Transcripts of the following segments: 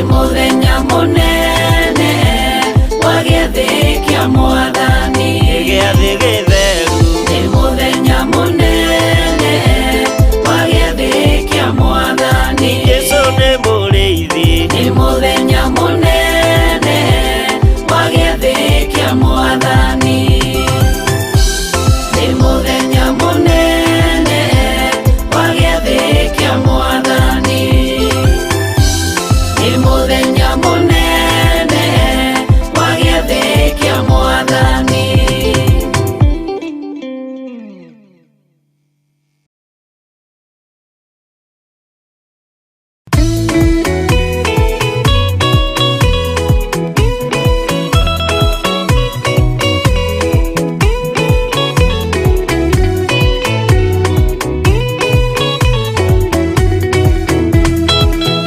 Mũthenya mũnene wa gĩathĩ kĩa Mwathani. Gĩathĩ gĩtheru. Nĩ mũthenya mũnene wa gĩathĩ kĩa Mwathani. Jesũ nĩ mũrĩithi. Nĩ mũthenya mũnene wa gĩathĩ kĩa Mwathani. Nĩ mũthenya mũnene wa gĩathĩ kĩa Mwathani. Nĩ mũthenya mũnene wa gĩathĩ kĩa Mwathani.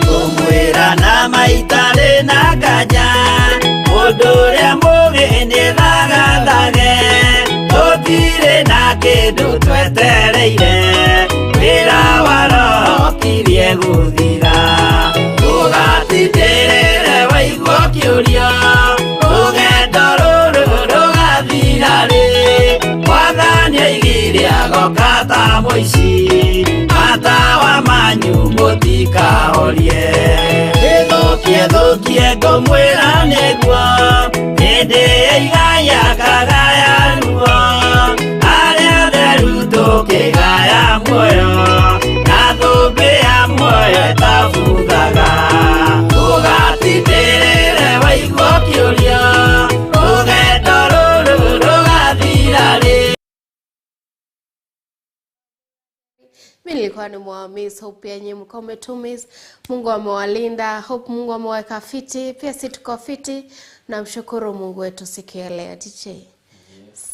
Kũmwĩra na maitarĩ na nganja, mũndũ ũrĩa mũgĩ nĩthagathage. Tũtirĩ na kĩndũ twetereire, wĩra wa Roho ũkirie gũthira. Ndũgatindĩrĩre waigua ũkĩũria, rũgendo rũrũ rũgathira rĩ? Mwathani oigire agoka ta mũici, matawa manyu mũtikahorie. Ĩthũkie thũkie ngũmwĩra nĩguo, hĩndĩ ĩigaya kagaya ruo. Arĩa atheru tũkĩgaya muoyo, na thũmbĩ ya muoyo ĩtabuthaga. Ndũgatindĩrĩre waigua ũkĩũria, rũgendo rũrũ rũgathira rĩ? Mi nilikuwa ni mwamiss. Hope yenye mlikuwa mmetumiss. Mungu amewalinda. Hope Mungu ameweka fiti. Pia si tuko fiti. Namshukuru Mungu wetu siku ya leo. DJ,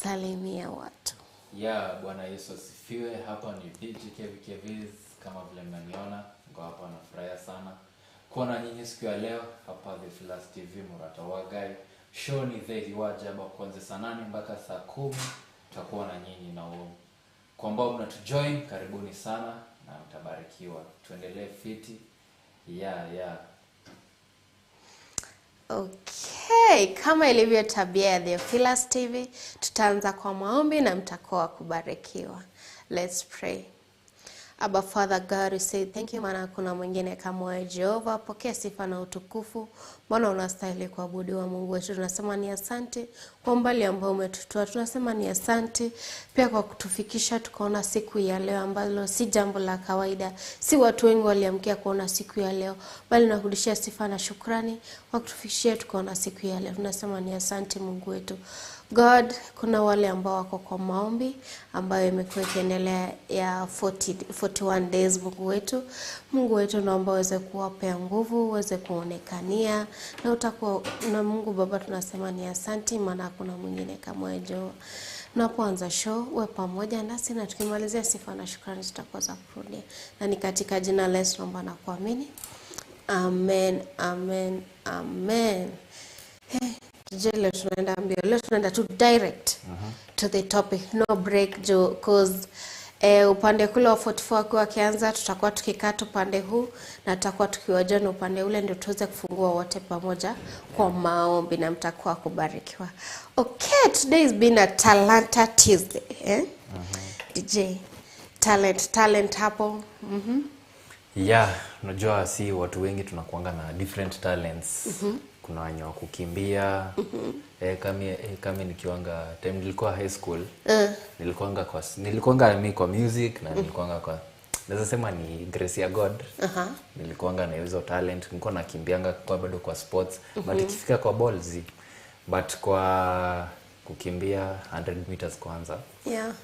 salimia watu. Ya, Bwana Yesu asifiwe. Hapa ni DJ Kevi Keviz, kama vile mnaniona, niko hapa nafurahia sana kuona nyinyi siku ya leo hapa The Filas TV Murata Wagai. Show ni The Hiwajaba kuanzia saa 8 mpaka saa 10 tutakuwa na nyinyi na uo. Kwa ambao mnatujoin, karibuni sana na mtabarikiwa. Tuendelee fiti. Yeah. Okay, kama ilivyo tabia ya The Filas TV, tutaanza kwa maombi na mtakuwa kubarikiwa. Let's pray. Abba Father God, we say thank you, maana hakuna mwingine kama wewe Jehova. Pokea sifa na utukufu, Bwana unastahili kuabudiwa. Mungu wetu, tunasema ni asante kwa umbali ambao umetutoa. Tunasema ni asante pia kwa kutufikisha tukaona siku ya leo, ambalo si jambo la kawaida. Si watu wengi waliamkia kuona siku ya leo, bali nakurudishia sifa na shukrani kwa kutufikishia tukaona siku ya leo. Tunasema ni asante Mungu wetu. God, kuna wale ambao wako kwa maombi ambayo imekuwa ikiendelea ya 40, 41 days. Mungu wetu, Mungu wetu, naomba uweze kuwapea nguvu, uweze kuonekania na utakuwa na Mungu Baba, tunasema ni asante, maana hakuna mwingine kama wewe Jehova. Tunapoanza show, uwe pamoja nasi na tukimalizia sifa na shukrani zitakuwa za kurudia, na ni katika jina la Yesu naomba na kuamini. Amen, amen, amen. Hey, DJ, leo tunaenda mbio. Leo tunaenda tu direct to the topic, no break jo, cause upande kule wa 44 akiwa akianza, tutakuwa tukikata upande huu na tutakuwa tukiwajoin upande ule, ndio tuweze kufungua wote pamoja kwa maombi na mtakuwa kubarikiwa. Okay, today has been a Talanta Tuesday, eh? DJ, talent talent hapo. Yeah, unajua si watu wengi tunakuanga na different talents. Kuna wenye wa kukimbia. Kami nikiwanga time nilikuwa high school. Nilikuwanga mi kwa music na nilikuwanga kwa, naweza sema ni grace ya God. Nilikuwanga na hizo talent, nilikuwa nakimbianga kwa bado kwa sports, but ikifika kwa balls, but kwa kukimbia 100 meters kwanza.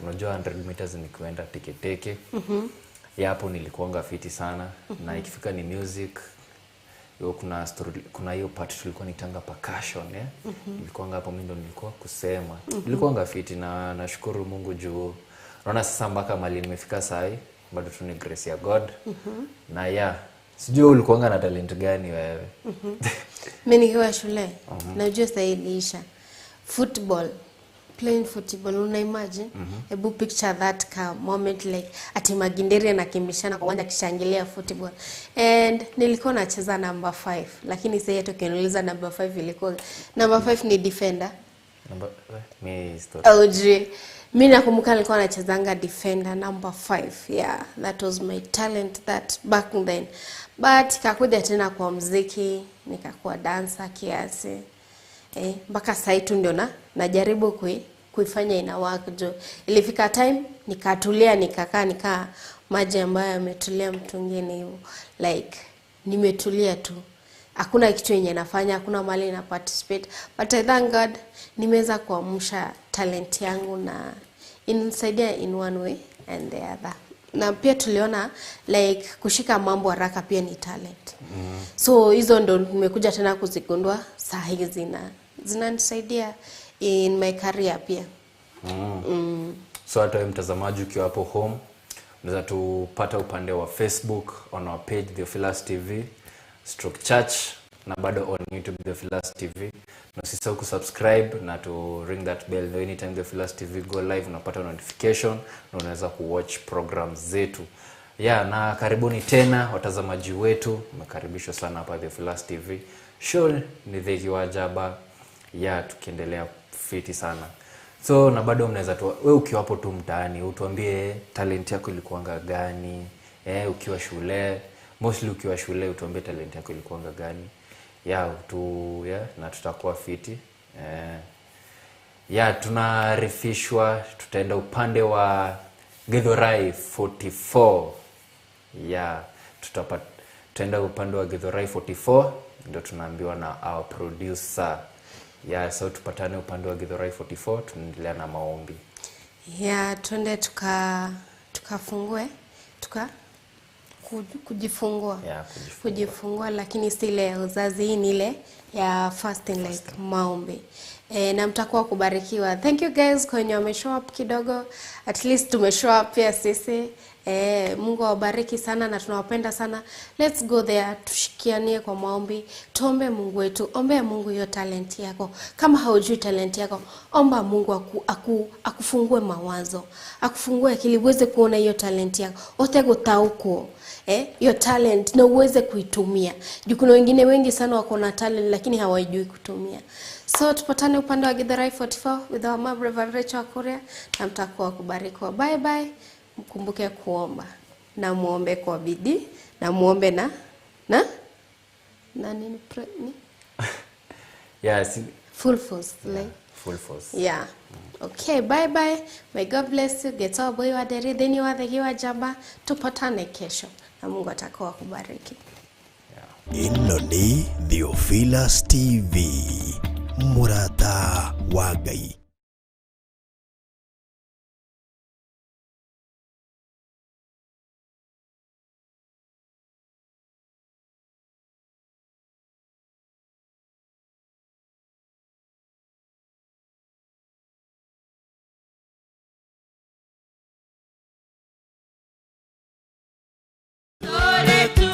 Unajua 100 meters ni kuenda teketeke. Ya hapo nilikuanga fiti sana. Na ikifika ni music, hiyo kuna story, kuna hiyo part tulikuwa nitanga percussion, eh? Nilikuanga hapo mimi ndo nilikuwa kusema. Nilikuanga fiti na nashukuru Mungu juu naona sasa mpaka mali nimefika sahi bado tu ni grace ya God. Na yeah, sijui ulikuanga na talent gani wewe? Mimi nikiwa shule, najua sasa iliisha. Football. Playing football, una imagine? Hebu picture that ka moment like ati Maginderi anakimbishana kwa uwanja akishangilia football. And nilikuwa nacheza number 5, lakini sasa hata ukiniuliza number 5 ilikuwa number 5 ni defender. Number, mi story. OG. Mi nakumbuka nilikuwa nachezanga defender number 5. Yeah, that was my talent that back then. But kakuja tena kwa mziki, nikakuwa dancer kiasi. Mpaka sasa tu ndio na najaribu kuifanya ina work jo. Ilifika time nikatulia, nikakaa nikaa maji ambayo yametulia mtungini hivyo. Like nimetulia tu. Hakuna kitu yenye nafanya, hakuna mahali na participate. But I thank God nimeweza kuamsha talent yangu na inanisaidia in one way and the other. Na pia tuliona like kushika mambo haraka pia ni talent. So hizo ndo nimekuja tena kuzigundua saa hizi na zinanisaidia in my career pia. So hata wewe mtazamaji ukiwa hapo home unaweza tupata upande wa Facebook on our page Theophilus TV stroke church na bado on YouTube Theophilus TV, na usisahau kusubscribe na to ring that bell ndio anytime Theophilus TV go live unapata notification na unaweza kuwatch program zetu. Yeah, na karibuni tena watazamaji wetu, mmekaribishwa sana hapa Theophilus TV. Show ni Dhiki wa Jaba. Yeah, tukiendelea fiti sana. So na bado mnaweza tu, we ukiwa hapo tu mtaani utuambie talent yako ilikuanga gani, ukiwa shule, mostly ukiwa shule utuambie talent yako ilikuanga gani. Yeah, yeah, na tutakuwa fiti. Yeah, tunarifishwa, tutaenda upande wa Githurai 44. Yeah, tutaenda upande wa Githurai 44 ndio tunaambiwa na our producer. Yeah, so tupatane upande wa Githurai 44, tunaendelea na maombi. Yeah, twende tukafungue, kujifungua. Yeah, kujifungua. Kujifungua, lakini si ile ya uzazi, hii ni ile ya fasting like maombi. Na mtakuwa kubarikiwa. Thank you guys kwenye wame show up kidogo. At least tume show up pia sisi. Mungu awabariki sana na tunawapenda sana. Let's go there, tushikianie kwa maombi. Tuombe Mungu wetu. Ombea Mungu hiyo talent yako. Kama haujui talent yako, omba Mungu akufungue mawazo, akufungue akili uweze kuona hiyo talent yako. Otegotauko. Hiyo talent na uweze kuitumia. Juu kuna wengine wengi sana wako na talent lakini hawajui kutumia. So tupatane upande wa Githurai 44 with our mom Reverend Rachel Kuria na mtakuwa kubarikiwa. Bye bye. Mkumbuke kuomba na muombe kwa bidii na muombe na na nini ni? Yeah, full force, yeah, like full force. Yeah. Okay, bye bye. May God bless you. Get all boy wa deri then wa the wa jaba. Tupatane kesho na Mungu atakuwa kubariki. Yeah. Ĩno nĩ Theophilus TV, mũrata wa Ngai. Thank you.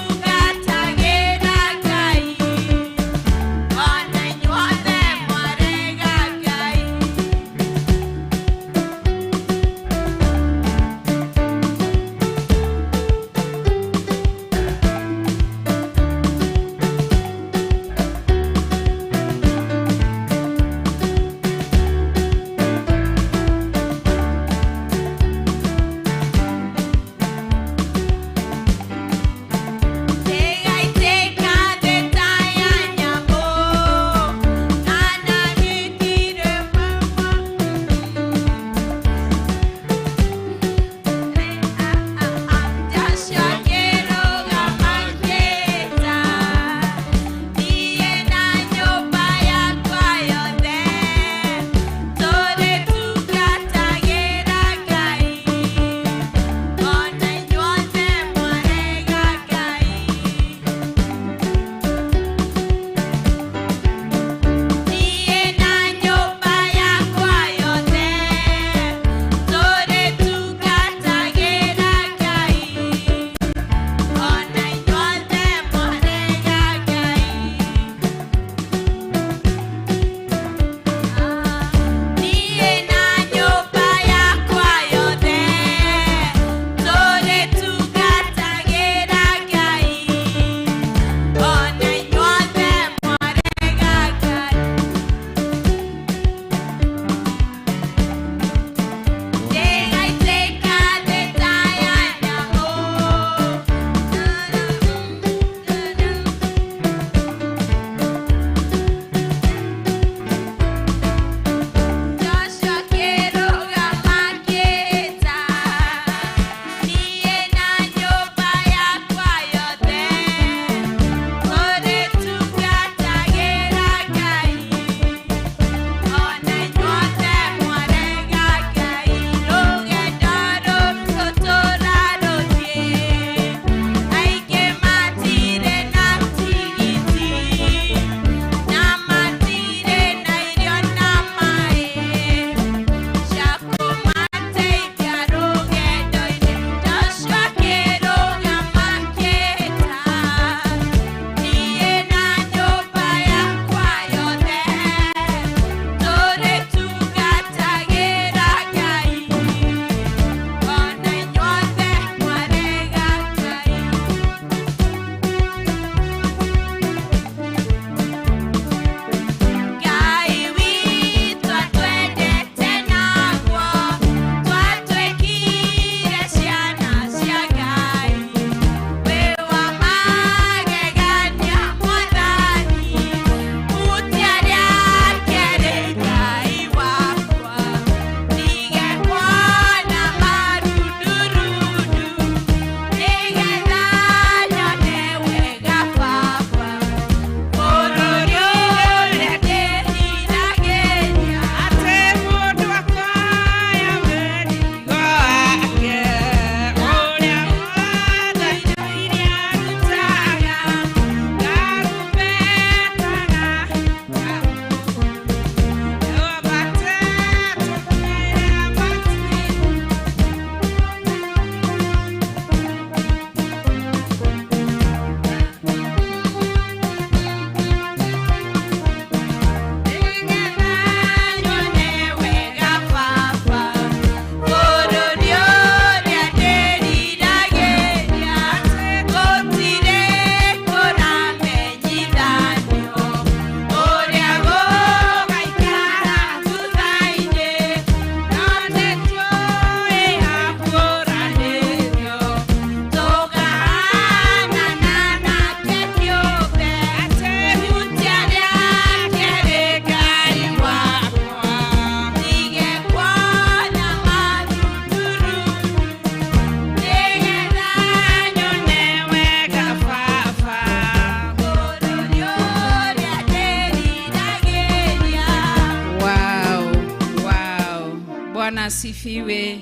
Asifiwe.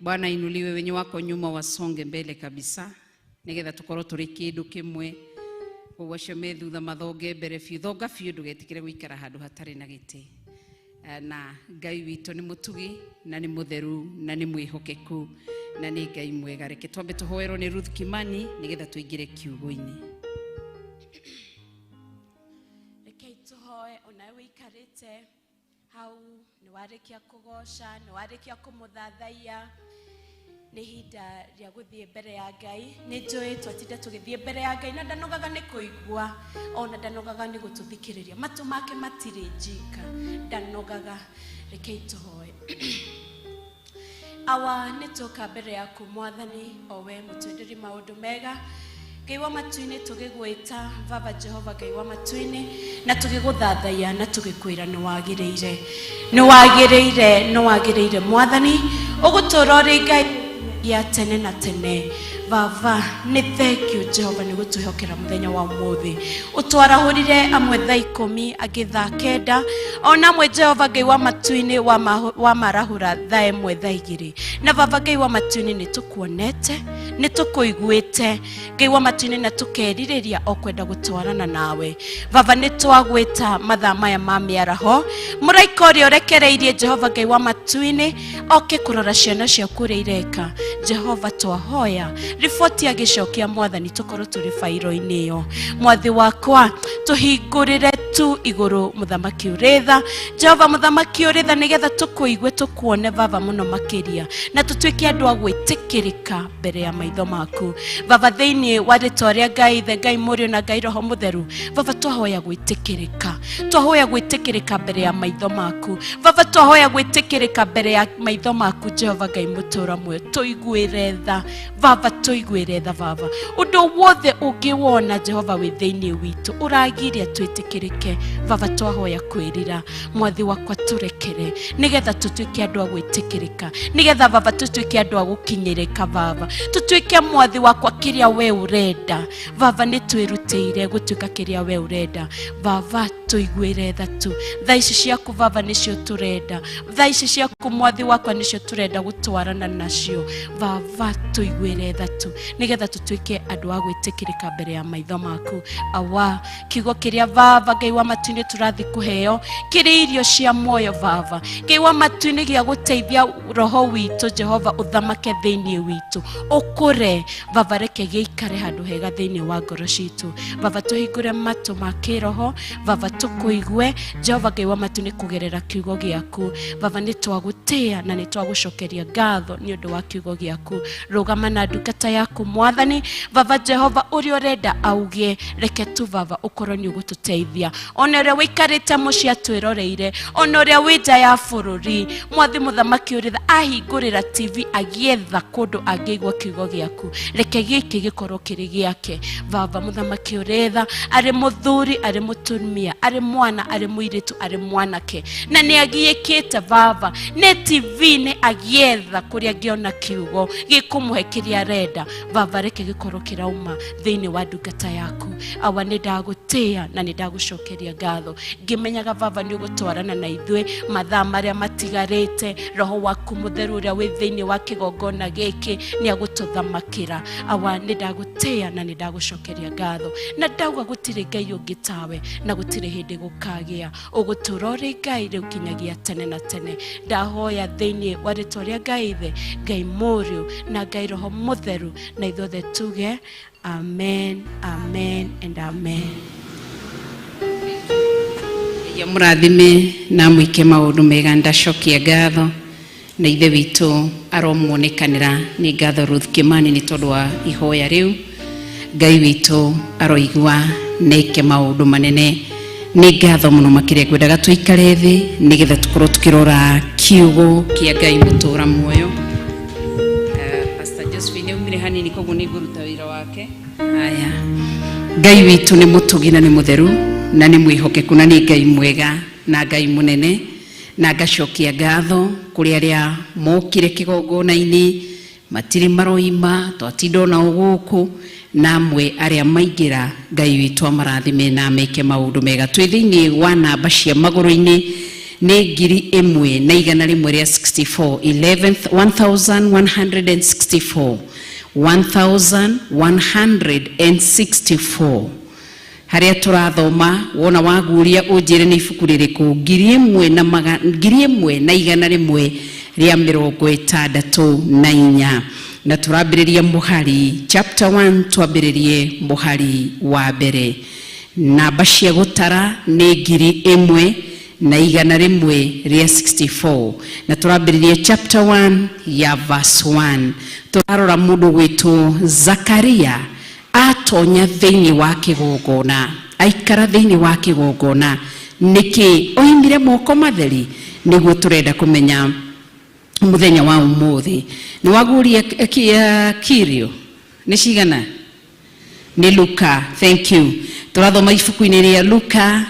Bwana inuliwe. Wenye wako nyuma wasonge mbele kabisa nigetha tukorwo turi kindu kimwe. Koguo acio me thutha mathonge mbere biũ, thonga biũ, ndũgetikĩre gũikara handũ hatarĩ na gĩtĩ. Na Ngai witũ nĩ mũtugi na nĩ mũtheru na nĩ mwĩhokeku na nĩ Ngai mwega. Reke twambe tũhoerwo nĩ Ruth Kimani nĩgetha tũingĩre kiugo-inĩ. Rekei tũhoe. Onawe wĩikarĩte hau, nĩ warĩkia kũgoca, nĩ warĩkia kũmũthathaiya, nĩ ihinda rĩa gũthiĩ mbere ya Ngai. Nĩ njũĩ twatinda tũgĩthiĩ mbere ya Ngai na ndanogaga nĩ kũigua, ona ndanogaga nĩ gũtũthikĩrĩria. Matũ make matirĩ njika, ndanogaga. Rekei tũhoe. Awa, nĩ tũka mbere yaku Mwathani, o we mũtwenderi maũndũ mega, Ngai wa matu-inĩ. Tũgĩgwĩta Baba Jehova, Ngai wa matu-inĩ, na tũgĩgũthathaiya na tũgĩkwĩra nĩ wagĩrĩire, nĩ wagĩrĩire, nĩ wagĩrĩire Mwathani, ũgũtũũra ũrĩ Ngai ya tene na tene. Baba, nĩ thank you Jehova nĩ gũtwĩhokera mũthenya wa ũmũthĩ. Ũtwarahũrire amwe thaa 10, angĩ thaa 9, ona amwe Jehova Ngai wa matu-inĩ wamarahũra thaa 1, thaa 2. Na Baba Ngai wa matu-inĩ, nĩ tũkuonete, nĩ tũkũiguĩte, Ngai wa matu-inĩ, na tũkerirĩria o kwenda gũtwarana nawe. Baba, nĩ twagwĩta mathaa maya ma mĩaraho. Mũraika ũrĩa ũrekereirie, Jehova Ngai wa matu-inĩ, oke kũrora ciana ciaku ũrĩa ireka, Jehova, twahoya riboti agĩcokia, Mwathani, tũkorwo tũrĩ bairo-inĩ ĩyo. Mwathi wakwa, tũhingũrĩre tu igũrũ, mũthamaki ũrĩ tha, Jehova mũthamaki ũrĩ tha, nĩgetha tũkũigue, tũkuone Baba mũno makĩria, na tũtuĩke andũ a gwĩtĩkĩrĩka mbere ya maitho maku Baba, thĩinĩ wa rĩtwa rĩa Ngai Ithe, Ngai Mũriũ na Ngai Roho Mũtheru. Baba, twahoya gwĩtĩkĩrĩka, twahoya gwĩtĩkĩrĩka mbere ya maitho maku Baba, twahoya gwĩtĩkĩrĩka mbere ya maitho maku Jehova Ngai mũtũra muoyo. Tũiguĩre tha Baba, tũiguĩre tha Baba. Ũndũ wothe ũngĩwona, Jehova, wĩ thĩinĩ witũ ũragiria twĩtĩkĩrĩke, Baba, twahoya kwĩrira. Mwathi wakwa, tũrekere nĩgetha tũtuĩke andũ a gwĩtĩkĩrĩka, nĩgetha Baba tũtuĩke andũ a gũkinyĩrĩka. Baba, tũtuĩke, Mwathi wakwa, kĩrĩa we ũrenda. Baba, nĩ twĩrutĩire gũtuĩka kĩrĩa we ũrenda. Baba, tũiguĩre tha tu. Thaa ici ciaku Baba nĩcio tũrenda, thaa ici ciaku Mwathi wakwa nĩcio tũrenda gũtwarana nacio. Baba, tũiguĩre tha tu nĩgetha tũtuĩke andũ a gwĩtĩkĩrĩka mbere ya maitho maku. Awa, kiugo kĩrĩa, Baba Ngai wa matu-inĩ, tũrathiĩ kũheo kĩrĩ irio cia muoyo, Baba Ngai wa matu-inĩ, gĩa gũteithia roho witũ, Jehova, ũthamake thĩinĩ witũ, ũkũre. Baba, reke gĩikare handũ hega thĩinĩ wa ngoro citũ. Baba, tũhingũre matũ ma kĩroho, Baba, tũkũigue, Jehova Ngai wa matu-inĩ, kũgerera kiugo gĩaku. Baba, nĩ twagũtĩĩa na nĩ twagũcokeria ngatho nĩ ũndũ wa kiugo gĩaku. Rũgama na ndungata yaku, Mwathani. Baba Jehova, ũrĩa ũrenda auge, reke tu Baba ũkorwo nĩ ũgũtũteithia. Ona ũrĩa wĩikarĩte mũciĩ atwĩroreire, ona ũrĩa wĩ nja ya bũrũri, Mwathi mũthamaki ũrĩ tha, ahingũrĩra TV agĩetha kũndũ angĩigua kiugo gĩaku, reke gĩkĩ gĩkorwo kĩrĩ gĩake. Baba mũthamaki ũrĩ tha, arĩ mũthuri, arĩ mũtumia, arĩ mwana, arĩ mũirĩtu, arĩ mwanake, na nĩ agiĩkĩte, Baba, nĩ TV-inĩ agĩetha kũrĩa angĩona kiugo gĩkũmũhe kĩrĩa arenda, Baba, reke gĩkorwo kĩrauma thĩinĩ wa ndungata yaku. Awa, nĩ ndagũtĩĩa na nĩ ndagũcokeria ngatho, ngĩmenyaga Baba nĩ ũgũtwarana na ithuĩ mathaa marĩa matigarĩte. Roho waku mũtheru ũrĩa wĩ thĩinĩ wa kĩgongona gĩkĩ nĩ agũtũthamakĩra. Awa, nĩ ndagũtĩĩa na nĩ ndagũcokeria ngatho, na ndauga gũtirĩ Ngai ũngĩ tawe na gũtirĩ hĩndĩ gũkagĩa. Ũgũtũra ũrĩ Ngai rĩu kinyagia tene na tene. Ndahoya thĩinĩ wa rĩtwa rĩa Ngai Ithe, Ngai Mũriũ na Ngai Roho Mũtheru, na ithuothe tuge amen, amen and amen. Ya mũrathime na mwĩke maũndũ mega. Ndacokia ngatho na Ithe witũ aromuonekanĩra. Nĩ ngatho Ruth Kimani nĩ tondũ wa ihoya rĩu. Ngai witũ aroigua neke maũndũ manene. Nĩ ngatho mũno makĩria. Ngwendaga tũikare thĩ nĩgetha tũkorwo tũkĩrora kiugo kĩa Ngai mũtũra muoyo. Pastor Josephine aumire hanini, koguo nĩ ngũruta wĩra wake. Haya, Ngai witũ nĩ mũtugi na nĩ mũtheru na nĩ mwĩhokeku na nĩ Ngai mwega na Ngai mũnene, na ngacokia ngatho kũrĩ arĩa mokire kĩgongona-inĩ, matirĩ maroima, twatinda onao gũkũ, na amwe arĩa maingĩra. Ngai witũ amarathime na ameke maũndũ mega. Twĩ thĩinĩ wa namba cia magũrũ-inĩ. Nĩ 1164, 11th, 1164, 1164 harĩa tũrathoma. Wona waguria ũnjĩre nĩ ibuku rĩrĩkũ. 1164, na tũrambĩrĩria mũhari, chapter 1, twambĩrĩrie mũhari wa mbere. Namba cia gũtara nĩ 1164, na tũrambĩrĩria chapter 1 ya verse 1. Tũrarora mũndũ gwĩtwo Zakaria atonya thĩinĩ wa kĩgongona, aikara thĩinĩ wa kĩgongona nĩkĩ, oimire moko matheri? Nĩguo tũrenda kũmenya mũthenya wa ũmũthĩ. Nĩ waguria kirio nĩ cigana? Nĩ Luka, thank you. Tũrathoma ibuku-inĩ rĩa Luka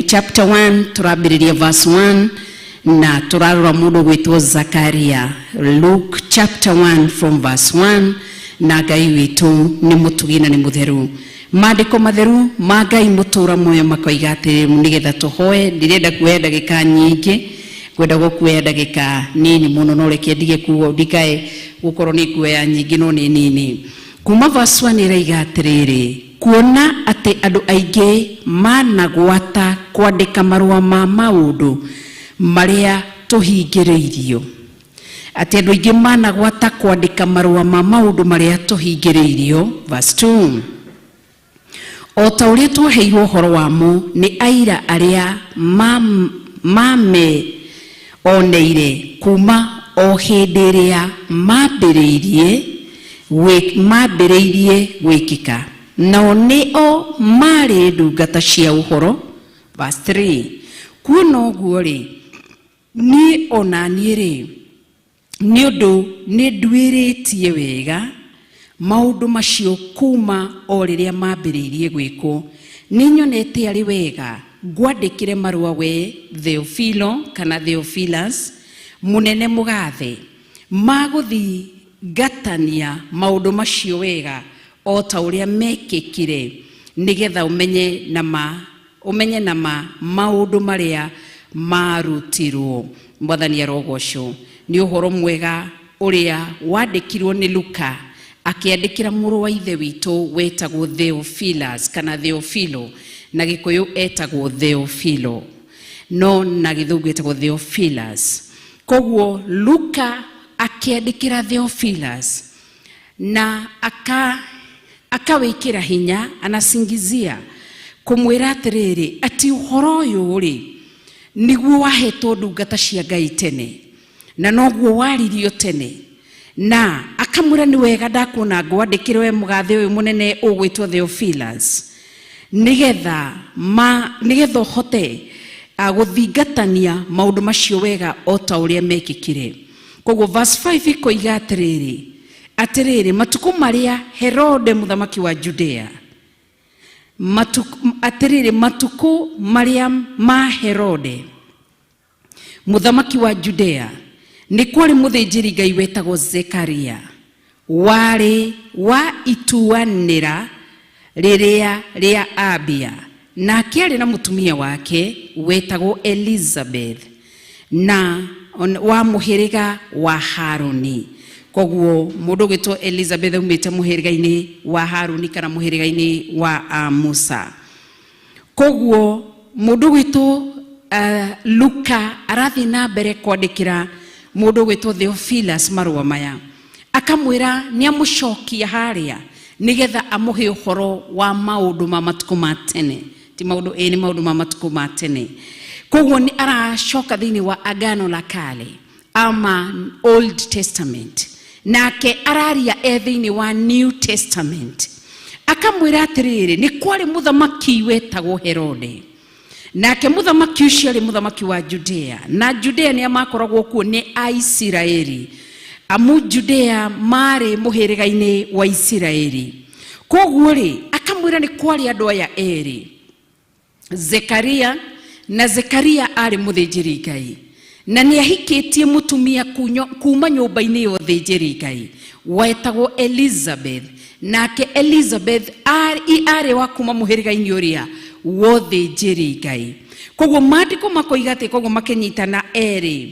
chapter 1, tũrambĩrĩria verse 1, na tũrarora mũndũ gwĩtwo Zakaria. Luke chapter 1 from verse 1. Na Ngai witũ nĩ mũtugi na nĩ mũtheru. Maandĩko matheru ma Ngai mũtũra muoyo makoiga atĩrĩ, nĩgetha tũhoe, ndirenda kuoya ndagĩka nyingĩ, ngwenda gũkuoya ndagĩka nini mũno, no reke ndige kuo ndikae gũkorwo nĩ kuoya nyingĩ, no nĩ nini. Kuma verse 1 ĩraiga atĩrĩrĩ, kuona atĩ andũ aingĩ managwata kwandĩka marũa ma maũndũ marĩa tũhingĩrĩirio, atĩ andũ aingĩ managwata kwandĩka marũa ma maũndũ marĩa tũhingĩrĩirio. Verse 2, o ta ũrĩa twaheirwo ũhoro wamo nĩ aira arĩa mame oneire kuma o hĩndĩ ĩrĩa mambĩrĩirie gwĩkĩka, nao nĩ o marĩ ndungata cia ũhoro. Verse 3, kuona ũguo rĩ, niĩ ona niĩ rĩ, nĩ ũndũ nĩ nduĩrĩtie wega maũndũ macio kuma o rĩrĩa mambĩrĩirie gwĩkwo, nĩ nyonete arĩ wega ngwandĩkĩre marũa we Theophilo kana Theophilus mũnene mũgathe, magũthingatania maũndũ macio wega o ta ũrĩa mekĩkire, nĩgetha ũmenye na ma maũndũ marĩa marutirwo. Mwathani arogocwo. Nĩ ũhoro mwega ũrĩa wandĩkirwo nĩ Luka akĩandĩkĩra mũrũ wa ithe witũ wetagwo Theophilus kana Theophilo. Na Gĩkũyũ etagwo Theophilo, no na Gĩthũngũ etagwo Theophilus. Koguo Luka akĩandĩkĩra Theophilus na akawĩkĩra hinya, anasingizia kũmwĩra atĩrĩrĩ, atĩ ũhoro ũyũ rĩ, nĩguo wahetwo ndungata cia Ngai tene, na noguo waririo tene. Na akamwĩra nĩ wega ndakuona ngwandĩkĩre we mũgathe ũyũ mũnene ũgwĩtwo Theophilus, nĩgetha ũhote gũthingatania maũndũ macio wega o ta ũrĩa mekĩkire. Koguo verse 5 ikoiga atĩrĩrĩ, matukũ marĩa Herode mũthamaki wa Judea, atĩrĩrĩ, matukũ marĩa ma Herode mũthamaki wa Judea, nĩ kwarĩ mũthĩnjĩri Ngai wetagwo Zekaria, warĩ wa ituanĩra rĩrĩa rĩa Abia, nake arĩ na mũtumia wake wetagwo Elizabeth, na wa mũhĩrĩga wa Haruni. Koguo mũndũ ũgwĩtwo Elizabeth aumĩte mũhĩrĩga-inĩ wa Haruni kana mũhĩrĩga-inĩ wa Musa. Koguo mũndũ ũgwĩtwo Luka arathiĩ na mbere kwandĩkĩra mũndũ ũgwĩtwo Theophilus marũa maya, akamwĩra nĩ amũcokia harĩa nĩgetha amũhe ũhoro wa maũndũ ma matukũ ma tene. Ti maũndũ ĩ, nĩ maũndũ ma matukũ ma tene. Koguo nĩ aracoka thĩinĩ wa Agano la Kale ama Old Testament, nake araria e thĩinĩ wa New Testament. Akamwĩra atĩrĩrĩ, nĩ kwarĩ mũthamaki wetagwo Herode, nake mũthamaki ũcio arĩ mũthamaki wa Judea, na Judea nĩ makoragwo kuo nĩ Aisiraeli, amu Judea marĩ mũhĩrĩga-inĩ wa Isiraeli. Koguo rĩ, akamwĩra nĩ kwarĩ andũ aya erĩ, Zekaria, na Zekaria arĩ mũthĩnjĩri Ngai na nĩ ahikĩtie mũtumia kuma nyũmba-inĩ ya ũthĩnjĩri Ngai wetagwo Elizabeth. Nake Elizabeth arĩ wa kuma mũhĩrĩga-inĩ ũrĩa wa ũthĩnjĩri Ngai. Koguo maandĩko makoiga atĩ koguo makĩnyitana erĩ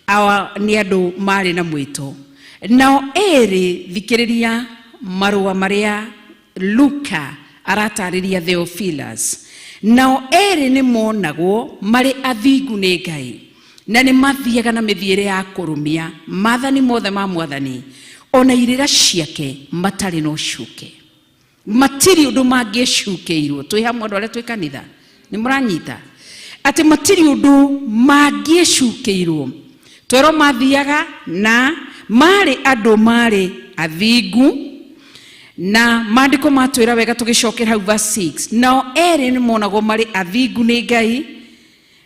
awa nĩ andũ marĩ na mwĩto. Nao erĩ, thikĩrĩria marũa marĩa Luka aratarĩria Theophilus. Nao erĩ nĩ monagwo marĩ athingu nĩ Ngai na nĩ mathiaga na mĩthiĩre ya kũrũmia maathani mothe ma Mwathani ona irĩra ciake matarĩ na ũcuke. Matirĩ ũndũ mangĩcukeirwo. Twĩ hamwe andũ arĩa twĩ kanitha, nĩ mũranyita atĩ matirĩ ũndũ mangĩcukeirwo. Twerwo mathiaga na marĩ andũ marĩ athingu, na maandĩko matwĩra wega tũgĩcokera hau verse 6, nao erĩ nĩ monagwo marĩ athingu nĩ Ngai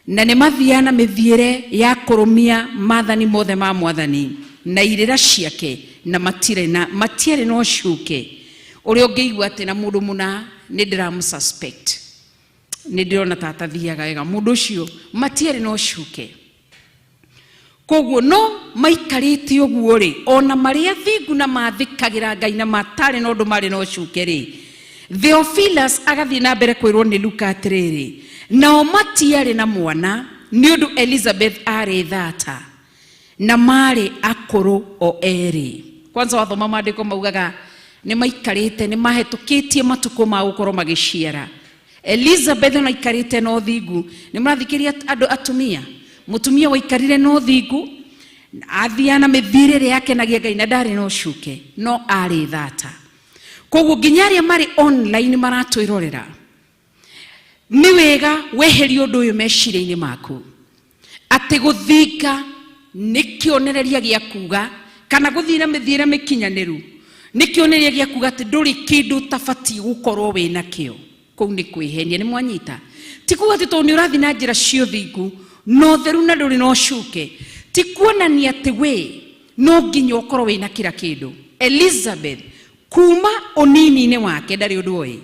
na nĩ mathiaga na mĩthiĩre ya kũrũmia maathani mothe ma Mwathani na irĩra ciake, na matiarĩ na ũcuke ũrĩa ũngĩigua atĩ na mũndũ mũna nĩ ndĩramũ-suspect, nĩ ndĩrona ta atathiaga wega mũndũ ũcio, matiarĩ na ũcuke. Koguo no maikarĩte ũguo rĩ, ona marĩ athingu na mathĩkagĩra Ngai na matarĩ na ũndũ marĩ na ũcuke rĩ, Theophilus agathiĩ na mbere kwĩrwo nĩ Luka atĩrĩrĩ, nao matiarĩ na mwana nĩ ũndũ Elizabeth arĩ thata na marĩ akũrũ o erĩ. Kwanza wathoma maandĩko maugaga nĩ maikarĩte, nĩ mahĩtũkĩtie matukũ ma gũkorwo magĩciara. Elizabeth ona aikarĩte na ũthingu. Nĩ mũrathikĩria andũ atumia, mũtumia waikarire na ũthingu, athiaga na mĩthiĩre ĩrĩa yakenagia Ngai na ndarĩ na ũcuke, no arĩ thata. Koguo nginya arĩa marĩ online maratwĩrorera, nĩ wega weherie ũndũ ũyũ meciria-inĩ maku atĩ gũthinga nĩ kĩonereria gĩa kuga kana gũthiĩ na mĩthiĩre mĩkinyanĩru nĩ kĩonereria gĩa kuga atĩ ndũrĩ kĩndũ ũtabatiĩ gũkorwo wĩ nakĩo. Kũu nĩ kwĩhenia. Nĩ mwanyita? Ti kuga atĩ tondũ nĩ ũrathiĩ na njĩra cia ũthingu na ũtheru na ndũrĩ na ũcuke, ti kuonania atĩ we no nginya ũkorwo wĩna kĩra kĩndũ. Elizabeth kuma ũnini-inĩ wake ndarĩ ũndũ oĩ,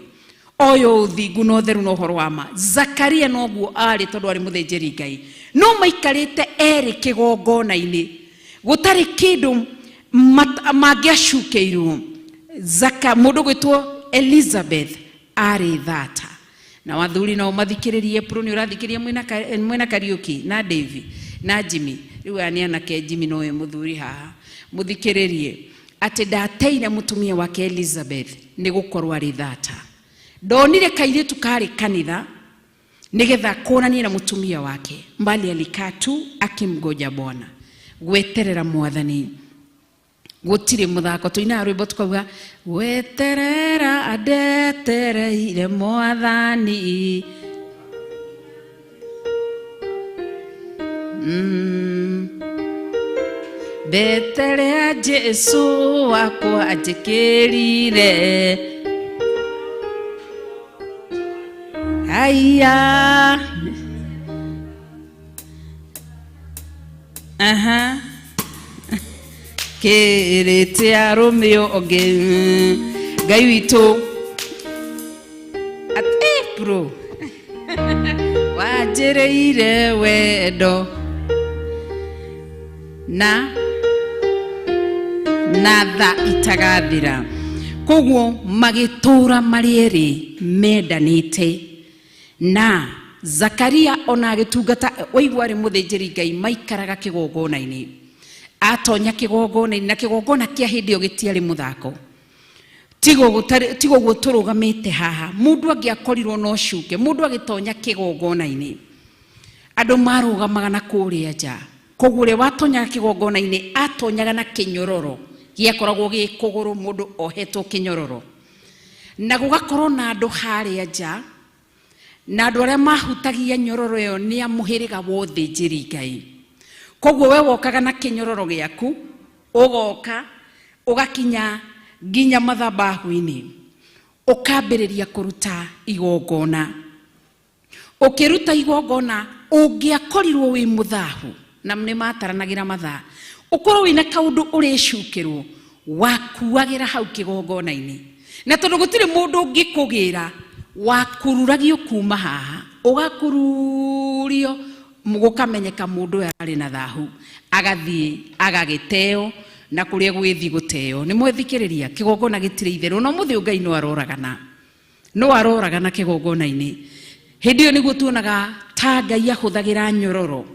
oyo ũthingu na ũtheru na ũhoro wa ma. Zakaria noguo arĩ tondũ arĩ mũthĩnjĩri Ngai, no maikarĩte erĩ kĩgongona-inĩ gũtarĩ kĩndũ mangĩacukeirwo. Mũndũ gwĩtwo Elizabeth arĩ thata. Na wathuri nao mathikĩrĩrie, Pro nĩ ũrathikĩrĩria mwĩna Kariũki na Davy na Jimmy. Rĩu aya nĩ anake, Jimmy nowe mũthuri haha. Mũthikĩrĩrie atĩ ndateire mũtumia wake Elizabeth nĩ gũkorwo arĩ thata. Ndonire kairĩtu karĩ kanitha nĩgetha kuonanie na mũtumia wake, mbali alikaa tu akimgoja Bwana, gweterera Mwathani gũtirĩ mũthako. Tũinaga rwĩmbo tukauga gweterera andetereire Mwathani. Ndeterea Jesu wakwa anjĩkĩrire haiya. Aha. Kĩrĩte arũme ũngĩ Ngai witũ bro wanjĩrĩire wendo na tha itagathira. Koguo magĩtũra marĩ erĩ mendanĩte. Na Zakaria ona agĩtungata, waigua arĩ mũthĩnjĩri Ngai, maikaraga kĩgongona-inĩ. Atonya kĩgongona-inĩ, na kĩgongona kĩa hĩndĩ ĩyo gĩtiarĩ mũthako. Tigo guo tũrũgamĩte haha. Mũndũ angĩakorirwo na ũcuke, mũndũ agĩtonya kĩgongona-inĩ, andũ marũgamaga na kũrĩa nja. Koguo ũrĩa watonyaga kĩgongona-inĩ atonyaga na kĩnyororo gĩakoragwo gĩ kũgũrũ, mũndũ ohetwo kĩnyororo, na gũgakorwo na andũ harĩa nja, na andũ arĩa mahutagia nyororo ĩyo nĩ a mũhĩrĩga wa ũthĩnjĩri Ngai. Koguo we wokaga na kĩnyororo gĩaku, ũgoka ũgakinya nginya mathabahu-inĩ, ũkambĩrĩria kũruta igongona. Ũkĩruta igongona ũngĩakorirwo wĩ mũthahu, na nĩ mataranagĩra mathaa, ũkorwo wĩna kaũndũ ũrĩcukĩrwo, wakuagĩra hau kĩgongona-inĩ. Na tondũ gũtirĩ mũndũ ũngĩkũgĩra, wakururagio kuma haha, ũgakururio, gũkamenyeka mũndũ ũyũ arĩ na thahu, agathiĩ agagĩteo na kũrĩa gũgĩthiĩ gũteo. Nĩ mwethikĩrĩria, kĩgongona gĩtirĩ itherũ, no mũthĩ Ngai no aroragana, no aroragana kĩgongona-inĩ. Hĩndĩ ĩyo nĩguo tuonaga ta Ngai ahũthagĩra nyororo.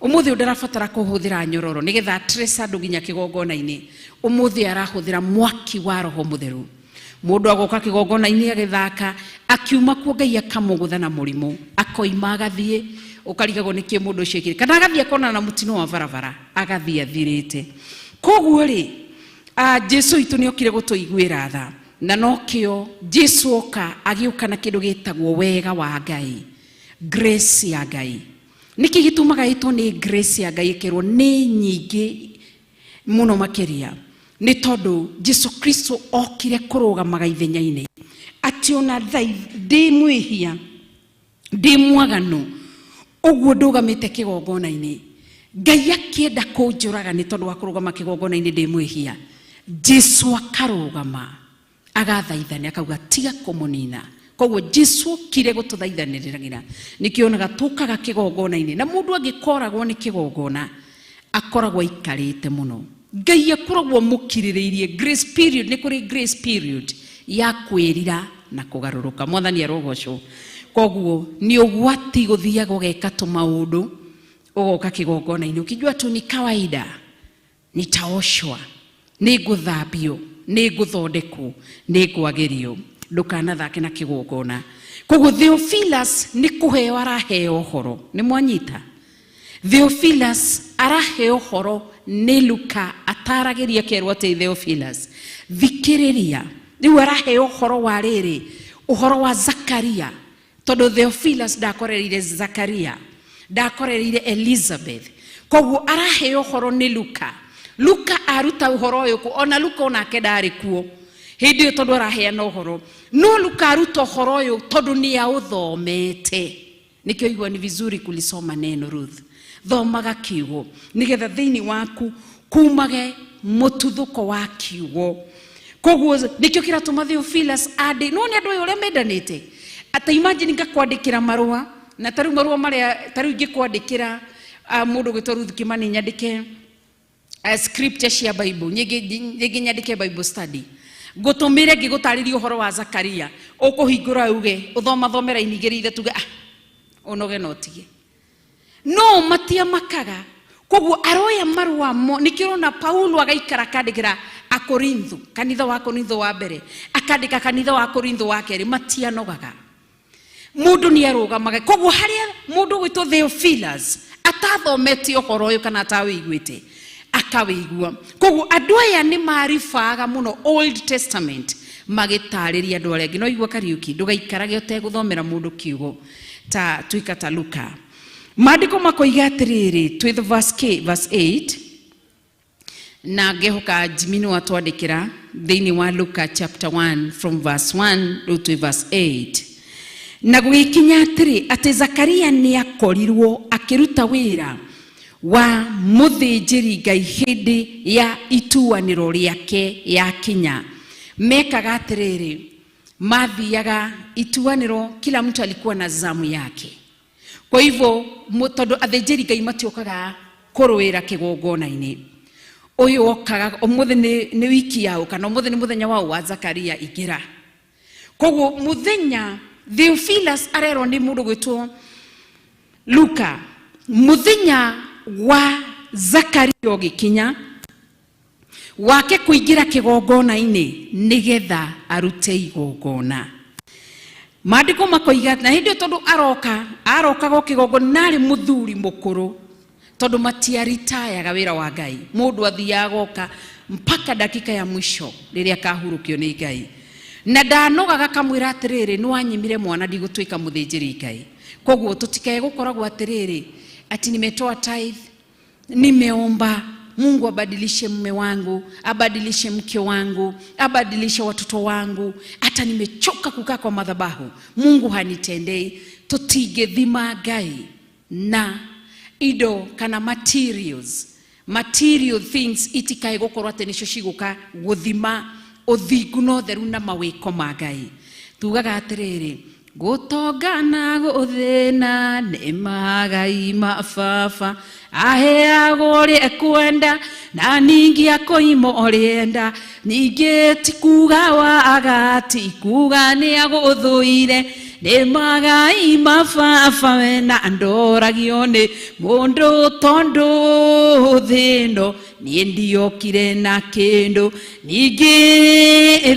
Ũmũthĩ ũyũ ndarabatara kũhũthĩra nyororo nĩgetha atrace andũ nginya kĩgongona-inĩ. Ũmũthĩ arahũthĩra mwaki wa Roho Mũtheru. Mũndũ agoka kĩgongona-inĩ agĩthaka, akiuma kuo Ngai akamũgũtha na mũrimũ, akoima agathiĩ, ũkarigagwo nĩkĩ mũndũ ũcio ekire, kana agathiĩ akonana na mũtino wa barabara, agathiĩ athirĩte. Koguo rĩ, Jesu witũ nĩ okire gũtũiguĩra tha, na nokĩo Jesu oka agĩũka na kĩndũ gĩtagwo wega wa Ngai, grace ya Ngai. Nĩkĩ gĩtũmaga ĩtwo nĩ grace ya Ngai ĩkerwo nĩ nyingĩ mũno makĩria? Nĩ tondũ Jesu Kristo okire kũrũgamaga ithenya-inĩ atĩ ona ndĩ mwĩhia, ndĩ mwaganu, ũguo ndũgamĩte kĩgongona-inĩ, Ngai akĩenda kũnjũraga nĩ tondũ wa kũrũgama kĩgongona-inĩ ndĩ mwĩhia, Jesu akarũgama agathaithania akauga tiga kũmũnina. Koguo Jesu okire gũtũthaithanĩrĩra. Nĩkĩo onaga tũkaga kĩgongona-inĩ, na mũndũ angĩkoragwo nĩ kĩgongona akoragwo aikarĩte mũno. Ngai akoragwo amũkirĩrĩirie. Grace period, nĩ kũrĩ grace period ya kwĩrira na kũgarũrũka. Mwathani arogocwo. Koguo nĩ ũgwati gũthiaga ũgeka tũmaũndũ, ũgoka kĩgongona-inĩ ũkijua tu ni kawaida, nitaoshwa, nĩngũthambio, nĩngũthondekwo, nĩngwagĩrio. Ndũkanathake na kĩgongona. Koguo Theophilus nĩ kũheo araheo ũhoro. Nĩ mwanyita? Theophilus araheo ũhoro nĩ Luka, ataragĩria kerwo atĩ Theophilus, thikĩrĩria. Rĩu araheo ũhoro wa rĩrĩ, ũhoro wa Zakaria, tondũ Theophilus ndakorereire Zakaria, ndakorereire Elizabeth. Koguo araheo ũhoro nĩ Luka. Luka aruta ũhoro ũyũ kũ, ona Luka onake ndarĩ kuo hĩndĩ ĩyo tondũ araheana ũhoro. No Luka aruta ũhoro ũyũ tondũ nĩ aũthomete. Nĩkĩo igua ni vizuri kulisoma neno, Ruth. Thomaga kiugo nĩgetha thĩinĩ waku kumage mũtuthũko wa kiugo. Koguo nĩkĩo kĩratũma Theophilus andĩ, no nĩ andũ aya ũrĩa mendanĩte. Ata imagine ngakwandĩkĩra marũa, na tarĩu marũa marĩa tarĩu ingĩkwandĩkĩra, mũndũ ũgwĩtwo Ruth Kimani, nyandĩke scripture cia Bible, nyingĩ nyandĩke Bible study, ngũtũmĩre ngĩgũtarĩria ũhoro wa Zakaria, ũkũhingũra uge ũthomathome raini igĩrĩ ithatũ, uge, ũnoge na ũtige. No matiamakaga. Koguo aroya marũa mo, nĩkĩo ũrona Paulo agaikara akandĩkĩra Akorintho, kanitha wa Korintho wa mbere, akandĩka kanitha wa Korintho wa kerĩ, matianogaga. Mũndũ nĩ arũgamaga. Koguo harĩa mũndũ ũgwĩtwo Theophilus atathomete ũhoro ũyũ kana atawĩiguĩte, akawĩigua. Koguo andũ aya nĩ maribaga mũno Old Testament magĩtarĩria andũ arĩa angĩ. No igua Kariũki, ndũgaikarage ũtegũthomera mũndũ kiugo, ta tuĩka ta Luka. Maandĩko makoiga atĩrĩrĩ, twĩ the verse K, verse 8, na ngehoka Jimmy nĩ watwandĩkĩra thĩinĩ wa Luka chapter 1 from verse 1 rĩu twĩ verse 8. Na gũgĩkinya atĩrĩ, atĩ Zakaria nĩ akorirwo akĩruta wĩra wa mũthĩnjĩri Ngai hĩndĩ ya ituanĩro rĩake yakinya. Mekaga atĩrĩrĩ, mathiaga ituanĩro, kila mtu alikuwa na zamu yake. Kwa hivyo, tondũ athĩnjĩri Ngai matiokaga kũrũĩra kĩgongona-inĩ, ũyũ okaga ũmũthĩ nĩ wiki yao, kana ũmũthĩ nĩ mũthenya wao wa Zakaria ingĩra. Koguo mũthenya Theophilus arerwo nĩ mũndũ gwĩtwo Luka, mũthenya wa Zakaria ũgĩkinya wake kũingĩra kĩgongona-inĩ nĩgetha arute igongona. Maandĩko makoiga na hĩndĩ ĩyo tondũ arokaga o kĩgongona, na arĩ mũthuri mũkũrũ, tondũ matiaritayaga wĩra wa Ngai. Mũndũ athiaga agoka mpaka dakika ya mwisho rĩrĩa akahurũkio nĩ Ngai. Na ndanogaga akamwĩra atĩrĩrĩ, nĩ wanyimire mwana, ndigũtuĩka mũthĩnjĩri Ngai. Koguo tũtikae gũkoragwo atĩrĩrĩ, ati nimetoa tithe, nimeomba Mungu abadilishe mume wangu, abadilishe mke wangu, abadilishe watoto wangu, hata nimechoka kukaa kwa madhabahu, Mungu hanitendei. Tutingĩthima Ngai na indo kana materials, material things itikae gũkorwo atĩ nĩcio cigũka gũthima ũthingu na ũtheru na mawĩko ma Ngai. Tugaga atĩrĩrĩ, gũtonga na gũthĩna nĩ magai ma baba, aheagwo ũrĩa ekwenda na ningĩ akoima ũrĩa enda, ningĩ ti kuga waga, ti kuga nĩ agũthũire, Nĩ magai mababa we na ndoragio nĩ mũndũ tondũ thĩ ĩno niĩ ndiokire na kĩndũ ningĩ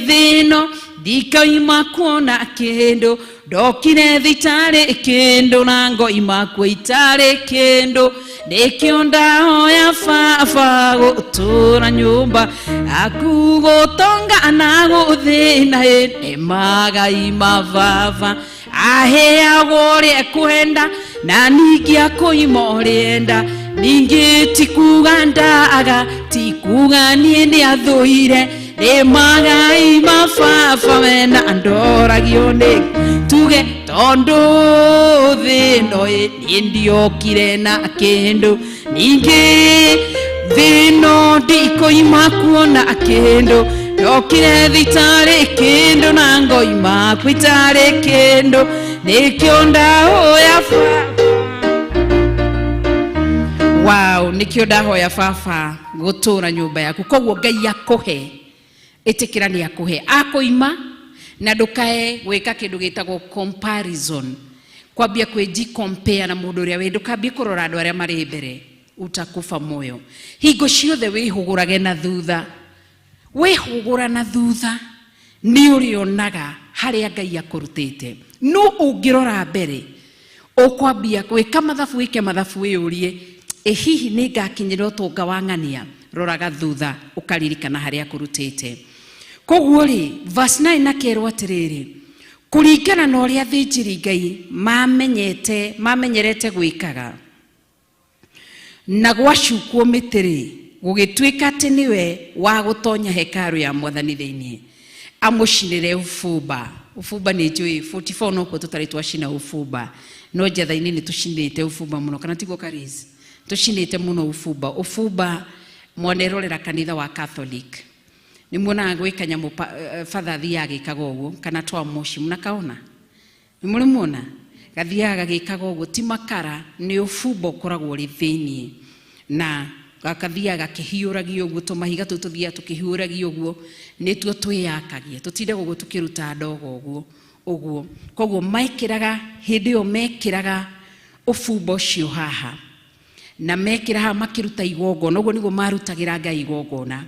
thĩ ĩno ndikaima kuona kĩndũ ndokire thĩ itarĩ kĩndũ na ngoima kuo itarĩ kĩndũ nĩkĩo ndahoya baba gũtũra nyũmba aku gũtonga na gũthĩna ĩ nĩ magai mababa aheagwo ũrĩa ekwenda na ningĩ akũima ũrĩa enda ningĩ ti kuga ndaga ti kuga niĩ nĩ athũire nĩ magai mababa we na ndoragio nĩ tuge tondũ thĩ ĩno ĩ niĩ ndiokire na kĩndũ ningĩ thĩ ĩno ndikũima kuona kĩndũ ndokire thĩ itarĩ kĩndũ na ngoima kuo itarĩ kĩndũ nĩkĩo ndahoya baba. Wow, nĩkĩo ndahoya baba gũtũra nyũmba yaku koguo Ngai akũhe ĩtĩkĩra nĩ akũhe akũima na ndũkae gwĩka kĩndũ gĩtagwo comparison kwambia kwĩji compare na mũndũ ũrĩa wĩ ndũkambie kũrora andũ arĩa marĩ mbere utakufa moyo hingo ciothe wĩhũgũrage na thutha wĩhũgũra na thutha nĩ ũrĩonaga harĩa Ngai akũrutĩte no ũngĩrora mbere ũkwambia gwĩka mathabu wĩke mathabu wĩyũrie ĩ hihi nĩ ngakinyĩra ũtonga wa ng'ania roraga thutha ũkaririkana harĩa akũrutĩte koguo rĩ verse 9 nakerwo atĩrĩrĩ kũringana na ũrĩa athĩnjĩri Ngai mamenyerete gwĩkaga na gwacukwo mĩtĩ rĩ gũgĩtuĩka atĩ nĩwe wa gũtonya hekarũ ya mwathani thĩinĩ amũcinĩre ũbumba ũbumba nĩ njũĩ 44 nokuo tũtarĩ twacina ũbumba no njatha-inĩ nĩ tũcinĩte ũbumba mũno kana tiguo Karis tũcinĩte mũno ũbumba ũbumba mwanerorera kanitha wa Catholic nĩ muonaga gwĩ kanyamũ father athiaga agĩkaga ũguo kana twa moshi mnakaona nĩ mũrĩ muona gathiaga gagĩkaga ũguo ti makara nĩ ũbumba ũkoragwo ũrĩ thĩiniĩ na gakathiaga gakĩhiũragio ũguo tũmahiga tũu tũthiaga tũkĩhiũragio ũguo nĩtuo twĩyakagia tũtindaga ũguo tũkĩruta ndogo ũguo ũguo koguo mekĩraga hĩndĩ ĩyo mekĩraga ũbumba ũcio haha na mekĩra haha makĩruta igongona ũguo nĩguo marutagĩra Ngai igongona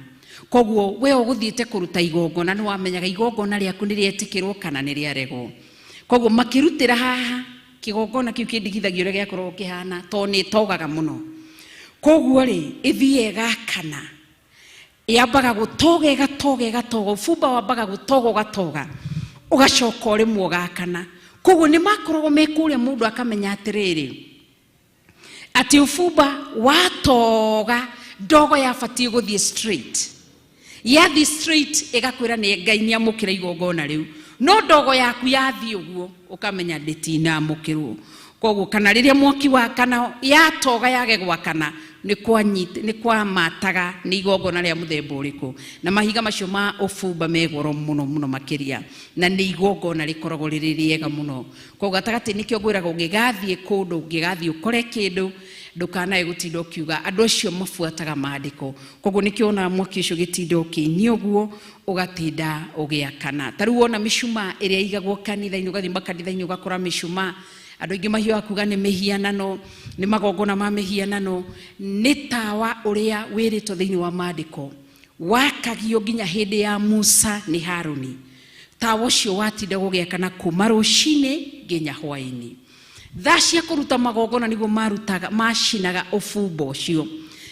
koguo we ũgũthiĩte kũruta igongona nĩ wamenyaga igongona rĩaku nĩ rĩetĩkĩrwo kana nĩ rĩaregwo koguo makĩrutĩra haha kĩgongona kĩu kĩndigithagio ũrĩa gĩakoragwo kĩhana tondũ nĩ ĩtogaga mũno koguo rĩ ĩthiĩ ĩgakana yambaga gũtoga ĩgatoga ĩgatoga ũbumba wambaga gũtoga ũgatoga ũgacoka o rĩmwe ũgakana koguo nĩ makoragwo me kũrĩa mũndũ akamenya atĩrĩrĩ atĩ ũbumba watoga ndogo yabatiĩ gũthiĩ straight yathi straight ĩgakwĩra nĩ Ngai nĩ amũkĩra igongona rĩu no ndogo yaku yathiĩ ũguo ũkamenya ndĩtinamũkĩrwo koguo kana rĩrĩa mwaki wakana yatoga yage gwakana nĩ kwamataga nĩ igongona rĩa mũthemba ũrĩkũ na mahiga macio ma ũbumba me goro mũno mũno makĩria na nĩ igongona rĩkoragwo rĩrĩ rĩega mũno koguo gatagatĩ nĩkĩo ngwĩraga ũngĩgathiĩ kũndũ ũngĩgathiĩ ũkore kĩndũ ndũkanae gũtinda ũkiuga andũ acio mabuataga maandĩko koguo nĩkĩo wonaga mwaki ũcio ũgĩtinda ũkĩinia ũguo ũgatinda ũgĩakana ta rĩu wona mĩcumaa ĩrĩa ĩigagwo kanitha-inĩ ũgathiĩ makanitha-inĩ ũgakora mĩcumaa andũ aingĩ mahiũhaga kuga nĩ mĩhianano nĩ magongona ma mĩhianano nĩ tawa ũrĩa wĩrĩtwo thĩinĩ wa maandĩko wakagio nginya hĩndĩ ya Musa nĩ Haruni tawa ũcio watinda gũgĩakana kuma rũcinĩ nginya hwaĩ-inĩ thaa cia kũruta magongona nĩguo marutaga macinaga ũbumba ũcio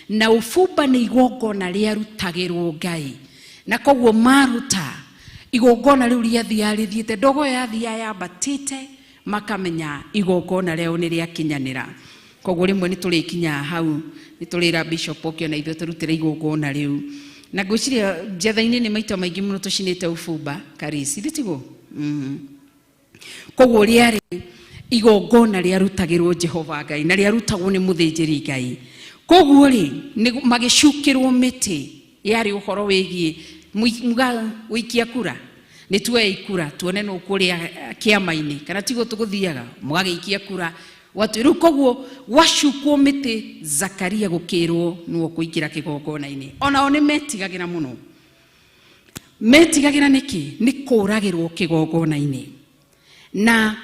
na ũbumba nĩ igongona rĩarutagĩrwo Ngai na koguo maruta igongona rĩu rĩathiaga rĩthiĩte ndogo ĩyo yathiaga yambatĩte makamenya igongona rĩao nĩ rĩakinyanĩra koguo rĩmwe nĩ tũrĩkinyaga hau nĩ tũrĩra bishop oke ona ithuĩ tũrutĩre igongona rĩu na ngwĩciria njatha-inĩ nĩ maita maingĩ mũno tũcinĩte ũbumba Karisi ithe tiguo koguo rĩarĩ igongona rĩarutagĩrwo Jehova Ngai na rĩarutagwo nĩ mũthĩnjĩri Ngai koguo rĩ magĩcukĩrwo mĩtĩ yarĩ ũhoro wĩgiĩ gũikia kura nĩ tuoe kura tuone nũ kũrĩa kĩama-inĩ kana tiguo tũgũthiaga mũgagĩikia kura rĩu koguo gwacukwo mĩtĩ Zakaria gũkĩrwo nĩwe ũkũingĩra kĩgongona-inĩ onao nĩ metigagĩra mũno metigagĩra nĩkĩ nĩ kũragĩrwo kĩgongona-inĩ na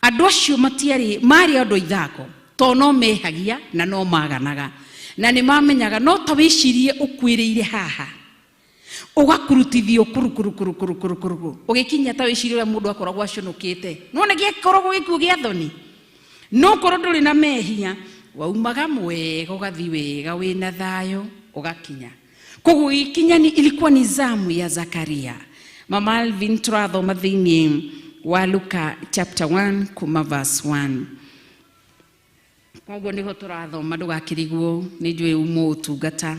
Andũ acio matiarĩ marĩ andũ ithako to no mehagia na no maganaga na nĩ mamenyaga. No ta wĩcirie ũkuĩrĩire haha ũgakurutithio kurukurukurukurukurukuru ũgĩkinya, ta wĩcirie ũrĩa mũndũ akoragwo aconokĩte. Nĩwona gĩakoragwo gĩkuũ gĩa thoni, no korwo ndũrĩ na mehia waumaga mwega, ũgathiĩ wega wĩna thayũ ũgakinya. Koguo gĩkinya ni ilikuwa ni zamu ya Zakaria. Mama Alvin, tũrathoma thĩinĩ wa Luka chapter 1 kuma verse 1. Koguo nĩho tũrathoma, ndũgakĩrigwo nĩ njũĩ umo ũtungata.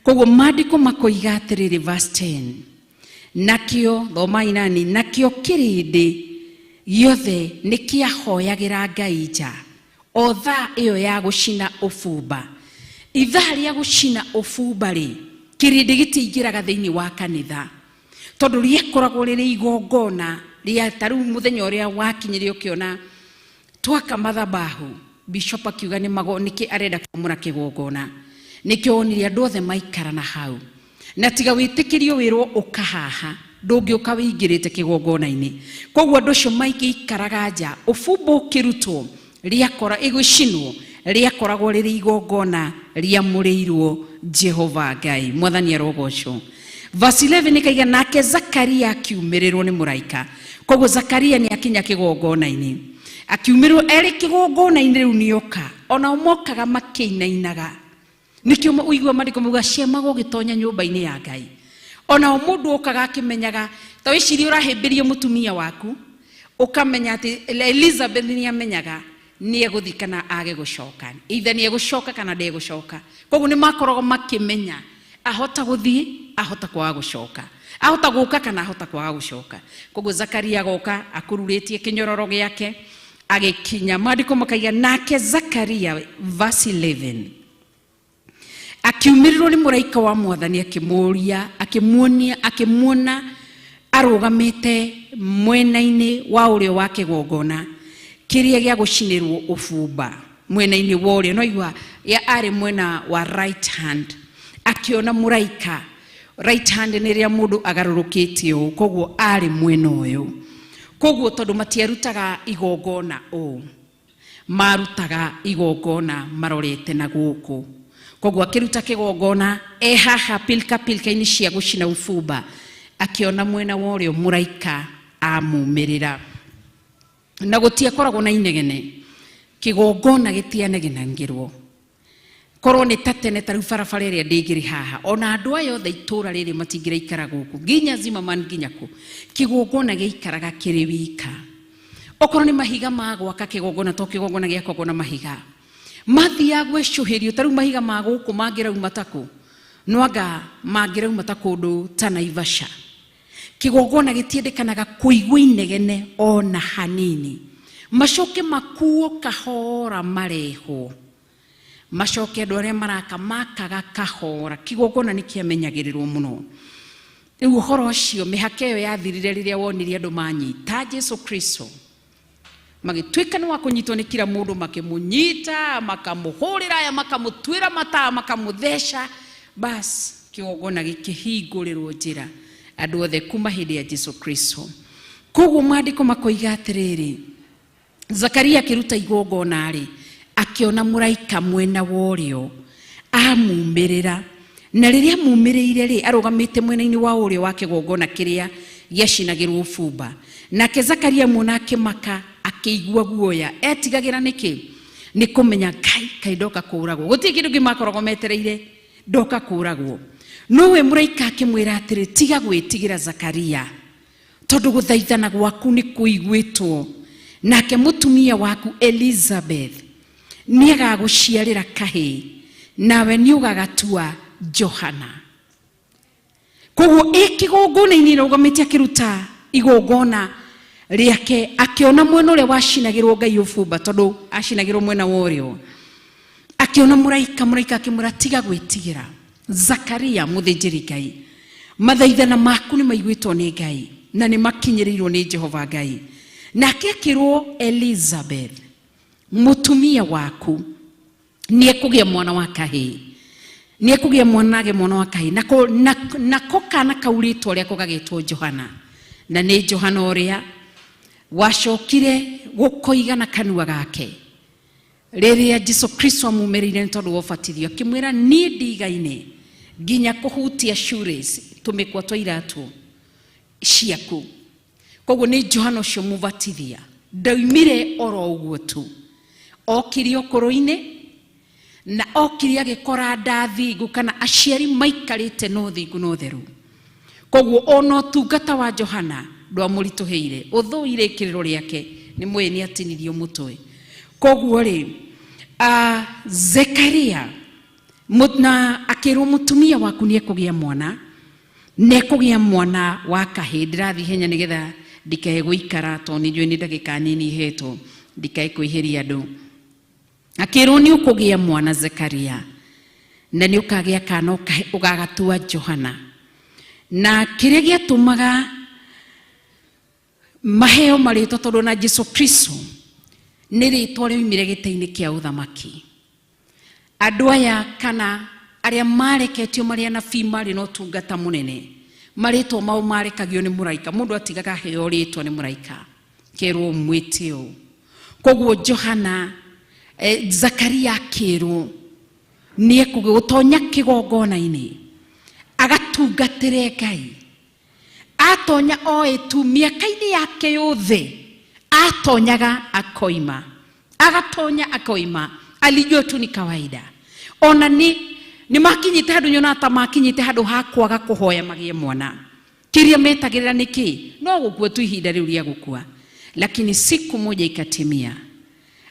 Koguo maandĩko makoiga atĩrĩrĩ, verse 10, nakĩo thomai nani, nakĩo kĩrĩndĩ gĩothe nĩ kĩahoyagĩra Ngai nja o thaa ĩyo ya gũcina ũbumba. Ithaa rĩa gũcina ũbumba rĩ, kĩrĩndĩ gĩtiaingĩraga thĩinĩ wa kanitha tondũ rĩakoragwo rĩrĩ igongona rĩa ta rĩu mũthenya ũrĩa wakinyire ũkĩona twaka mathabahu, bishop akiuga nĩ mago nĩkĩ arenda kwamũra kĩgongona, nĩkĩo wonire andũ othe maikara na hau. Na tiga wĩtĩkĩrio wĩrwo ũka haha, ndũngĩũka wĩingĩrĩte kĩgongona-inĩ. Koguo andũ acio maingĩikaraga nja ũbumba ũkĩrutwo, rĩakora ĩgũcinwo, rĩakoragwo rĩrĩ igongona rĩamũrĩirwo Jehova Ngai. Mwathani arogocwo. Verse 11 ĩkaiga, nake Zakaria akiumĩrĩrwo nĩ mũraika. Koguo Zakaria nĩ akinya kĩgongona-inĩ, akiumĩrĩrwo erĩ kĩgongona-inĩ. Rĩu nĩoka, onao mokaga makĩinainaga. Nĩkĩo ũigua maandĩko mauga cemaga ũgĩtonya nyũmba-inĩ ya Ngai. Onao mũndũ okaga akĩmenyaga. Ta wĩcirie ũrahĩmbĩria mũtumia waku, ũkamenya atĩ Elizabeth nĩ amenyaga nĩ egũthiĩ kana age gũcoka, either nĩ egũcoka kana ndegũcoka. Koguo nĩ makoragwo makĩmenya ahota gũthiĩ, ahota kwaga gũcoka, ahota gũka kana ahota kwaga gũcoka. Koguo Zakaria agoka akururĩtie kĩnyororo gĩake. Agĩkinya, maandĩko makaiga, nake Zakaria, verse 11, akiumĩrĩrwo nĩ mũraika wa Mwathani, akĩmũũria, akĩmuonia, akĩmuona arũgamĩte mwena-inĩ wa ũrĩo wa kĩgongona kĩrĩa gĩa gũcinĩrwo ũbumba. Mwena-inĩ wa ũrĩo, no igua ya arĩ mwena wa right hand, akĩona mũraika. Right hand nĩ rĩrĩa mũndũ agarũrũkĩte ũũ, koguo arĩ mwena ũyũ. Koguo tondũ matiarutaga igongona ũũ, marutaga igongona marorete na gũkũ. Koguo akĩruta kĩgongona e haha pilka pilka-inĩ cia gũcina ũbumba, akĩona mwena wa ũrĩo mũraika amumĩrĩra. Na gũtiakoragwo na inegene, kĩgongona gĩtianegenangĩrwo. Korwo nĩ ta tene, ta rĩu barabara ĩrĩa ndĩngĩrĩ haha, ona andũ aya othe itũra rĩrĩ matingĩraikara gũkũ nginya Zimmerman nginya kũ. Kĩgongona gĩaikaraga kĩrĩ wika. Okorwo nĩ mahiga ma gwaka kĩgongona, to kĩgongona gĩakagwo na mahiga mathiaga gwĩcũhĩrio. Ta rĩu mahiga ma gũkũ mangĩrauma takũ? Nwanga mangĩrauma ta kũndũ ta Naivasha. Kĩgongona gĩtiendekanaga kũigua inegene ona hanini. Macoke makuo kahora, marehwo, macoke andũ arĩa maraka makaga kahora. Kĩgongona nĩ kĩamenyagĩrĩrwo mũno. Rĩu ũhoro ũcio, mĩhaka ĩyo yathirire rĩrĩa wonire andũ manyita Jesu Kristo, magĩtuĩka nĩ wa kũnyitwo nĩ kila mũndũ, makĩmũnyita, makamũhũrĩra aya, makamũtuĩra mataa, makamũtheca. Bas, kĩgongona gĩkĩhingũrĩrwo njĩra andũ othe kuma hĩndĩ ya Jesu Kristo. Koguo maandĩko makoiga atĩrĩrĩ, Zakaria akĩruta igongona rĩ, akĩona mũraika mwena wa ũrĩo amumĩrĩra. Na rĩrĩa amumĩrĩire rĩ, arũgamĩte mwena-inĩ wa ũrĩo wa kĩgongona kĩrĩa gĩacinagĩrwo ũbumba. Nake Zakaria muona akĩmaka, akĩigua guoya. Etigagĩra nĩkĩ? Nĩ kũmenya ngai kaĩ ndoka kũragwo. Gũtirĩ kĩndũ kĩ makoragwo metereire, ndoka kũragwo. Nowe mũraika akĩmwĩra atĩrĩ, tiga gwĩtigĩra, Zakaria, tondũ gũthaithana gwaku nĩ kũiguĩtwo, nake mũtumia waku Elizabeth nĩ agagũciarĩra kahĩĩ, nawe nĩ ũgagatua Johana. Koguo ĩ kĩgongona-inĩ ĩrũgamĩte akĩruta igongona rĩake, akĩona mwena ũrĩa wacinagĩrwo Ngai ũbumba, tondũ acinagĩrwo mwena wa ũrĩo, akĩona mũraika. Mũraika akĩmwĩra, tiga gwĩtigĩra, Zakaria mũthĩnjĩri Ngai, mathaithana maku nĩ maiguĩtwo nĩ Ngai na nĩ makinyĩrĩirwo nĩ Jehova Ngai. Nake akĩrwo Elizabeth mũtumia waku nĩ ekũgĩa mwana wa kahĩĩ, nĩ ekũgĩa mwana, age mwana wa kahĩĩ, nako, nako kana kau rĩtwa rĩako gagĩtwo Johana. Na nĩ Johana ũrĩa wacokire. Gũkoiga na kanua gake rĩrĩa Jesu Kristo amumĩrĩire nĩ tondũ wa ũbatithio, akĩmwĩra, "Niĩ ndigaine nginya kũhutia shoelace, tũmĩkwa twa iratũ ciaku." Koguo nĩ Johana ũcio mũbatithia ndaumire oro ũguo tu, okire ũkũrũ-inĩ na okire agĩkora nda thingu kana aciari maikarĩte na ũthingu na ũtheru. Koguo ona ũtungata wa Johana ndwamũritũhĩire, ũthũ irĩkĩrĩro rĩake nĩ mwĩĩ nĩ atinirio mũtwe. Koguo rĩ, Zekaria na akĩrwo, "Mũtumia waku nĩ ekũgĩa mwana, nĩ ekũgĩa mwana wa kahĩĩ." Ndĩrathiĩ ihenya nĩgetha ndikae gũikara, tondũ nĩ njũĩ nĩ ndagĩka nini hetwo, ndikae kwĩhĩria andũ. Akĩrwo, "Nĩ ũkũgĩa mwana, Zekaria, na nĩ ũkagĩa kana ũgagatua Johana." Na kĩrĩa gĩatũmaga maheo marĩtwa, tondũ na Jesu Kristo nĩ rĩtwa rĩoimire gĩtĩ-inĩ kĩa ũthamaki, andũ aya kana arĩa mareketio marĩ anabii marĩ na ũtungata mũnene, marĩtwa mao marekagio nĩ mũraika. Mũndũ atigaga aheo rĩtwa nĩ mũraika, kerwo, "Mwĩte ũũ." Koguo Johana, Zakaria akĩrwo nĩ ekũgũtonya kĩgongona-inĩ agatungatĩre Ngai. Atonya oĩ tu mĩaka-inĩ yake yothe atonyaga akoima, agatonya akoima, alijua tu ni kawaida. Ona nĩ makinyĩte handũ, nyonaga ta makinyĩte handũ ha kwaga kũhoya magĩe mwana. Kĩrĩa metagĩrĩra nĩ kĩ? No gũkua tu, ihinda rĩu rĩa gũkua. Lakini siku moja ikatimia,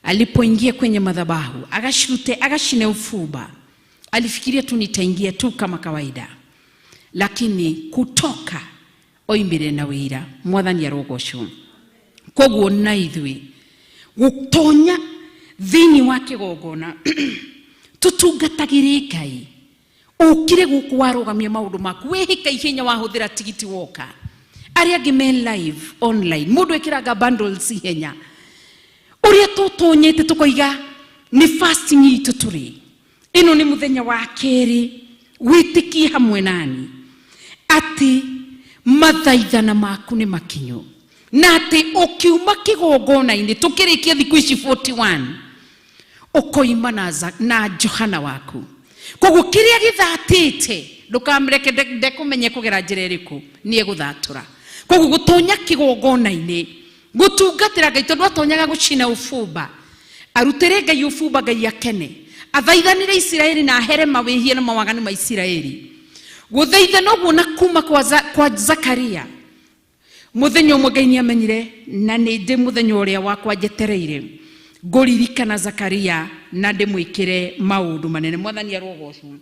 alipoingia kwenye madhabahu agashirute agashine ufuba. Alifikiria tu, "Nitaingia tu kama kawaida," lakini kutoka oimire na wĩira. Mwathani arogocwo. Koguo na ithuĩ gũtonya thĩinĩ wa kĩgongona tũtungatagĩre Ngai, ũkire gũkũ warũgamia maũndũ maku, wĩhĩka ihenya, wahũthĩra tigiti woka. Arĩa angĩ me live online, mũndũ ĩkĩraga bundles ihenya. Ũrĩa tũtonyete tũkoiga nĩ fasting itũ tũrĩ ĩno, nĩ mũthenya wa kerĩ, wĩtĩkie hamwe nani atĩ mathaithana maku nĩ makinyu, na atĩ ũkiuma kĩgongona-inĩ tũkĩrĩkia thikũ ici 41 ũkoima na Johana waku. Koguo kĩrĩa gĩthatĩte ndũkamreke ndekũmenye kũgera njĩra ĩrĩkũ nĩ egũthatũra. Koguo gũtonya kĩgongona-inĩ gũtungatĩra Ngai, tondũ atonyaga gũcina ũbumba, arutĩre Ngai ũbumba, Ngai akene, athaithanĩre Isiraeli na ahere mawĩhia na mawaganu ma Isiraeli. Gũthaithana ũguo na kuma kwa Zakaria, mũthenya ũmwe Ngai nĩ amenyire, na nĩ ndĩ mũthenya ũrĩa wakwa njetereire ngũririkana Zakaria na ndĩmwĩkĩre maũndũ manene. Mwathani arogocwo.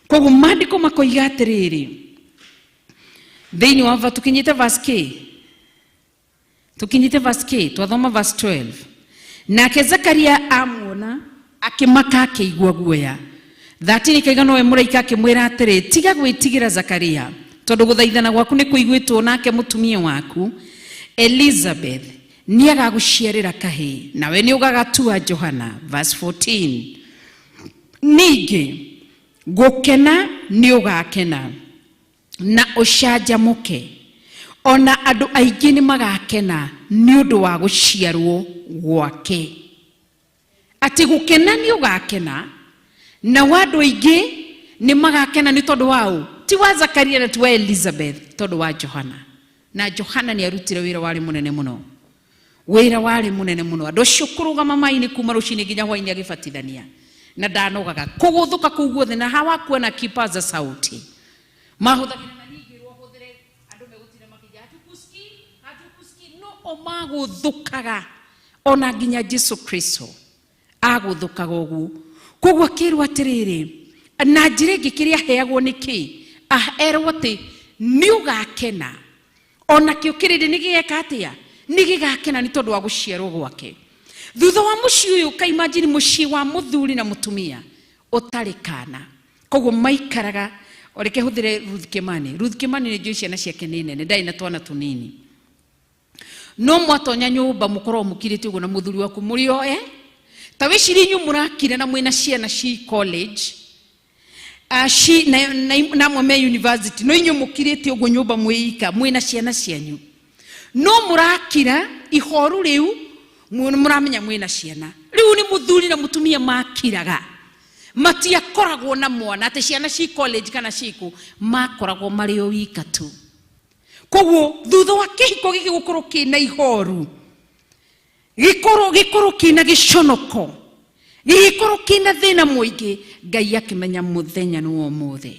Koguo maandĩko makoiga atĩrĩrĩ, thĩinĩ wa tũkinyĩte verse k, tukinyite verse k, twathoma verse 12. Nake Zakaria amuona akĩmaka, akĩigua guoya. 13 ikaiga, nowe mũraika akĩmwĩra atĩrĩ, "Tiga gwĩtigĩra, Zakaria, tondũ gũthaithana gwaku nĩ kũiguĩtwo, nake mũtumia waku Elizabeth nĩ agagũciarĩra kahĩĩ, nawe nĩ ũgagatua Johana. Verse 14, ningĩ gũkena nĩ ũgakena na ũcanjamũke, ona andũ aingĩ nĩ magakena nĩ ũndũ wa gũciarwo gwake. Atĩ gũkena nĩ ũgakena na wa andũ aingĩ nĩ magakena nĩ tondũ wa ũ? Ti wa Zakaria na ti wa Elizabeth, tondũ wa Johana. Na Johana nĩ arutire wĩra warĩ mũnene mũno, wĩra warĩ mũnene mũno. Andũ acio kũrũgama maĩ-inĩ kuma rũcinĩ nginya hwaĩ-inĩ agĩbatithania, na ndanogaga kũgũthũka kũu guothe, na hawakuwa na kipaza sauti mahũthagĩra, na ningĩ hũthĩre andũ megũtinda makĩnja, "Hatukusikii, hatukusikii." No o magũthũkaga, ona nginya Jesu Kristo agũthũkaga ũguo. Koguo akĩrwo atĩrĩrĩ, na njĩra ĩngĩ kĩrĩa aheagwo nĩ kĩ? Erwo atĩ nĩ ũgakena, ona kĩo kĩrĩndĩ nĩ gĩgeka atĩa? Nĩ gĩgakena nĩ tondũ wa gũciarwo gwake. Thutha wa mũciĩ ũyũ, kaimajini mũciĩ wa mũthuri na mũtumia ũtarĩ kana, koguo maikaraga oreke hũthĩre Ruth Kimani. Ruth Kimani nĩ njũĩ ciana ciake nĩ nene, ndarĩ na twana tũnini, no mwatonya nyũmba mũkorwo mũkirĩte ũguo na mũthuri waku mũrĩ o ta wĩcirie inyuĩ mũrakira na mwĩna ciana ci college, ci na amwe me university, no inyuĩ mũkirĩte ũguo nyũmba mwĩika mwĩna ciana cianyu, no mũrakira ihoru rĩu. Mũramenya mwĩna ciana rĩu nĩ mũthuri na mũtumia makiraga, matiakoragwo na mwana atĩ ciana ci college kana ciku, makoragwo marĩ o wika tu. Koguo thutha wa kĩhiko gĩkĩ gũkorwo kĩna ihoru, gĩkorwo kĩna gĩconoko, gĩgĩkorwo kĩna thĩna mũingĩ, Ngai akĩmenya mũthenya nĩ wa ũmũthĩ,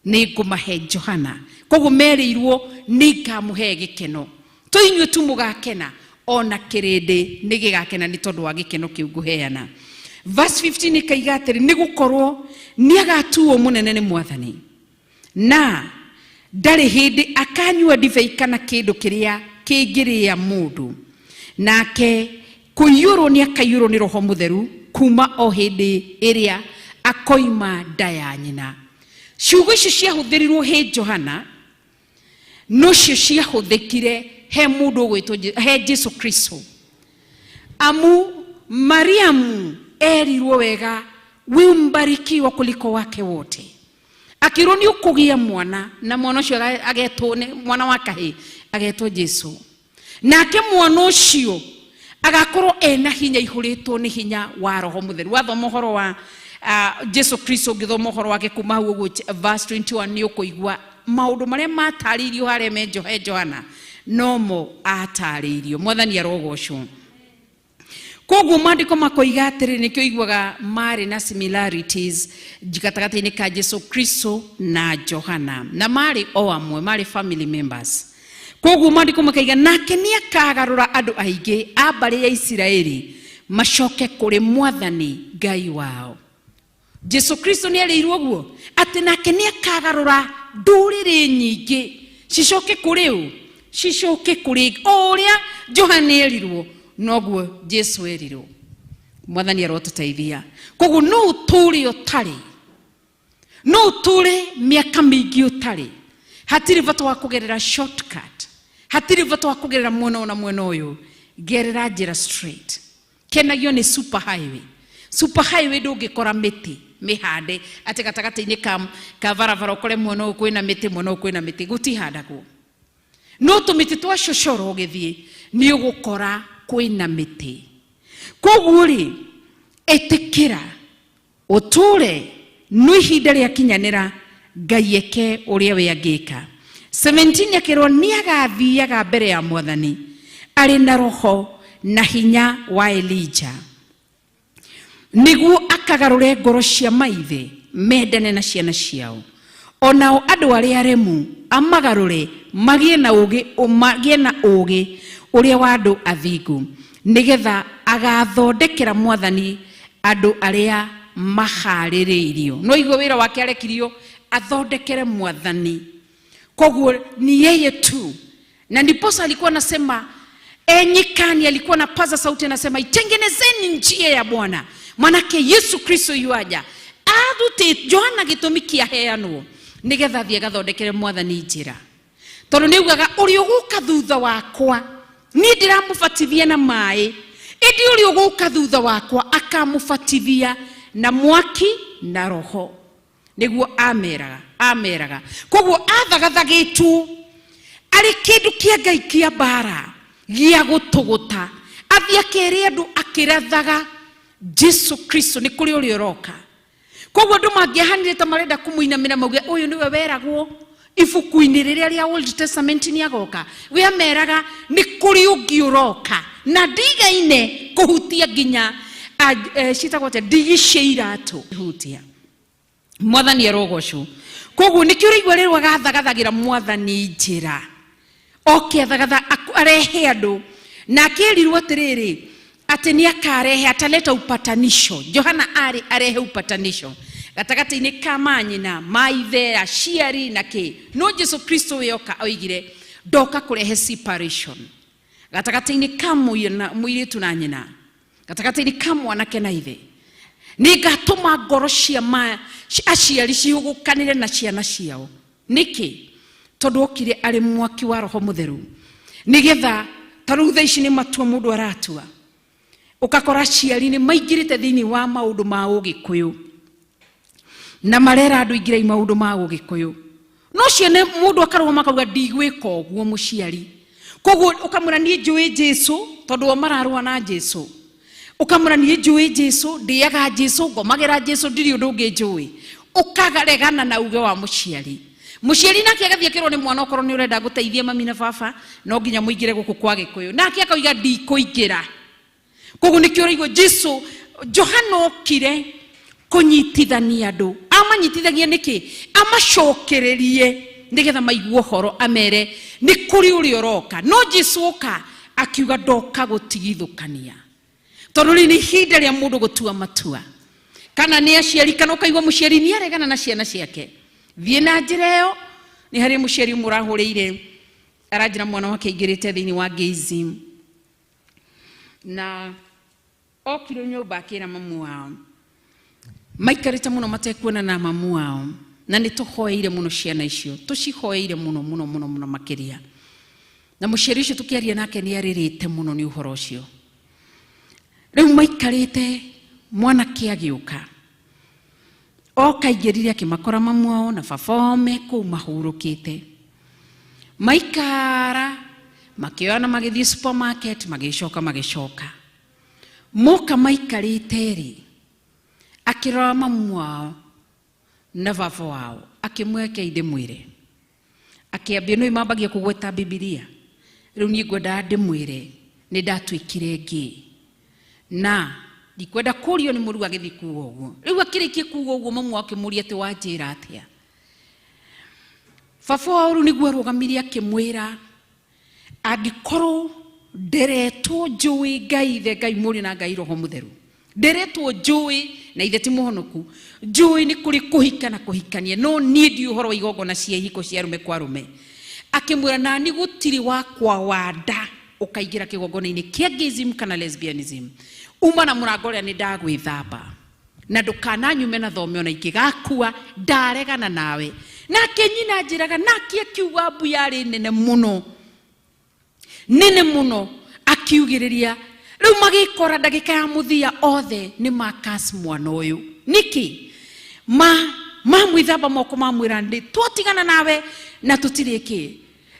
nĩ ngũmahe Johana. Koguo merĩirwo nĩ ngamũhe gĩkeno, to inyuĩ tu mũgakena, ona kĩrĩndĩ nĩ gĩgakena nĩ tondũ wa gĩkeno kĩu ngũheana. Verse 15 ĩkaiga atĩrĩ, nĩ gũkorwo nĩ agatuo mũnene nĩ Mwathani, na ndarĩ hĩndĩ akanyua ndibei kana kĩndũ kĩrĩa kĩngĩrĩa mũndũ, nake kũiyũrwo nĩ akaiyũrwo nĩ Roho Mũtheru kuma o hĩndĩ ĩrĩa akoima nda ya nyina. Ciugo icio ciahũthĩrirwo he Johana, nocio ciahũthĩkire he mũndũ ũgwĩtwo he Jesu Kristo. Amu Mariamu erirwo wega, we mbarikiwa kuliko wake wote, akĩrwo nĩ ũkũgĩa mwana, na mwana ũcio agetwo mwana wa kahĩ agetwo Jesu, nake mwana ũcio agakorwo ena hinya, ihũrĩtwo nĩ hinya wa Roho Mũtheru. Wathoma ũhoro wa Jesu Kristo, ũngĩthoma ũhoro wake kuma hau ũguo verse 21, nĩ ũkũigua maũndũ marĩa matarĩirio harĩa me he Johana nomo atarĩirio. Mwathani arogocwo. Koguo maandĩko makoiga atĩrĩ, nĩkĩo iguaga marĩ na similarities gatagatĩ-inĩ ka Jesu Kristo na Johana, na marĩ o amwe, marĩ family members. Koguo maandĩko makaiga, nake nĩ akagarũra andũ aingĩ a mbarĩ ya Isiraeli macoke kũrĩ Mwathani Ngai wao. Jesu Kristo nĩ erĩirwo ũguo atĩ nake nĩ akagarũra ndũrĩrĩ nyingĩ cicoke kũrĩ ũ, cicoke kũrĩ o ũrĩa Johana erirwo, noguo Jesu erirwo. Mwathani arotũteithia. Koguo no ũtũre ũtarĩ, no ũtũre mĩaka mĩingĩ ũtarĩ, hatirĩ bata wa kũgerera shortcut, hatirĩ bata wa kũgerera mwena ũyũ na mwena ũyũ, gerera njĩra straight. Kenagio nĩ super highway. Super highway ndũngĩkora mĩtĩ mĩhande atĩ gatagatĩ-inĩ ka barabara, ũkore mwena ũyũ kwĩna mĩtĩ, mwena ũyũ kwĩna mĩtĩ, gũtihandagwo. No tũmĩtĩ twa cocoro ũgĩthiĩ nĩ ũgũkora kwĩna mĩtĩ. Koguo rĩ, ĩtĩkĩra ũtũre, no ihinda rĩakinyanĩra Ngai eke ũrĩa we angĩka. 17 akĩrwo nĩ agathiaga mbere ya Mwathani arĩ na roho na hinya wa Elija, nĩguo akagarũre ngoro cia maithe mendane na ciana ciao, onao andũ arĩa aremu amagarũre magĩe na ũũgĩ, magĩe na ũũgĩ ũrĩa wa andũ athingu, nĩgetha agathondekera Mwathani andũ arĩa maharĩrĩirio. No igua wĩra wake arekirio athondekere Mwathani. Koguo ni yeye tu, na ndiposa alikuwa anasema enyikani, alikuwa anapaza sauti anasema, itengenezeni njia ya Bwana, manake Yesu Kristo yuaja. Arute Johana gĩtũmi kĩaheanwo nĩgetha athiĩ agathondekere Mwathani njĩra, tondũ nĩ augaga ũrĩa ũgũka thutha wakwa, niĩ ndĩramũbatithia na maĩ, ĩndĩ ũrĩa ũgũka thutha wakwa akamũbatithia na mwaki na Roho. Nĩguo ameraga. Koguo athagathagĩtwo arĩ kĩndũ kĩa Ngai kĩa mbara gĩa gũtũgũta, athiĩ akere andũ akĩrathaga Jesu Kristo nĩ kũrĩ ũrĩa ũroka. Koguo andũ mangĩahanire ta marenda kũmũinamĩra mauge ũyũ nĩwe weragwo ibuku-inĩ rĩrĩa rĩa Old Testament nĩ agoka, we ameraga nĩ kũrĩ ũngĩ ũroka na ndigaine kũhutia nginya ciĩtagwo atĩa, ndigi cia iratũ hutia. Mwathani arogocwo. Koguo nĩkĩo ũraigua rĩrĩa agathagathagĩra Mwathani njĩra, oke athagatha arehe andũ, na akĩrirwo atĩrĩrĩ atĩ nĩ akarehe, ataleta upatanisho. Johana arĩ arehe upatanisho gatagatĩ-inĩ ka manyina, maithe, aciari na kĩ. No Jesu Kristo we oka oigire ndoka kũrehe separation gatagatĩ-inĩ ka mũirĩtu na nyina, gatagatĩ-inĩ ka mwanake na ithe. Nĩ ngatũma ngoro cia aciari cihũgũkanĩre na ciana ciao. Nĩkĩ? Tondũ okire arĩ mwaki wa Roho Mũtheru, nĩgetha ta rĩu thaa ici nĩ matua mũndũ aratua, ũgakora aciari nĩ maingĩrĩte thĩinĩ wa maũndũ ma ũgĩkũyũ na marera andũ ingĩrai maũndũ ma ũgĩkũyũ, no ciana mũndũ akarũgama akauga ndigwĩka ũguo mũciari. Koguo ũkamwĩra niĩ njũĩ Jesu tondũ o mararũa na Jesu. Ũkamwĩra niĩ njũĩ Jesu, ndĩaga Jesu, ngomagĩra Jesu, ndirĩ ũndũ ũngĩ njũĩ. Ũkaregana na uge wa mũciari. Mũciari nake agathiĩ akĩrwo nĩ mwana okorwo nĩ ũrenda gũteithia mami na baba no nginya mũingĩre gũkũ kwa Gĩkũyũ. Nake akauga ndikũingĩra. Koguo nĩkĩo ũraigua Jesu Johana okire kũnyitithania andũ. Amanyitithagia nĩkĩ? Amacokererie nĩgetha maigue ũhoro, amere nĩ kũrĩ ũrĩa ũroka. No Jesu oka akiuga ndoka gũtigithũkania. Tondũ rĩrĩ nĩ ihinda rĩa mũndũ gũtua matua. Kana nĩ aciari, kana ũkaigua mũciari nĩ aregana na ciana ciake. Thiĩ na njĩra ĩyo, nĩ harĩ mũciari ũmwe ũrahũrĩire aranjĩra mwana wake aingĩrĩte thĩinĩ wa gayism. Na okire nyũmba akĩra mamu wao. Maikarĩte mũno matekuonana na mamu wao. Na nĩ tũhoeire mũno ciana icio, tũcihoeire mũno mũno mũno mũno makĩria. Na mũciari ũcio tũkĩaria nake nĩ arĩrĩte mũno nĩ ũhoro ũcio. Rĩu maikarĩte mwanake agĩũka. Oka aingĩrire akĩmakora mamu wao na baba wao me kũu mahurũkĩte. Maikara makĩoyana magĩthiĩ supermarket magĩcoka magĩcoka. Moka maikarĩte rĩ, akĩrora mamu wao na baba wao akĩmwĩra ndĩmwĩre. Akĩambia nĩ mambagia kũgweta Bibilia. Rĩu niĩ ngwendaga ndĩmwĩre nĩ ndatuĩkire gay. Na ndikwenda kũrio nĩ mũru agĩthiĩ kuga ũguo. Rĩu akĩrĩkia kuga ũguo mamu wao akĩmũria atĩ wanjĩra atĩa. Baba wao rĩu nĩguo arũgamire akĩmwĩra angĩkorwo nderetwo njũĩ Ngai ithe Ngai Mũriũ na Ngai Roho Mũtheru. Nderetwo njũĩ na ithe ti mũhonoku. Njũĩ nĩ kũrĩ kũhika na kũhikania no niĩ ndiũĩ ũhoro wa igongona cia ihiko cia arũme kwa arũme. Akĩmwĩra nani gũtirĩ wakwa wa nda ũkaingĩra kĩgongona-inĩ kĩa gayism kana lesbianism. Uma na mũrango ũrĩa nĩ ndagwĩthamba. Na ndũkananyume na thome ona ingĩgakua ndaregana nawe. Nake nyina anjĩraga nake akiuga mbu yarĩ nene mũno. Nene mũno akiugĩrĩria. Rĩu magĩkora ndagĩka ya mũthia othe nĩ makas mwana ũyũ. Nĩkĩ? Mamwĩthamba moko mamwĩra ndĩ twatigana nawe na tũtirĩ kĩ.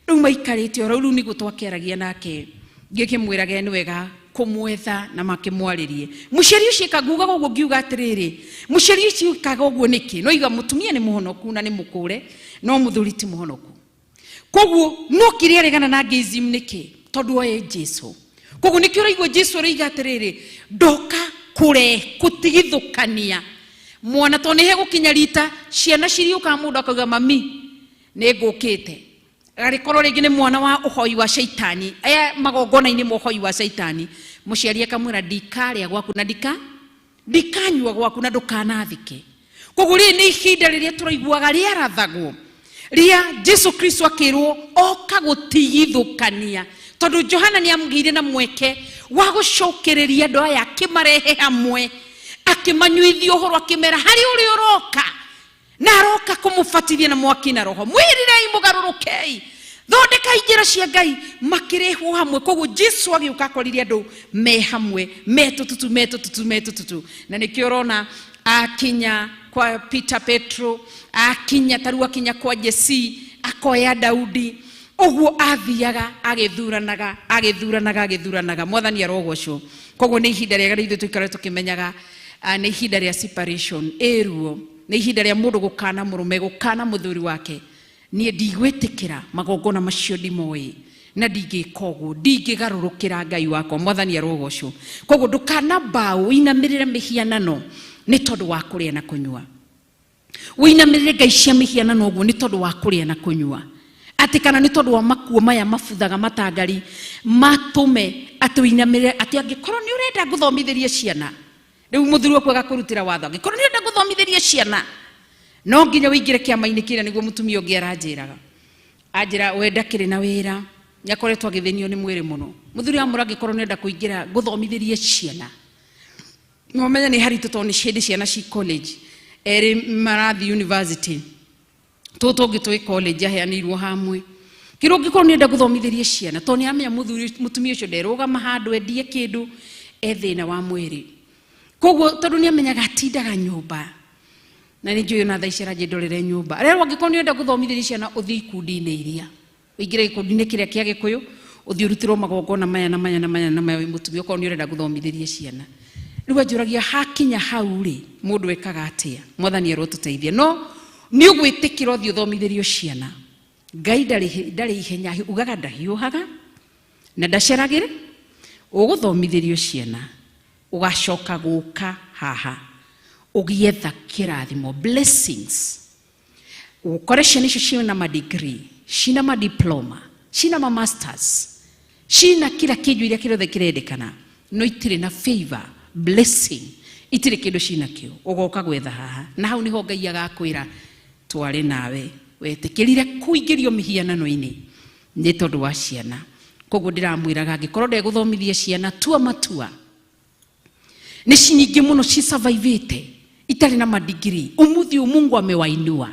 Rĩu maikarĩte oro rĩu nĩguo twakĩaragia nake ngĩkĩmwĩraga nĩ wega kũmwetha na makĩmwarĩrie. Mũciari ũcio eka ngugaga ũguo ngiuga atĩrĩrĩ, mũciari ũcio ekaga ũguo nĩkĩ? No iga mũtumia nĩ mũhonoku na nĩ mũkũre, no mũthuri ti mũhonoku. Koguo no kĩrĩa aregana na gayism nĩkĩ? Tondũ oĩ Jesu. Koguo nĩkĩo ũraigua Jesu aroiga atĩrĩrĩ, ndoka kũre kũtigithũkania mwana tondũ nĩ hegũkinya rita ciana ciriũkaga mũndũ akauga mami nĩ ngũkĩte. Agĩkorwo rĩngĩ nĩ mwana wa ũhoi wa caitani, aya magongona-inĩ ma ũhoi wa caitani, mũciari akamwĩra ndikarĩa gwaku na ndikanyua gwaku na ndũkanathike. Koguo rĩrĩ nĩ ihinda rĩrĩa tũraiguaga rĩarathagwo rĩa Jesu Kristo akĩrwo oka gũtigithũkania, tondũ Johana nĩ amũgĩire na mweke wa gũcokereria andũ aya akĩmarehe hamwe, akĩmanyuithia ũhoro, akĩmera harĩ ũrĩa ũroka na aroka kũmũbatithia na mwaki na roho. Mwĩrirei mũgarũrũkei, thondekai njĩra cia Ngai, makĩrehwo hamwe. Koguo Jesu agĩũka akorire andũ me hamwe, me tũtutu, me tũtutu, me tũtutu. Na nĩkĩo ũrona akinya kwa Peter Petro, akinya tarĩu akinya kwa Jesse, akoya Daudi. Ũguo athiaga agĩthuranaga, agĩthuranaga, agĩthuranaga. Mwathani arogocwo. Koguo nĩ ihinda rĩega rĩa ithuĩ tũikare tũkĩmenyaga, nĩ ihinda rĩa separation ĩruo. Nĩ ihinda rĩa mũndũ gũkana mũrũme, gũkana mũthuri wake. Niĩ ndigwĩtĩkĩra magongona macio ndimoĩ na ndingĩka ũguo, ndingĩgarũrũkĩra Ngai wakwa. Mwathani arogocwo. Koguo ndũkana mbaũ ũinamĩrĩre mĩhianano nĩ tondũ wa kũrĩa na kũnyua. Ũinamĩrĩre ngai cia mĩhianano ũguo nĩ tondũ wa kũrĩa na kũnyua. Atĩ kana nĩ tondũ wa makuo maya mabuthaga matangari matũme atĩ ũinamĩrĩre, atĩ angĩkorwo nĩ ũrenda ngũthomithĩrie ciana. Rĩu mũthuri waku agakũrutĩra watho, angĩkorwo nĩ ũrenda gũthomithĩria ciana no nginya ũingĩre kĩama-inĩ kĩrĩa. Nĩguo mũtumia ũngĩ aranjĩraga, anjĩra we ndakĩrĩ na wĩra, nĩ akoretwo agĩthĩnio nĩ mwĩrĩ mũno. Mũthuri amwĩra angĩkorwo nĩ ũrenda kũingĩra gũthomithĩrie ciana, no ũmenye nĩ haritũ tondũ nĩ hĩndĩ ciana ci college, erĩ marathiĩ university, tũtũ tũngĩ twĩ college aheanĩirwo hamwe. Kĩrĩa ũngĩkorwo nĩ ũrenda gũthomithĩria ciana, tondũ nĩ aramenya mũtumia ũcio nderũgama handũ endie kĩndũ, e thĩna wa mwĩrĩ. Koguo tondũ nĩ amenyaga atindaga nyũmba, na nĩ njũĩ ona thaa ici aranjĩ ndorere nyũmba. Rĩu angĩkorwo nĩ ũrenda gũthomithĩria ciana, ũthiĩ ikundi-inĩ iria, ũingĩre gĩkundi-inĩ kĩrĩa kĩa Gĩkũyũ, Ũthiĩ ũrutĩrwo magongona maya na maya na maya na maya wĩ mũtumia okorwo nĩ ũrenda gũthomithĩria ciana. Rĩu anjũragia hakinya hau rĩ, mũndũ ekaga atĩa? Mwathani arotũteithia. No nĩ ũgwĩtĩkĩra ũthiĩ ũthomithĩrio ciana. Ngai ndarĩ ihenya, ugaga ndahiũhaga na ndaceragĩra. Ũgũthomithĩrio ciana, ũgacoka gũka haha ũgĩetha kĩrathimo, blessings. Ũkore ciana icio ciĩna ma degree, cina ma diploma, cina ma masters, cina kila kĩndũ iria kĩrothe kĩrendekana, no itirĩ na favor, blessing, itirĩ kĩndũ cinakĩo. Ũgoka gwetha haha, na hau nĩho Ngai agakwĩra twarĩ nawe, wetĩkĩrire kũingĩrio mĩhianano-inĩ nĩ tondũ wa ciana. Koguo ndĩramwĩraga angĩkorwo ndegũthomithia ciana, tua matua. Nĩ nyingĩ mũno cisurvivĩte itarĩ na madigiri. Ũmũthĩ ũyũ Mungu amewainua.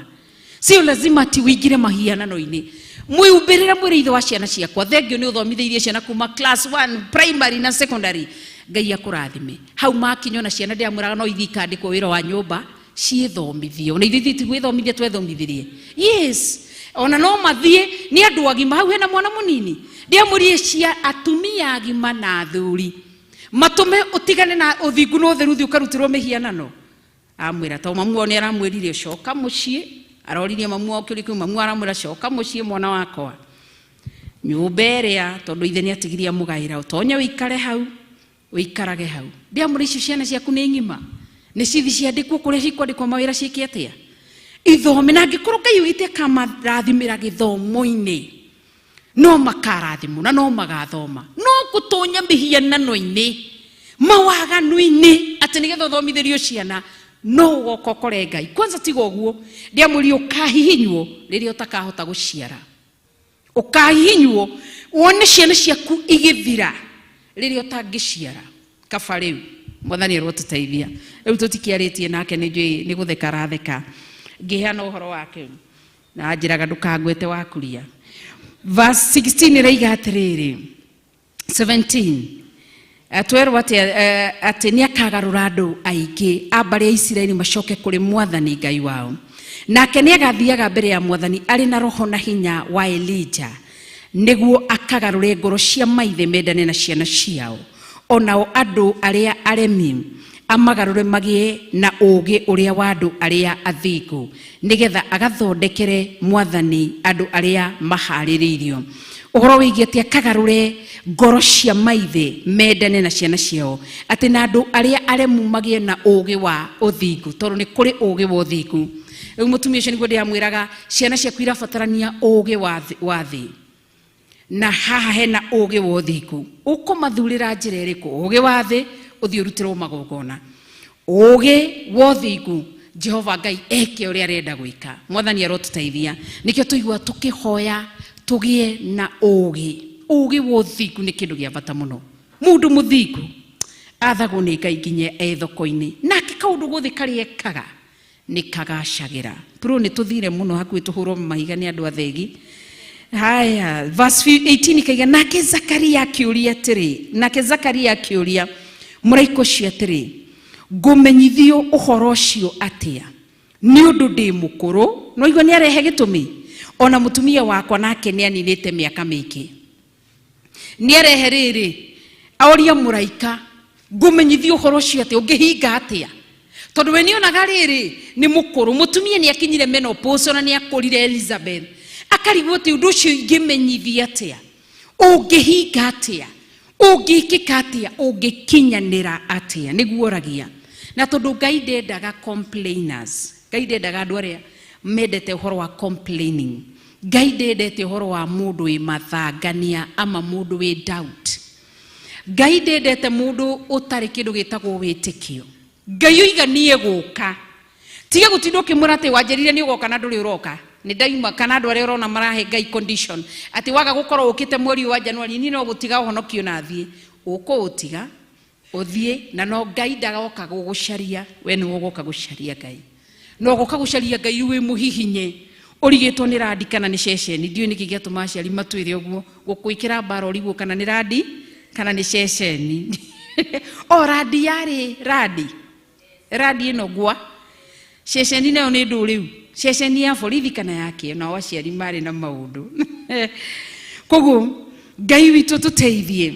Sio lazima ati uingire mahianano-inĩ. Mwĩumbĩrĩre mwĩrĩ ithe wa ciana ciakwa. Thengio nĩ ũthomithĩirie ciana kuma class 1 primary na secondary. Ngai akũrathime. Hau makinya ona ciana ndĩramwĩraga no ithiĩ ikandĩkwo wĩra wa nyũmba ciĩthomithie. Ona ithuĩ ti gwĩthomithia twethomithirie. Yes. Ona no mathiĩ nĩ andũ agima. Hau hena mwana mũnini. Ndĩamũrie cia atumia agima na athuri. Matũme ũtigane na ũthingu na ũtheru ũthiĩ ũkarutĩrwo mĩhianano. Amwĩra to mamu wao nĩ aramwĩrire coka mũciĩ. Aroririe mamu wao kĩũria kĩu, mamu aramwĩra coka mũciĩ mwana wakwa. Nyũmba ĩrĩa tondũ ithe nĩ atigirie amũgaĩra, ũtonye ũikare hau, ũikarage hau. Ndĩamũra icio ciana ciaku nĩ ng'ima. Nĩ cithi ciandĩkwo kũrĩa cikwandĩkwo mawĩra ciĩke atĩa? Ithome, na angĩkorwo Ngai oigĩte akamarathimĩra gĩthomo-inĩ, no makarathimwo na no magathoma. No gũtonya mĩhianano-inĩ, mawaganu-inĩ, atĩ nĩgetha ũthomithĩrio ciana, no ũgoka ũkore Ngai. Kwanza tiga ũguo, ndĩamwĩrire ũkahihinywo rĩrĩa ũtakahota gũciara. Ũkahihinywo wone ciana ciaku igĩthira rĩrĩa ũtangĩciara. Kaba rĩu Mwathani arotũteithia. Rĩu tũtikĩarĩtie nake, nĩ njũĩ nĩ gũtheka aratheka ngĩheana ũhoro wake, na anjĩraga ndũkangwete wakuria. Verse 16 ĩraiga atĩrĩrĩ, 17 twerwo atĩ atĩ nĩ akagarũra andũ aingĩ a mbarĩ ya Isiraeli macoke kũrĩ Mwathani Ngai wao. Nake nĩ agathiaga mbere ya Mwathani arĩ na roho na hinya wa Elija, nĩguo akagarũre ngoro cia maithe mendane na ciana ciao, onao andũ arĩa aremi amagarũre magĩe na ũũgĩ ũrĩa wa andũ arĩa athingu, nĩgetha agathondekere Mwathani andũ arĩa maharĩrĩirio. Ũhoro wĩgiĩ atĩ akagarũre ngoro cia maithe mendane na ciana ciao, atĩ na andũ arĩa aremu magĩe na ũũgĩ wa ũthingu, tondũ nĩ kũrĩ ũũgĩ wa ũthingu. Rĩu mũtumia ũcio nĩguo ndĩramwĩraga, ciana ciaku irabatarania ũũgĩ wa thĩ, na haha hena ũũgĩ wa ũthingu. Ũkũmathurĩra njĩra ĩrĩkũ? Ũũgĩ wa thĩ ũthiĩ ũrutĩrwo magongona, ũũgĩ wa ũthingu Jehova Ngai eke ũrĩa arenda gwĩka. Mwathani arotũteithia. Nĩkĩo tũigua tũkĩhoya tũgĩe na ũũgĩ. Ũũgĩ wa ũthingu nĩ kĩndũ gĩa bata mũno. Mũndũ mũthingu athagwo nĩ Ngai nginya e thoko-inĩ, nake kaũndũ gothe karĩa ekaga nĩ kagacagĩra. Bro, nĩ tũthire mũno hakuhĩ tũhũrwo mahiga nĩ andũ athegi. Haya, verse 18 ikaiga, nake Zakaria akĩũria atĩrĩ, nake Zakaria akĩũria mũraika ũcio atĩrĩ, ngũmenyithio ũhoro ũcio atĩa? Nĩ ũndũ ndĩ mũkũrũ. No igua nĩ arehe gĩtũmi. Ona mũtumia wakwa nake nĩ aninĩte mĩaka mĩingĩ. Nĩ arehe rĩrĩ, oria mũraika, ngũmenyithio ũhoro ũcio atĩa? Ũngĩhinga atĩa? Tondũ we nĩonaga rĩrĩ nĩ mũkũrũ, mũtumia nĩ akinyire menopause, ona nĩ akũrire Elizabeth. Akarigwo atĩ ũndũ ũcio ingĩmenyithia atĩa? Ũngĩhinga atĩa? Ũngĩkĩka atĩa? Ũngĩkinyanĩra atĩa? Nĩguo oragia. Na tondũ Ngai ndendaga complainers, Ngai ndendaga andũ arĩa mendete ũhoro wa complaining. Ngai ndendete ũhoro wa mũndũ wĩ mathangania ama mũndũ wĩ doubt. Ngai ndendete mũndũ ũtarĩ kĩndũ gĩtagwo wĩtĩkio. Ngai oiga niĩ gũka, tiga gũtinda ũkĩmwĩra atĩ wanjĩrire nĩ ũgoka na ndũrĩ ũroka. Nĩ ndauma, kana andũ arĩa ũrona marahe Ngai condition atĩ waga gũkorwo ũkĩte mweri ũyũ wa January, niĩ no gũtiga ũhonokio na thiĩ. Ũkũũtiga ũthiĩ, na no Ngai ndagoka gũgũcaria, we nĩwe ũgoka gũcaria Ngai. No ũgoka gũcaria Ngai wĩ mũhihinye, ũrigĩtwo nĩ randi kana nĩ ceceni. Ndiũĩ nĩkĩ gĩatũma aciari matwĩre ũguo, gũkwĩkĩra mbara ũrigwo kana nĩ randi kana nĩ ceceni. O randi yarĩ randi, randi ĩno ngwa, ceceni nayo nĩ ndũ rĩu, ceceni ya borithi kana ya kĩ? Nao aciari marĩ na maũndũ. Koguo Ngai witũ tũteithie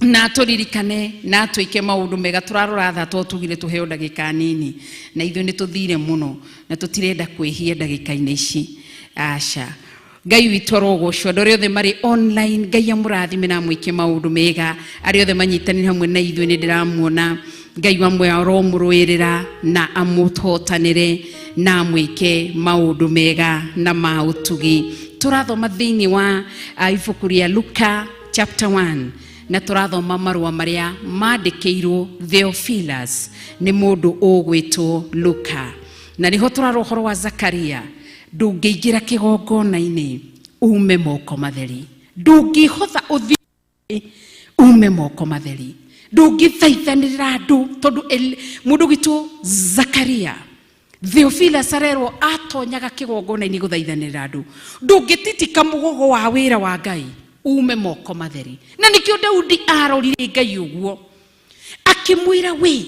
na tũririkane na twĩke maũndũ mega. Tũrarora thaa to tugire tũheo ndagĩka nini, na ithuĩ nĩ tũthire mũno na tũtirenda kwĩhia ndagĩka-inĩ ici. Aca, Ngai witũ arogocwo. Andũ arĩa othe marĩ online, Ngai amũrathime na amwĩke maũndũ mega. Arĩa othe manyitanĩire hamwe na ithuĩ, nĩ ndĩramuona. Ngai wa muoyo aromũrũĩrĩra na amũhotanĩre na amwĩke maũndũ mega na ma ũtugi. Tũrathoma thĩinĩ wa ibuku rĩa Luka chapter 1, na tũrathoma marũa marĩa mandĩkĩirwo Theophilus nĩ mũndũ ũgwĩtwo Luka, na nĩho tũrarora ũhoro wa Zakaria. Ndũngĩingĩra kĩgongona-inĩ ume moko matheri, ndũngĩhotha ũthiĩ ume moko matheri, ndũngĩthaithanĩrĩra andũ, tondũ mũndũ gwitũ Zakaria, Theophilus arerwo atonyaga kĩgongona-inĩ gũthaithanĩrĩra andũ. Ndũngĩtitika mũgogo wa wĩra wa Ngai ume moko matheri. Na nĩkĩo Daudi arorire Ngai ũguo akĩmwĩra, we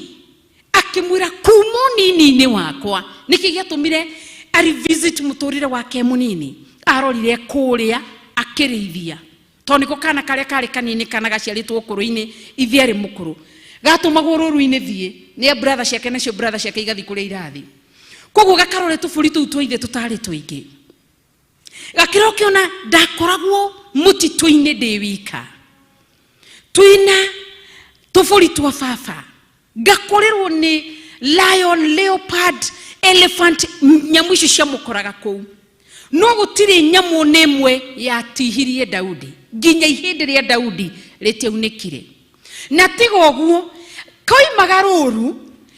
akĩmwĩra, kuma ũnini-inĩ wakwa. Nĩkĩ gĩatũmire arevisit mũtũrĩre wake mũnini? Arorire kũrĩa akĩrĩithia, tondũ nĩko kana karĩa karĩ kanini, kana gaciarĩtwo ũkũrũ-inĩ, ithe arĩ mũkũrũ, gatũmagwo rũru-inĩ thiĩ nĩ brother ciake, nacio brother ciake igathiĩ kũrĩa irathi. Koguo gakarore tũbũri tũu twa ithe tũtarĩ tũingĩ, gakĩra ũkĩona ndakoragwo mũtitũ-inĩ ndĩ wika, twĩna tũbũri twa baba, ngakũrĩrwo nĩ lion, leopard, elephant, nyamũ icio ciamũkoraga kũu, no gũtirĩ nyamũ nĩ ĩmwe yatihirie Daudi nginya ihĩndĩ rĩa Daudi rĩtiaunĩkire. Na tiga ũguo, koimaga rũru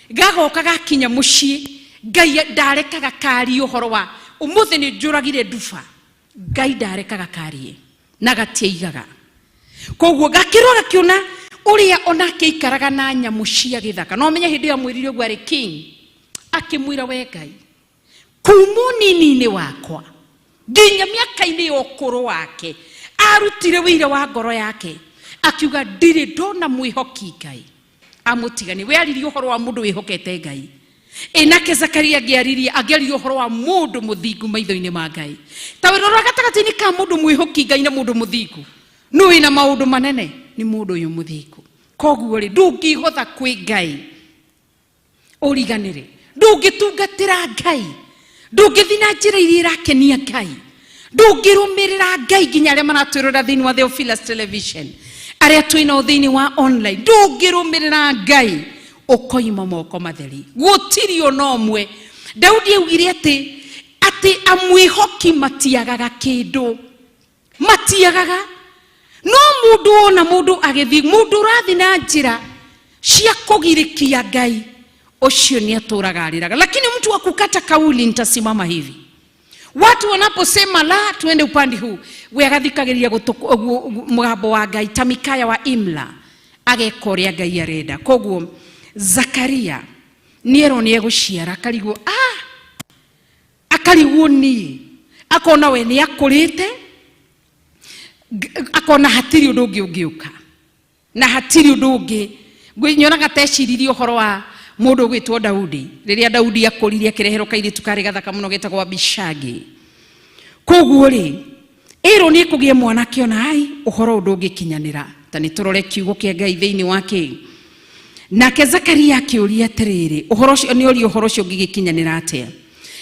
gagoka gakinya mũciĩ, Ngai ndarekaga karie ũhoro wa ũmũthĩ nĩ njũragire nduba. Ngai ndarekaga karie na gatiaigaga. Koguo gakĩrora gakĩona ũrĩa onake aikaraga na nyamũ cia gĩthaka. No menye hĩndĩ ĩyo amwĩrire ũguo arĩ king, akĩmwĩra, we Ngai, kuma ũnini-inĩ wakwa nginya mĩaka-inĩ ya ũkũrũ wake, arutire wĩira wa ngoro yake akiuga, ndirĩ ndona mwĩhoki Ngai amũtigani. We aririe ũhoro wa mũndũ wĩhokete Ngai. Ĩ nake Zakaria angĩaririe ũhoro wa mũndũ mũthingu maitho-inĩ ma Ngai. Ta wĩrora gatagatĩ-inĩ ka mũndũ mwĩhoki Ngai na mũndũ mũthingu, nũ wĩna maũndũ manene? Nĩ mũndũ ũyũ mũthingu. Koguo rĩ, ndũngĩhotha kwĩ Ngai ũriganĩre, ndũngĩtungatĩra Ngai, ndũngĩthiĩ na njĩra iria irakenia Ngai, ndũngĩrũmĩrĩra Ngai. Nginya arĩa maratwĩrora thĩinĩ wa Theophilus Television, arĩa twĩnao thĩinĩ wa online, ndũngĩrũmĩrĩra Ngai ũkoima moko matheri. Gũtirĩ ona ũmwe. Daudi augire atĩ amwĩhoki matiagaga kĩndũ, matiagaga. No mũndũ wona mũndũ agĩthiĩ, mũndũ ũrathiĩ na njĩra cia kũgirĩkia Ngai, ũcio nĩ atũraga arĩraga. Lakini mtu wa kukata kauli, nitasimama hivi, watu wanaposema la, tuende upande huu, we agathikagĩrĩria mũgambo wa Ngai ta Mikaya wa Imla, ageka ũrĩa Ngai arenda. Koguo Zakaria nĩerwo nĩ egũciara, akarigwo, ah, akarigwo niĩ, akona we nĩ akũrĩte, akona hatirĩ ũndũ ũngĩ ũngĩũka na hatirĩ ũndũ ũngĩ. Nyonaga teciririe ũhoro wa mũndũ ũgwĩtwo Daudi, rĩrĩa Daudi akũrire akĩreherwo kairĩtu karĩ gathaka mũno getagwo Abishagi. Koguo rĩ, ĩrwo nĩ ekũgĩa mwana, akĩona ai ũhoro ũndũ ũngĩkinyanĩra. Ta nĩ tũrore kiugo kĩa Ngai thĩinĩ wa kĩ. Nake Zakaria akĩũria atĩrĩrĩ, ũhoro ũcio nĩ oria, ũhoro ũcio ũngĩgĩkinyanĩra atĩa?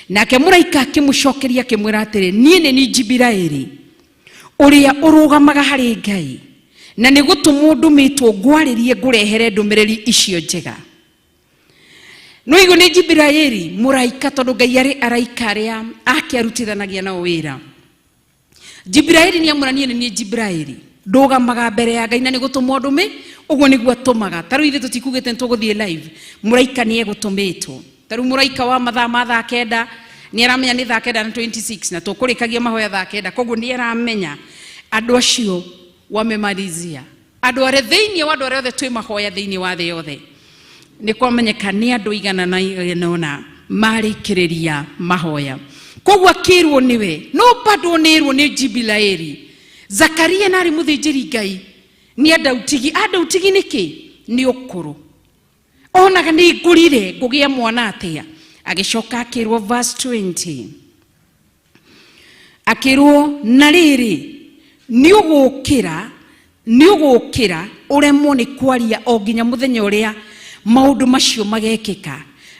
Nake mũraika akĩmũcokeria akĩmwĩra atĩrĩ, niĩ nĩ niĩ Jibiraeli ũrĩa ũrũgamaga harĩ Ngai, na nĩ gũtũmwo ndũmĩtwo ngwarĩrie, ngũrehere ndũmĩrĩri icio njega. No igo nĩ Jibiraeli mũraika, tondũ Ngai arĩ araika arĩa ake arutithanagia nao wĩra. Jibiraeli nĩ amũra, niĩ nĩ niĩ Jibiraeli ndũgamaga mbere ya Ngai na nĩ gũtũmwo ndũmĩ. Ũguo nĩguo atũmaga. Ta rĩu ithuĩ tũtikugĩte nĩ tũgũthiĩ live, mũraika nĩ egũtũmĩtwo. Ta rĩu mũraika wa mathaa ma thaa 9 nĩ aramenya nĩ thaa 9 na 26 na tũkũrĩkagia mahoya thaa 9. Koguo nĩ aramenya andũ acio wamemalizia, andũ arĩa thĩinĩ wa andũ arĩa othe twĩ mahoya thĩinĩ wa thĩ yothe, nĩ kwamenyeka nĩ andũ 140 marĩkĩrĩria mahoya. Koguo akĩrwo nĩwe, no bado nĩrwo nĩ Jibilaeli. Zakaria na arĩ mũthĩnjĩri Ngai nĩ andautigi. Andautigi nĩkĩ? Nĩ ũkũrũ, onaga nĩ ngũrire, ngũgĩa mwana atĩa? Agĩcoka akĩrwo, verse 20, akĩrwo, na rĩrĩ, Nĩ ũgũkĩra, nĩ ũgũkĩra ũremwo nĩ kwaria o nginya mũthenya ũrĩa maũndũ macio magekĩka,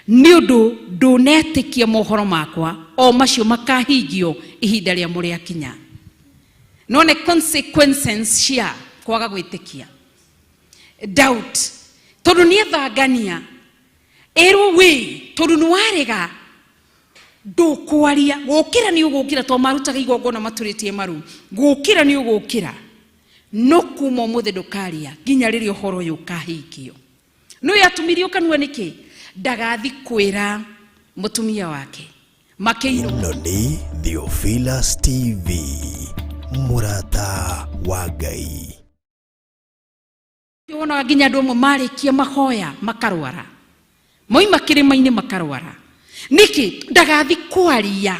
nĩ ũndũ ndũnetĩkia mohoro makwa o macio makahingio ihinda rĩamo rĩakinya. No nĩ consequences cia kwaga gwĩtĩkia, doubt, tondũ nĩ ethangania ĩrwo wĩ tondũ nĩ warega ndũkwaria. Gũkĩra nĩ ũgũkĩra, to marutaga igongona maturĩtie maru. Gũkĩra nĩ ũgũkĩra, no kuma ũmũthĩ ndũkaria nginya rĩrĩa ũhoro ũyũ ũkahingio. No yatumirio kanua nĩkĩ? Ndagathi kwĩra mũtumia wake makĩirwo. Ĩno nĩ Theophilus TV, mũrata wa Ngai. Wonaga nginya andũ amwe marĩkia mahoya makarwara, moima kĩrĩma-inĩ makarwara. Nĩkĩ? Ndagathi kwaria,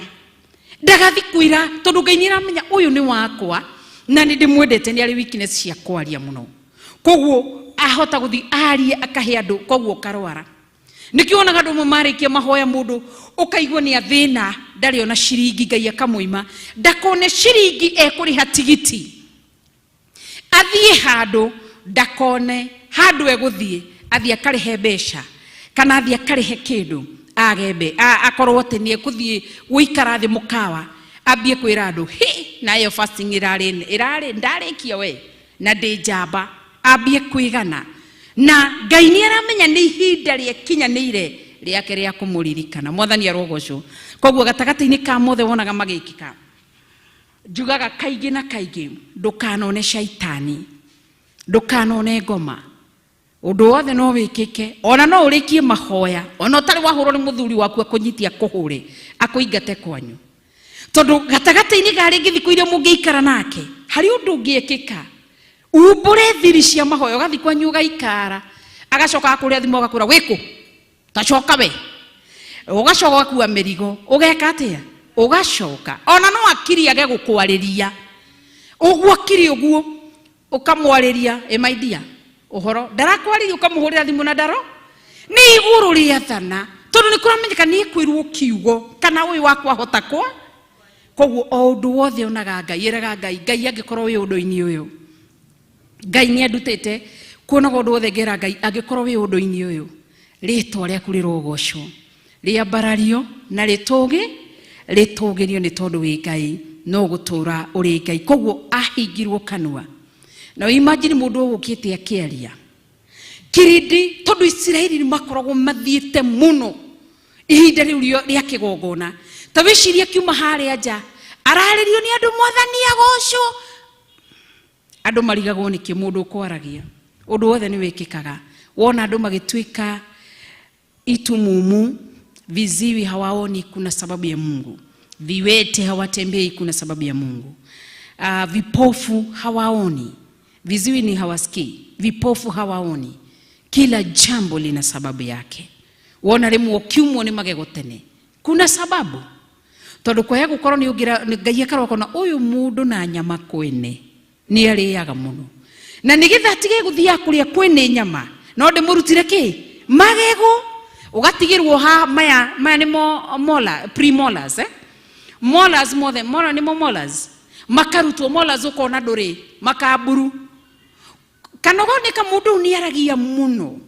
ndagathi kwĩra, tondũ Ngai nĩ aramenya ũyũ nĩ wakwa na nĩ ndĩmwendete, nĩ arĩ weakness cia kwaria mũno, koguo ahota gũthiĩ arie akahe andũ, koguo ũkarwara. Nĩkĩo wonaga andũ amwe marĩkia mahoya mũndũ ũkaigua nĩ athĩna, ndarĩ ona ciringi, Ngai akamũima ndakone ciringi ekũrĩha tigiti athiĩ handũ, ndakone handũ egũthiĩ athiĩ akarĩhe mbeca kana athiĩ akarĩhe kĩndũ agembe akorwo atĩ nĩ ekũthiĩ gũikara thĩ mũkawa ambie kwĩra andũ hi nayo fasting ĩrarĩ ĩrarĩ ndarĩkia we na ndĩ njamba, ambie kwĩgana na Ngai nĩ aramenya nĩ ihinda rĩakinyanĩire rĩake rĩa kũmũririkana. Mwathani arogocwo. Koguo gatagatĩ-inĩ ka mothe wonaga magĩkĩka, njugaga kaingĩ na kaingĩ, ndũkanone caitani, ndũkanone ngoma, ũndũ wothe no wĩkĩke. Ona no ũrĩkie mahoya ona ũtarĩ wahũrwo nĩ mũthuri waku akũnyitie, akũhũre, akũingate kwanyu, tondũ gatagatĩ-inĩ ga rĩngĩ thikũ iria mũngĩikara nake harĩ ũndũ ũngĩekĩka umbũre thiri cia mahoya. Ũgathiĩ kwanyu ũgaikara, agacoka akũrĩa thimũ agakwĩra wĩkũ tacoka we, ũgacoka ũgakua mĩrigo, ũgeka atĩa? Ũgacoka ona no akiri age gũkwarĩria ũguo, akiri ũguo ũkamwarĩria, ĩ my dear, ũhoro ndarakwarĩria, ũkamũhũrĩra thimũ na ndaro nĩ igũrũ rĩathana, tondũ nĩ kũramenyeka nĩ kwĩrwo kiugo kana ũyũ wakwa hota kwa. Koguo o ũndũ wothe onaga Ngai, ĩraga Ngai, Ngai angĩkorwo wĩ ũndũ-inĩ ũyũ, Ngai nĩ andutĩte kuonaga ũndũ wothe ngera Ngai, angĩkorwo wĩ ũndũ-inĩ ũyũ, rĩtwa rĩaku rĩrogocwo, rĩambarario na rĩtũgĩ rĩtũgĩrio, nĩ tondũ wĩ Ngai no gũtũra ũrĩ Ngai. Koguo ahingirwo kanua na imagine mũndũ ũgũkĩte akĩaria kirindi, tondũ Isiraeli nĩ makoragwo mathiĩte mũno ihinda rĩu rĩa kĩgongona. Ta wĩcirie kiuma harĩa nja ararĩrio nĩ andũ, mwathani agocwo, andũ marigagwo nĩkĩ mũndũ ũkwaragia. Ũndũ wothe nĩ wĩkĩkaga. Wona andũ magĩtuĩka itumumu, viziwi hawaoni, kuna sababu ya Mungu. Viwete hawatembei, kuna sababu ya Mungu. Vipofu hawaoni, viziwi ni hawasikii, vipofu hawaoni. Kila jambo lina sababu yake. Wona rĩmwe ũkiumwo nĩ magego tene, kuna sababu, tondũ kwaya gũkorwo nĩ ũngĩra Ngai akarwo akona ũyũ mũndũ na nyama kwene nĩ arĩaga mũno, na nĩgetha atige gũthiaga kũrĩa kwene nyama, no ndĩmũrutire kĩ magego, ũgatigĩrwo ha maya maya nĩmo molar, premolars, eh? Molars mothe, molar nĩmo molars, makarutwo molars, ũkona ndũrĩ makamburu kana ũgoneka mũndũ ũyũ nĩ aragia mũno,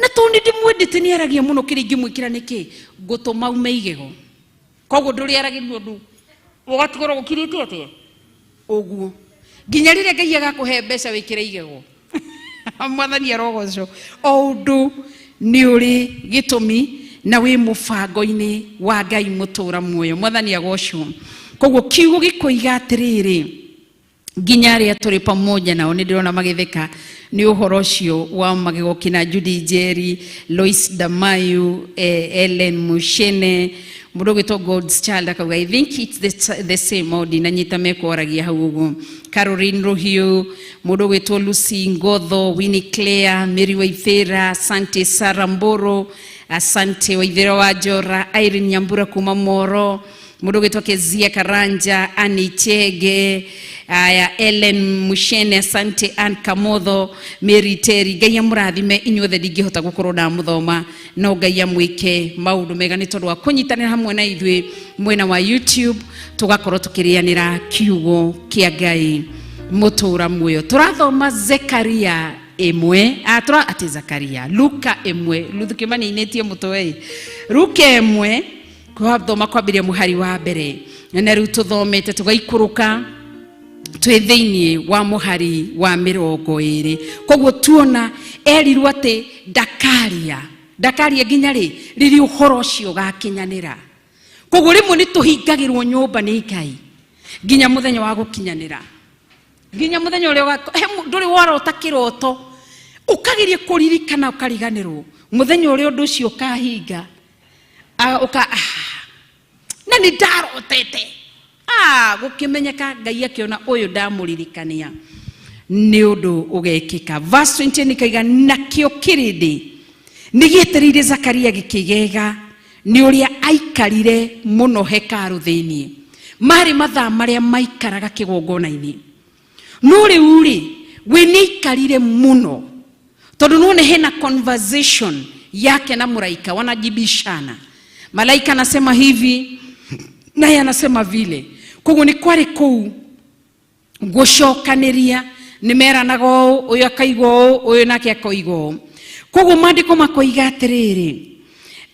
na tondũ nĩ ndĩmwendete nĩ aragia mũno, kĩrĩa ingĩmwĩkĩra nĩkĩ ngũtũma ume igego, koguo ndũrĩaragĩria ũndũ, ũgatigũrwo gũkirĩte atĩa ũguo nginya rĩrĩa Ngai agakũhe mbeca wĩkĩre igego. Mwathani arogocwo. O ũndũ nĩ ũrĩ gĩtũmi na wĩ mũbango-inĩ wa Ngai mũtũra muoyo. Mwathani agocwo. Koguo kiugo gĩkoiga atĩrĩrĩ, nginya arĩa tũrĩ pamoja nao nĩ ndĩrona magĩtheka nĩ ũhoro ũcio wa magego, kina Judy Njeri, Lois Damayu, Ellen Mushene, mũndũ ũgwĩtwo God's Child akauga, "I think it's the same." O ndinanyita mekwaragia hau ũguo. Caroline Rũhiũ, mũndũ ũgwĩtwo Lucy Ngotho, Winnie Claire, Mary Waithera, asante. Sarah Mboro, asante. Waithera wa Njora, Irene Nyambura kuma Moro, mũndũ ũgwĩtwo Kezia Karanja, Ani Chege, Aya, Ellen Mushene, asante. Ann Kamotho, Mary Terry, Ngai amũrathime inyuothe. Ndingĩhota gũkorwo ndamũthoma, no Ngai amwĩke maũndũ mega nĩ tondũ wa kũnyitanĩra hamwe na ithuĩ mwena wa YouTube, tũgakorwo tũkĩrĩanĩra kiugo kĩa Ngai mũtũra muoyo. Tũrathoma Zekaria 1, tũra atĩ Zakaria, Luka 1. Ruth Kimani inĩtie mũtwe. Luka 1, twathoma kwambĩrĩria mũhari wa mbere, na rĩu tũthomete tũgaikũrũka twĩ thĩinĩ wa mũhari wa 20. Koguo tuona erirwo atĩ ndakaria, ndakaria nginya rĩ rĩrĩa ũhoro ũcio ũgakinyanĩra. Koguo rĩmwe nĩ tũhingagĩrwo nyũmba nĩ Ngai nginya mũthenya wa gũkinyanĩra, nginya mũthenya ũrĩa ndũrĩ warota kĩroto, ũkageria kũririkana ũkariganĩrwo, mũthenya ũrĩa ũndũ ũcio ũkahinga, ũka na nĩ ndarotete, gũkĩmenyeka Ngai akĩona ũyũ ndamũririkania nĩ ũndũ ũgekĩka. Verse 20 nĩ kaiga, nakĩo kĩrĩndĩ nĩ gĩetereire Zakaria gĩkĩgega nĩ ũrĩa aikarire mũno hekarũ thĩinĩ. Marĩ mathaa marĩa maikaraga kĩgongona-inĩ, no rĩu rĩ, we nĩ aikarire mũno tondũ nĩwone hena conversation yake na mũraika, wanajibishana. Malaika anasema hivi, naye anasema vile. Koguo nĩ kwarĩ kũu gũcokanĩria, nĩ meranaga ũũ, ũyũ akaigua ũũ, ũyũ nake akoiga ũũ. Koguo maandĩko makoiga atĩrĩrĩ,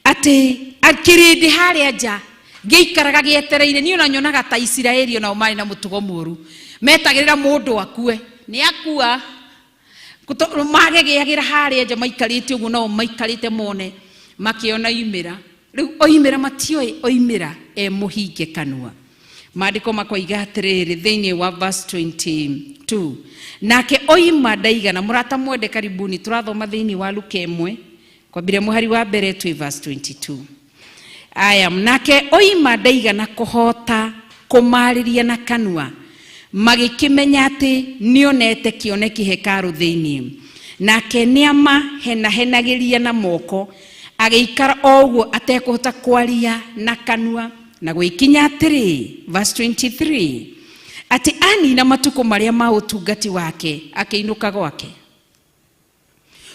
atĩ kĩrĩndĩ harĩa nja gĩikaraga gĩetereire. Niĩ ona nyonaga ta Isiraeli onao marĩ na mũtugo mũru, metagĩrĩra mũndũ akue, nĩ akua magegĩagĩra harĩa nja maikarĩte ũguo, nao maikarĩte mone makĩona oimĩra. Rĩu oimĩra, matioĩ oimĩra e mũhinge kanua. Maandĩko makoiga atĩrĩrĩ thĩinĩ wa verse 22, nake oima ndaigana. Mũrata mwende, karibuni. Tũrathoma thĩinĩ wa Luka 1, kwambĩrĩria mũhari wa mbere, twĩ verse 22. Aya, nake oima ndaigana kũhota kũmarĩria na kanua, magĩkĩmenya atĩ nĩonete kĩoneki hekarũ thĩinĩ. Nake nĩamahenahenagĩria na moko, agĩikara o ũguo atekũhota kwaria na kanua. Na gwĩkinya atĩrĩ, verse 23, atĩ anina matukũ marĩa ma ũtungati wake, akĩinũka gwake.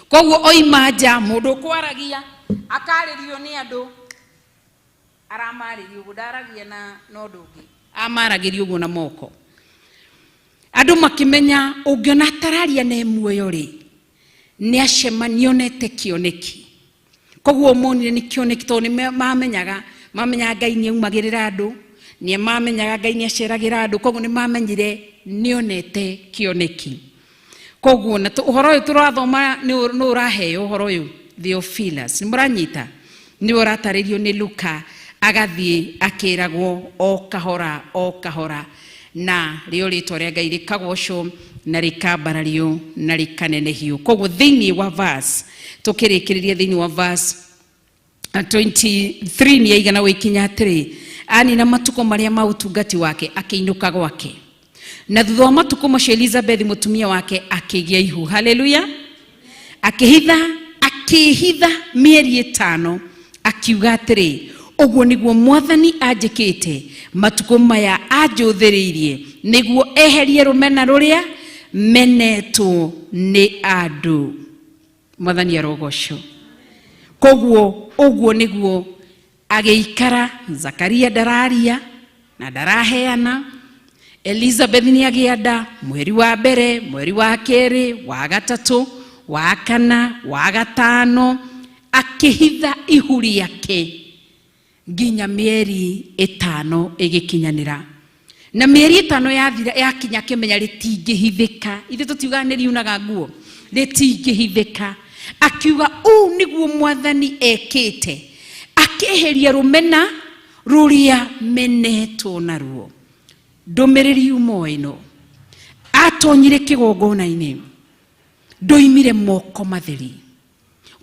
Koguo oima nja, mũndũ ũkwaragia akarĩrio nĩ andũ, aramarĩria ũguo, ndaragia na ũndũ ũngĩ, amaragĩria ũguo na moko. Andũ makĩmenya ũngĩona atararia na muoyo rĩ, nĩ acemanionete kĩoneki. Koguo monire nĩ kĩoneki, tondũ nĩ mamenyaga Ngai nĩ aumagĩrĩra andũ, nĩ mamenyaga Ngai nĩ aceragĩra andũ. Koguo nĩ mamenyire nĩonete kĩoneki. Koguo na ũhoro ũyũ tũrathoma nĩ ũraheo ũhoro ũyũ Theophilus, nĩ mũranyita, nĩ ũratarĩrio nĩ Luka, agathiĩ akĩragwo o kahora o kahora, na rĩo rĩtwa rĩa Ngai rĩkagocwo na rĩkambarario na rĩkanenehio. Koguo thĩinĩ wa verse, tũkĩrĩkĩrĩria thĩinĩ wa verse 23, nĩ aigana gũikinya atĩrĩ, anina matukũ marĩa ma ũtungati wake, akĩinũka gwake. Na thutha wa matukũ macio, Elizabeth mũtumia wake akĩgĩa ihu. Haleluya! Akĩhitha mĩeri 5, akiuga atĩrĩ, ũguo nĩguo Mwathani anjĩkĩte matukũ maya anjũthĩrĩirie, nĩguo eherie rũmena rũrĩa menetwo nĩ andũ. Mwathani arogocwo. Koguo ũguo nĩguo agĩikara. Zakaria ndararia na ndaraheana. Elizabeth nĩ agĩa nda, mweri wa mbere, mweri wa kerĩ, wa gatatũ, wa kana, wa gatano, akĩhitha ihu rĩake nginya mĩeri 5 ĩgĩkinyanĩra. Na mĩeri 5 yathira, yakinya, akĩmenya rĩtingĩhithĩka. Ithuĩ tũtiugaga nĩ riunaga nguo, rĩtingĩhithĩka. Akiuga ũũ nĩguo Mwathani ekĩte, akĩeheria rũmena rũrĩa menetwo naruo. Ndũmĩrĩri yuma o ĩno, atonyire kĩgongona-inĩ, ndoimire moko matheri.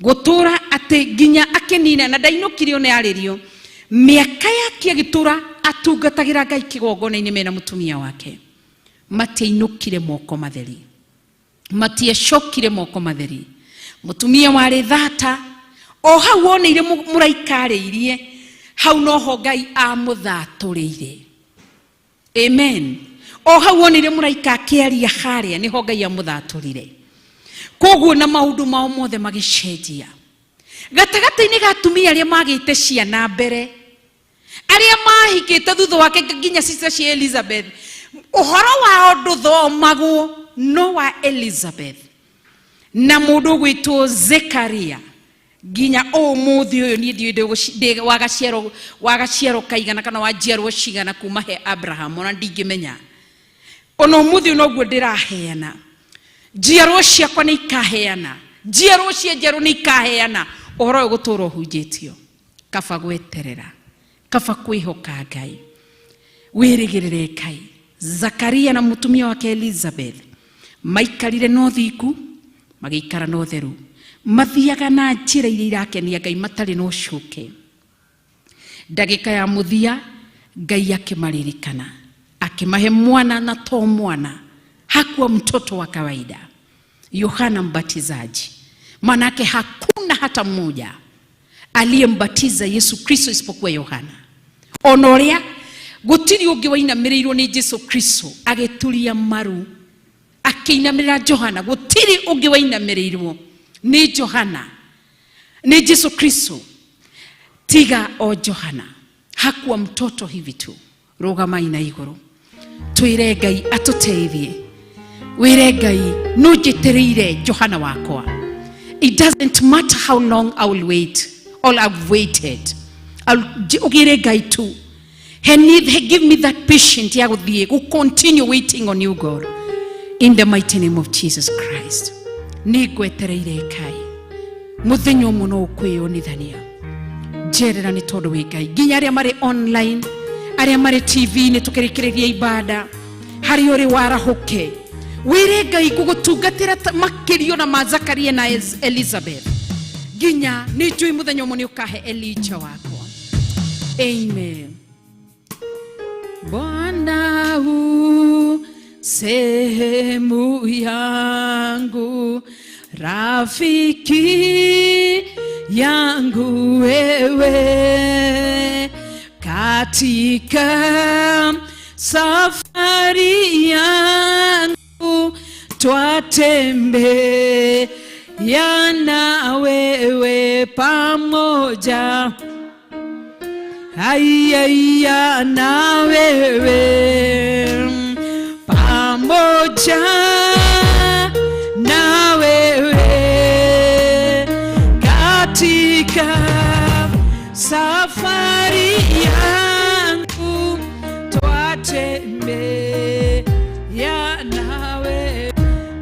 Gũtũra atĩ nginya akĩnina, na ndainũkire one arĩrio mĩaka yake, agĩtũra atungatagĩra Ngai kĩgongona-inĩ mena mũtumia wake. Matiainũkire moko matheri, matiacokire moko matheri. Mũtumia warĩ thata, o hau oneire mũraika arĩirie, hau noho Ngai amũthatũrĩire. Amen. O hau onire mũraika akĩaria harĩa nĩho Ngai amũthatũrire. Koguo na maũndũ mao mothe magĩcenjia. Gatagatĩ-inĩ ga atumia arĩa magĩte ciana mbere, arĩa mahikĩte thutha wake nginya sister cia Elizabeth, ũhoro wao ndũthomagwo no wa Elizabeth na mũndũ ũgwĩtwo Zekaria nginya ũmũthĩ ũyũ niĩ ndiũĩ wagaciaro kaigana kana wa njiarwo cigana kuma he Abraham, ona ndingĩmenya. Ona ũmũthĩ ũyũ noguo ndĩraheana, njiarwo ciakwa nĩ ikaheana, njiarwo cia njiarwo nĩ ikaheana. Ũhoro ũyũ gũtũra ũhunjĩtio. Kaba gweterera, kaba kwĩhoka Ngai, wĩrĩgĩrĩre Ngai. Zakaria na mũtumia wake Elizabeth maikarire na ũthingu, magĩikara na ũtheru, mathiaga na njĩra iria irakenia Ngai matarĩ na ũcuke. Ndagĩka ya mũthia Ngai akĩmaririkana, akĩmahe mwana na to mwana, hakuwa mtoto wa kawaida, Yohana Mbatizaji. Manake hakuna hata mmoja aliyembatiza Yesu Kristo isipokuwa Yohana. Ona ũrĩa gũtirĩ ũngĩ wainamĩrĩirwo nĩ Jesu Kristo agĩturia maru akĩinamĩrĩra Johana, gũtirĩ ũngĩ wainamĩrĩirwo nĩ Johana, nĩ Jesu Kristo tiga o Johana. Hakuwa mtoto hivi tu. Rũgamai na igũrũ, twĩre Ngai atũteithie. Wĩre Ngai no njĩtĩrĩire Johana wakwa. It doesn't matter how long I will wait or I've waited. Ũgĩre Ngai tu, give me that patience ya gũthiĩ gũ continue waiting on you God, in the mighty name of Jesus Christ. Nĩ ngwetereire Ngai, mũthenya ũmwe no ũkwĩyonithania. Njerera nĩ tondũ wĩ Ngai. Nginya arĩa marĩ online, arĩa marĩ TV-inĩ tũkĩrĩkĩrĩria ibada, harĩa ũrĩ warahũke, wĩre Ngai ngũgũtungatĩra makĩria ona ma Zakaria na Elizabeth, nginya nĩ njũĩ mũthenya ũmwe nĩ ũkahe Elijah wakwa. Amen. Bwana u sehemu yangu, rafiki yangu wewe, katika safari yangu twatembea na wewe pamoja. Aiya na wewe pamoja na wewe, katika safari yangu twatembea nawe,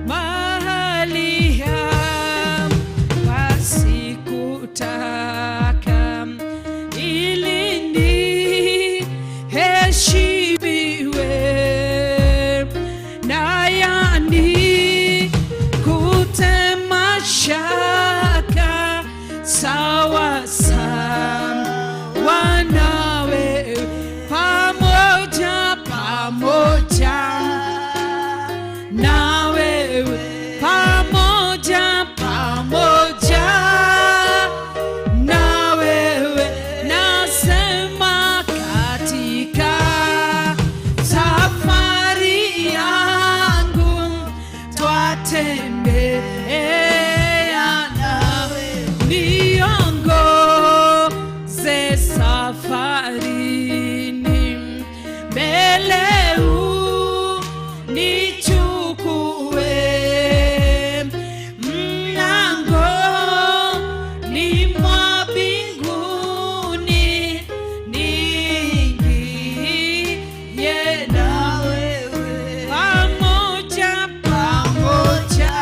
mahali hapa sikutaka ili niheshimiwe, na yani kutema shaka sawa sawa nawe, pamoja pamoja na wewe, pamoja pamoja na wewe, nasema katika safari yangu twatembea nawe, niongoze safarini, mbele unichukue, mlangoni mwa mbinguni niingie na wewe, pamoja pamoja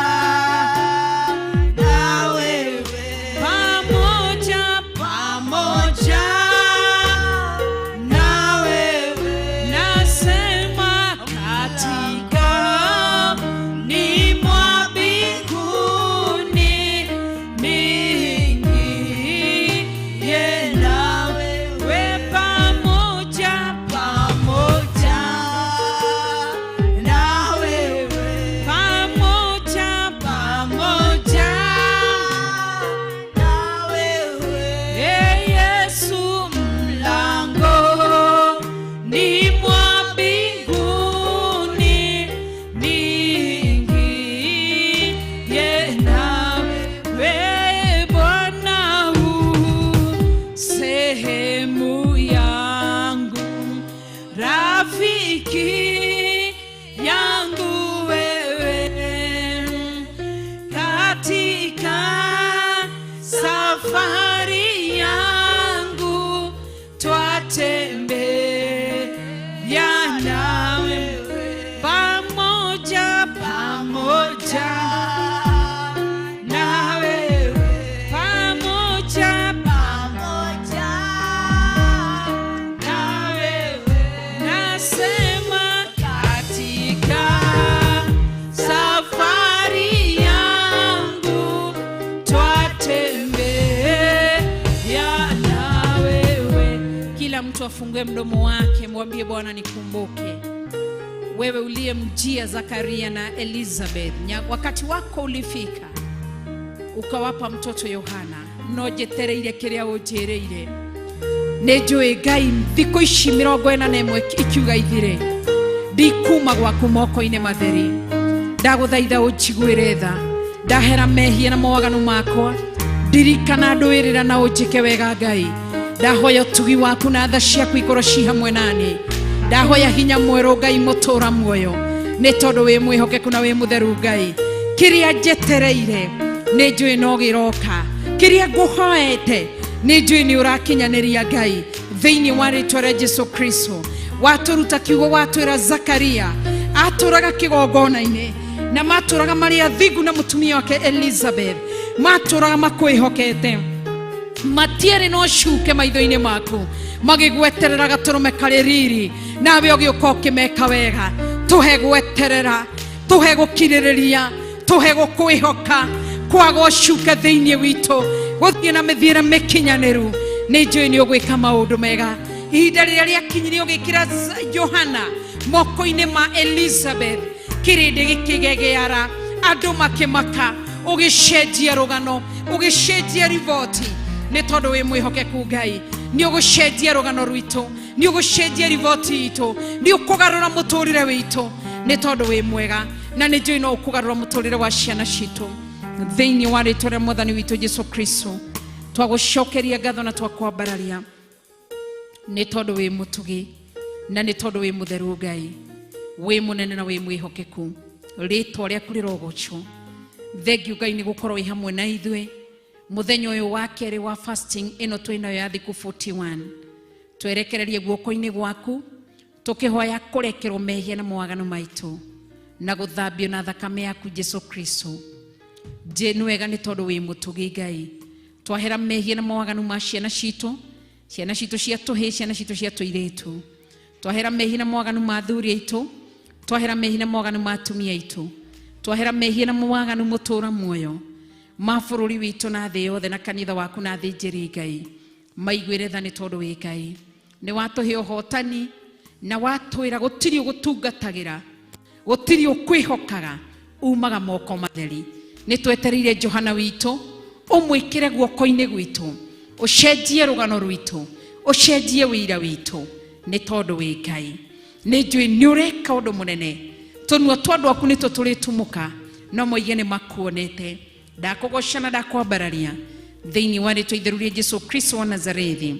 Pamoja na wewe, pamoja, pamoja na wewe, nasema katika safari yangu twatembea na wewe. Kila mtu afungue mdomo wake, mwambie Bwana nikumbuke. Wewe uliyemjia Zakaria na Elizabeth, wakati wako ulifika ukawapa mtoto Yohana, no njetereire kiria unjireire. Nĩ njũĩ Ngai thikũ ici 41 ikiuga ithire, ndikuma gwaku moko-inĩ matheri. Ndagũthaitha ũnjiguĩre tha, ndahera mehia na mawaganu makwa, ndirikana ndwĩrĩra na ũnjĩke wega Ngai. Ndahoya ũtugi waku na tha ciaku ikorwo ci hamwe nani. Ndahoya hinya mwerũ Ngai mũtũra muoyo, nĩ tondũ wĩ mwĩhokeku na wĩ mũtheru Ngai. Kĩrĩa njetereire nĩ njũĩ no gĩroka, kĩrĩa ngũhoete nĩ njũĩ nĩ ũrakinyanĩria Ngai, thĩinĩ wa rĩtwa rĩa Jesu Kristo. Watũruta kiugo, watwĩra Zakaria atũraga kĩgongona-inĩ, na matũraga marĩ athingu na mũtumia wake Elizabeth, matũraga makwĩhokete, matiarĩ na ũcuke maitho-inĩ maku, magĩgweterera gatũrũme karĩ riri, nawe ũgĩũka ũkĩmeka wega. Tũhe gweterera, tũhe gũkirĩrĩria, tũhe gũkwĩhoka, kwaga ũcuke thĩinĩ witũ, gũthiĩ na mĩthiĩre mĩkinyanĩru. Nĩ njũĩ nĩ ũgwĩka maũndũ mega. Ihinda rĩrĩa rĩakinyire ũgĩkĩra Johana moko-inĩ ma Elizabeth, kĩrĩndĩ gĩkĩgegeara, andũ makĩmaka, ũgĩcenjia rũgano, ũgĩcenjia riboti, nĩ tondũ wĩ mwĩhokeku Ngai. Nĩ ũgũcenjia rũgano rwitũ, nĩ ũgũcenjia riboti itũ, nĩ ũkũgarũra mũtũrĩre witũ, nĩ tondũ wĩ mwega, na nĩ njũĩ no ũkũgarũra mũtũrĩre wa ciana citũ. Thĩinĩ wa rĩtwa rĩa Mwathani witũ Jesu Kristo, twagũcokeria ngatho na twakwambararia, nĩ tondũ wĩ mũtugi na nĩ tondũ wĩ mũtheru Ngai, wĩ mũnene na wĩ mwĩhokeku. Rĩtwa rĩaku rĩrogocwo. Thengiũ Ngai nĩ gũkorwo wĩ hamwe na ithuĩ mũthenya ũyũ wa kerĩ wa fasting ĩno twĩnayo ya thikũ 41. Twerekererie guoko-inĩ gwaku, tũkĩhoya kũrekerwo mehia na mawaganu maitũ, na gũthambio na thakame yaku Jesu Kristo. Nĩ wega nĩ tondũ wĩ mũtugi Ngai. Twahera mehia na mawaganu ma ciana citũ, ciana citũ cia tũhĩĩ, ciana citũ cia tũirĩtu. Twahera mehia na mawaganu ma athuri aitũ, twahera mehia na mawaganu ma atumia aitũ, twahera mehia na mawaganu mũtũra muoyo ma bũrũri witũ na thĩ yothe na kanitha waku na athĩnjĩri Ngai. Maiguĩre tha nĩ tondũ wĩ Ngai. Nĩ watũhe ũhotani na watwĩra gũtirĩ ũgũtungatagĩra, gũtirĩ ũkwĩhokaga, umaga moko matheri. Nĩ twetereire Johana witũ, ũmwĩkĩre guoko-inĩ gwitũ, ũcenjie rũgano rwitũ, ũcenjie wĩira witũ, nĩ tondũ wĩ Ngai. Nĩ njũĩ nĩ ũreka ũndũ mũnene, tũnua twa andũ aku nĩtwo tũrĩtumũka, no moige nĩ makuonete. Ndakũgoca na ndakwambararia thĩinĩ wa rĩtwa itheru rĩa Jesu Kristo wa Nazarethi,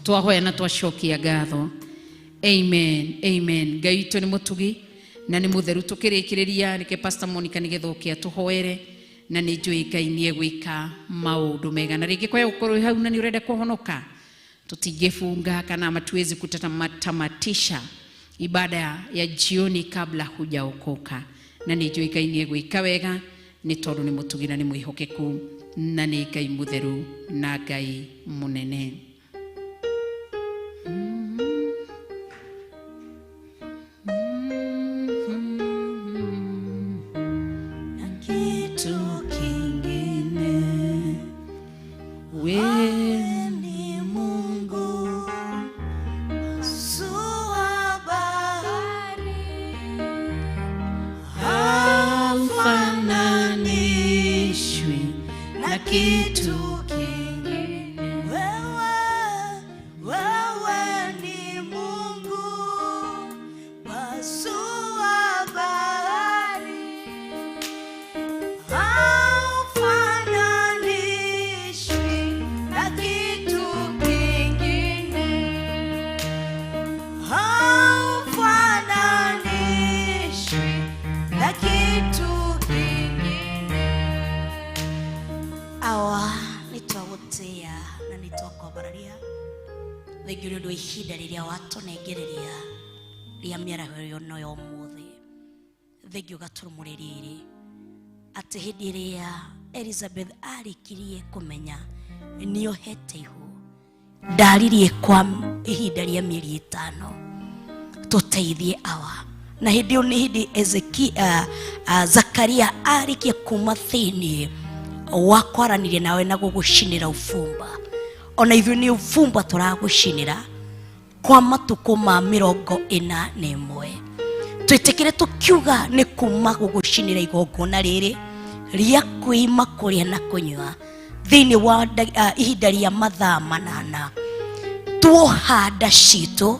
twahoya na twacokia ngatho. Amen, amen. Ngai witũ nĩ mũtugi na nĩ mũtheru. Tũkĩrĩkĩrĩria reke Pastor Monica nĩgetha ũke atũhoere, na nĩ njũĩ Ngai nĩ egwĩka maũndũ mega. Na rĩngĩ kwaya gũkorwo wĩ hau na nĩ ũrenda kũhonoka, tutingĩfunga kana matuwezi kutamatisha ibada ya jioni kabla hujaokoka. Na nĩ njũĩ Ngai nĩ egwĩka wega, nĩ tondũ nĩ mũtugi na nĩ mwĩhokeku, na nĩ Ngai mũtheru na Ngai mũnene. Na kitu kingine, wewe ni Mungu pasua bahari, haufananishwi na kitu kingine. Wewe ni Mungu pasua bahari, haufananishwi na kitu kingine, haufananishwi na kitu kingine. Awa nitwagũtĩĩa na nĩtwakwambararia thengiũ nĩ ũndũ wa ihinda rĩrĩa watũnengereria rĩa mĩaraho ĩno ya ũmũthĩ. Thengiũ gatũrũmũrĩria ĩrĩ Atĩ hĩndĩ ĩrĩa Elizabeth arĩkirie kũmenya nĩohete ihu, ndaririe kwa ihinda rĩa mĩeri 5. Tũteithie awa. Na hĩndĩ ĩyo nĩ hĩndĩ Zakaria arĩkia kuma thĩinĩ wa kwaranĩria nawe na gũgũcinĩra ũbumba. Ona ithuĩ nĩ ũbumba tũragũcinĩra kwa matukũ ma 41. Twĩtĩkĩre tũkiuga nĩ kuma gũgũcinĩra igongona rĩrĩ rĩa kwĩima kũrĩa na kũnyua thĩinĩ wa ihinda rĩa mathaa 8. Tuoha nda citũ,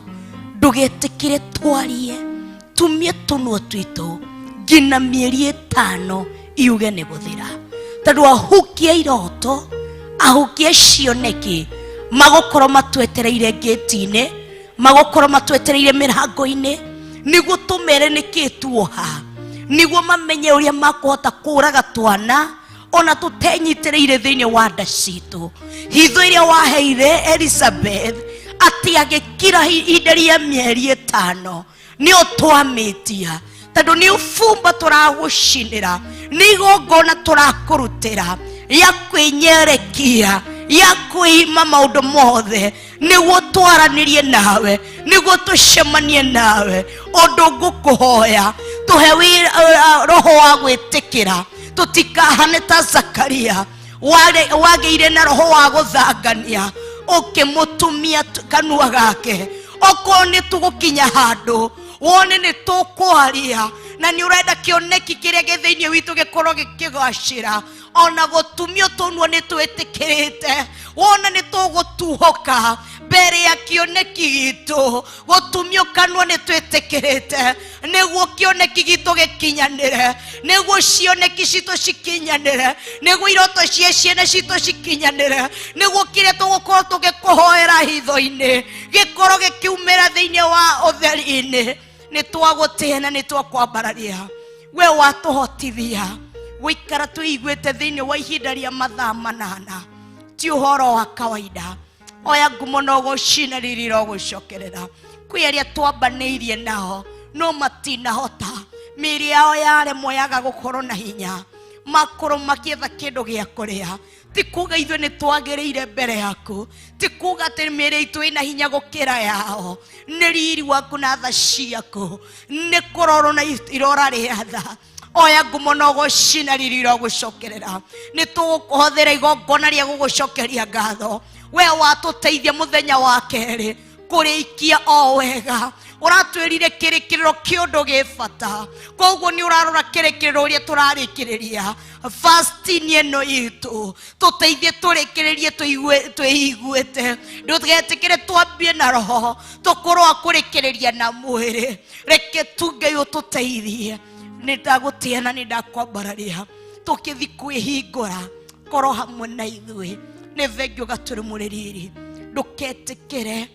ndũgetĩkĩre twarie, tumie tũnua twitũ nginya mĩeri 5 iuge nĩ gũthira. Tondũ ahukia iroto, ahukia cioneki, magũkorwo matwetereire ngĩti-inĩ, magũkorwo matwetereire mĩrango-inĩ, nĩguo tũmere nĩkĩ tuoha, nĩguo mamenye ũrĩa makũhota kũraga twana ona tũtenyitĩrĩire thĩinĩ wa nda citũ. Hitho ĩrĩa waheire Elizabeth atĩ agĩkira ihinda rĩa mĩeri 5 nĩo twamĩtia, tondũ nĩ ũbumba tũragũcinĩra, nĩ igongona tũrakũrutĩra ya kwĩnyerekia, ya kwĩima maũndũ mothe, nĩguo twaranĩrie nawe, nĩguo tũcemanie nawe. Ũndũ ngũkũhoya, tũhe roho wa gwĩtĩkĩra, tũtikahane ta Zakaria wagĩire na roho wa gũthangania ũkĩmũtumia kanua gake. Okorwo nĩ tũgũkinya handũ wone nĩ tũkwaria na nĩ ũrenda kĩoneki kĩrĩa gĩ thĩinĩ witũ gĩkorwo gĩkĩgacĩra, ona gũtumio tũnua nĩ twĩtĩkĩrĩte, wona nĩ tũgũtuhoka mbere ya kĩoneki gitũ, gũtumio kanua nĩ twĩtĩkĩrĩte, nĩguo kĩoneki gitũ gĩkinyanĩre, nĩguo cioneki citũ cikinyanĩre, nĩguo iroto cia ciana citũ cikinyanĩre, nĩguo kĩrĩa tũgũkorwo tũgĩkũhoera hitho-inĩ gĩkorwo gĩkiumĩra thĩinĩ wa ũtheri-inĩ. Nĩ twagũtĩĩa na nĩ twakwambararia. We watũhotithia gũikara twĩiguĩte thĩinĩ wa ihinda rĩa mathaa 8, ti ũhoro wa kawaida. Oya ngumo na ũgũcina riri rogũcokerera. Kwĩ arĩa twambanĩirie nao no matinahota, mĩĩrĩ yao yaremwo yaga gũkorwo na hinya, makorwo makĩetha kĩndũ gĩa kũrĩa. Ti kuga ithuĩ nĩ twagĩrĩire mbere yaku, ti kuga atĩ mĩĩrĩ itũ ĩna hinya gũkĩra yao. Nĩ riri waku na tha ciaku, nĩ kũrorwo na irora rĩa tha. Oya ngumo na ũgũcina riri rogũcokerera. Nĩ tũgũkũhothera igongona rĩa gũgũcokeria ngatho. We watũteithia mũthenya wa kerĩ kũrĩkia o wega. Ũratwĩrire kĩrĩkĩrĩro kĩa ũndũ gĩ bata, koguo nĩ ũrarora kĩrĩkĩrĩro ũrĩa tũrarĩkĩrĩria fasting ĩno itũ. Tũteithie tũrĩkĩrĩrie twĩiguĩte, ndũgetĩkĩre twambie na roho tũkorwo a kũrĩkĩrĩria na mwĩrĩ. Reke tu Ngai ũtũteithie. Nĩ ndagũtĩĩa na nĩ ndakwambararia, tũkĩthi kwĩhingũra, korwo hamwe na ithuĩ. Nĩ thengio gatũrĩ riri, ndũketĩkĩre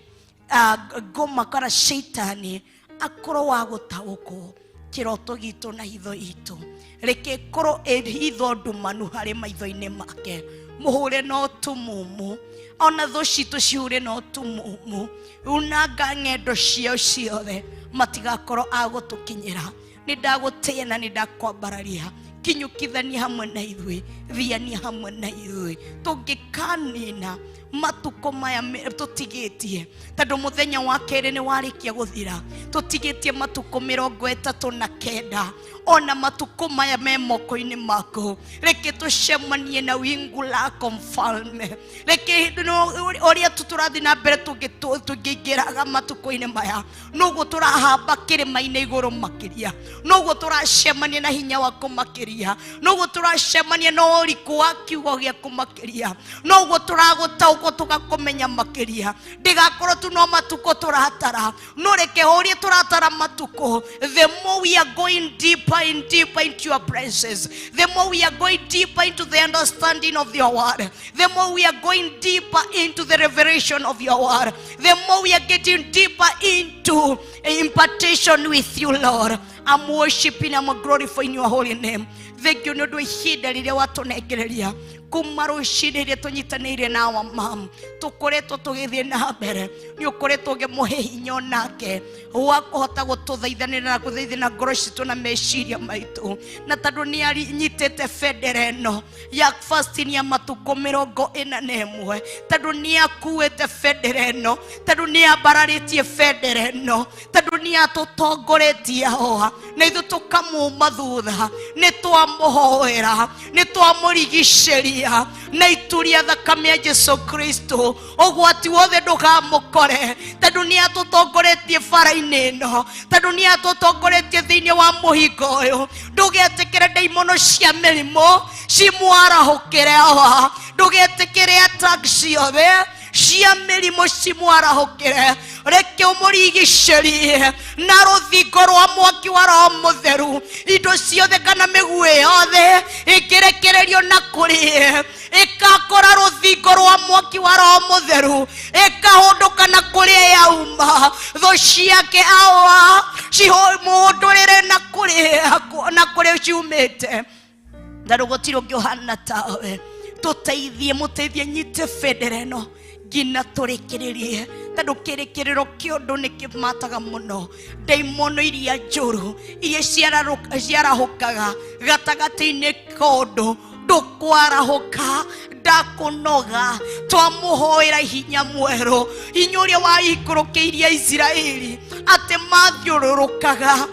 ngoma kana shaitani akorwo wa gũtaũkwo kĩroto gitũ na hitho itũ. Reke ĩkorwo ĩ hitho ndumanu harĩ maitho-inĩ make, mũhũre na ũtumumu, ona thũ citũ cihure na ũtumumu. Unanga ng'endo ciao ciothe, matigakorwo a gũtũkinyĩra. Nĩ ndagũtĩĩa na nĩ ndakwambararia, kinyũkithania hamwe na ithuĩ, thiania hamwe na ithuĩ. Tũngĩkanina matukũ maya tũtigĩtie, tondũ mũthenya wa kerĩ nĩ warĩkia gũthira, tũtigĩtie matukũ 39. Ona matukũ maya me moko-inĩ maku, reke tũcemanie na wingu lako mfalme. Reke ũrĩa tu tũrathiĩ na mbere tũngĩingĩraga matukũ-inĩ maya, noguo tũrahamba kĩrĩma-inĩ igũrũ makĩria, noguo tũracemania na hinya waku makĩria, noguo tũracemania na ũriku wa kiugo gĩaku makĩria, noguo tũragũtaũkwo tũgakũmenya makĩria. Ndĩgakorwo tu no matukũ tũratara, no reke ũrĩa tũratara matukũ, the more we are going deeper and deeper into your presence, the more we are going deeper into the understanding of your word, the more we are going deeper into the revelation of your word, the more we are getting deeper into impartation with you, Lord. I'm worshiping, I'm glorifying your holy name. Thank you nĩ ũndũ wa ihinda rĩrĩa watũnengereria kuma rũcinĩ rĩrĩa tũnyitanĩire na our mom tũkoretwo tũgĩthiĩ na mbere nĩ ũkoretwo ũkĩmũhe hinya onake wa kũhota gũtũthaithanĩra na gũthaithana ngoro citũ na meciria maitũ na tondũ nĩ anyitĩte bendera ĩno ya fasting ya matukũ 41 tondũ nĩ akuĩte bendera ĩno tondũ nĩ ambararĩtie bendera ĩno tondũ nĩ atũtongoretie hoa na ithuĩ tũkamuma thutha nĩ twamũhoera nĩ twamũrigicĩria na ituria thakame ya Jesu Kristo ũgwati wothe ndũkamũkore tondũ nĩ atũtongoretie bara-inĩ ĩno tondũ nĩ atũtongoretie thĩinĩ wa mũhingo ũyũ ndũgetĩkĩre ndaimono cia mĩrimũ cimwarahũkĩre awa ndũgetĩkĩre attack ciothe cia mĩrimũ cimwarahũkĩre reke ũmũrigicĩrie na rũthingo rwa mwaki wa Roho Mũtheru indo ciothe kana mĩguĩ yothe ĩkĩrekererio na kũrĩ ĩkakora rũthingo rwa mwaki wa Roho Mũtheru ĩkahũndũka na kũrĩa yauma thũ ciake awa cimũhũndũrĩre na kũrĩa ciumĩte tondũ gũtirĩ ũngĩ ũhana tawe tũteithie mũteithie nyite bendera ĩno nginya tũrĩkĩrĩrie tondũ kĩrĩkĩrĩro kĩa ũndũ nĩ kĩmataga mũno ndaimono iria njũru iria ciarahũkaga gatagatĩ-inĩ ka ũndũ ndũkwarahũka ndakũnoga twamũhoera hinya mwerũ hinya ũrĩa waikũrũkĩirie Isiraeli atĩ mathiũrũrũkaga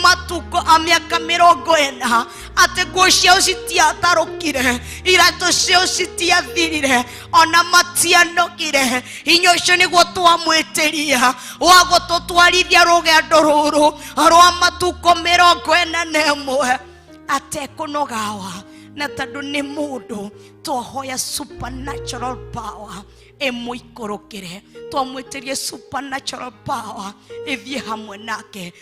matukũ a mĩaka 40 atĩ nguo ciao citiatarũkire iratũ ciao citiathirire ona matianogire hinya ũcio nĩguo twamwĩtĩria wa gũtũtwarithia rũgendo rũrũ rwa matukũ 41 atekũnogawa na tondũ nĩ mũndũ twahoya supernatural power ĩmũikũrũkĩre twamwĩtĩrie supernatural power ĩthiĩ hamwe nake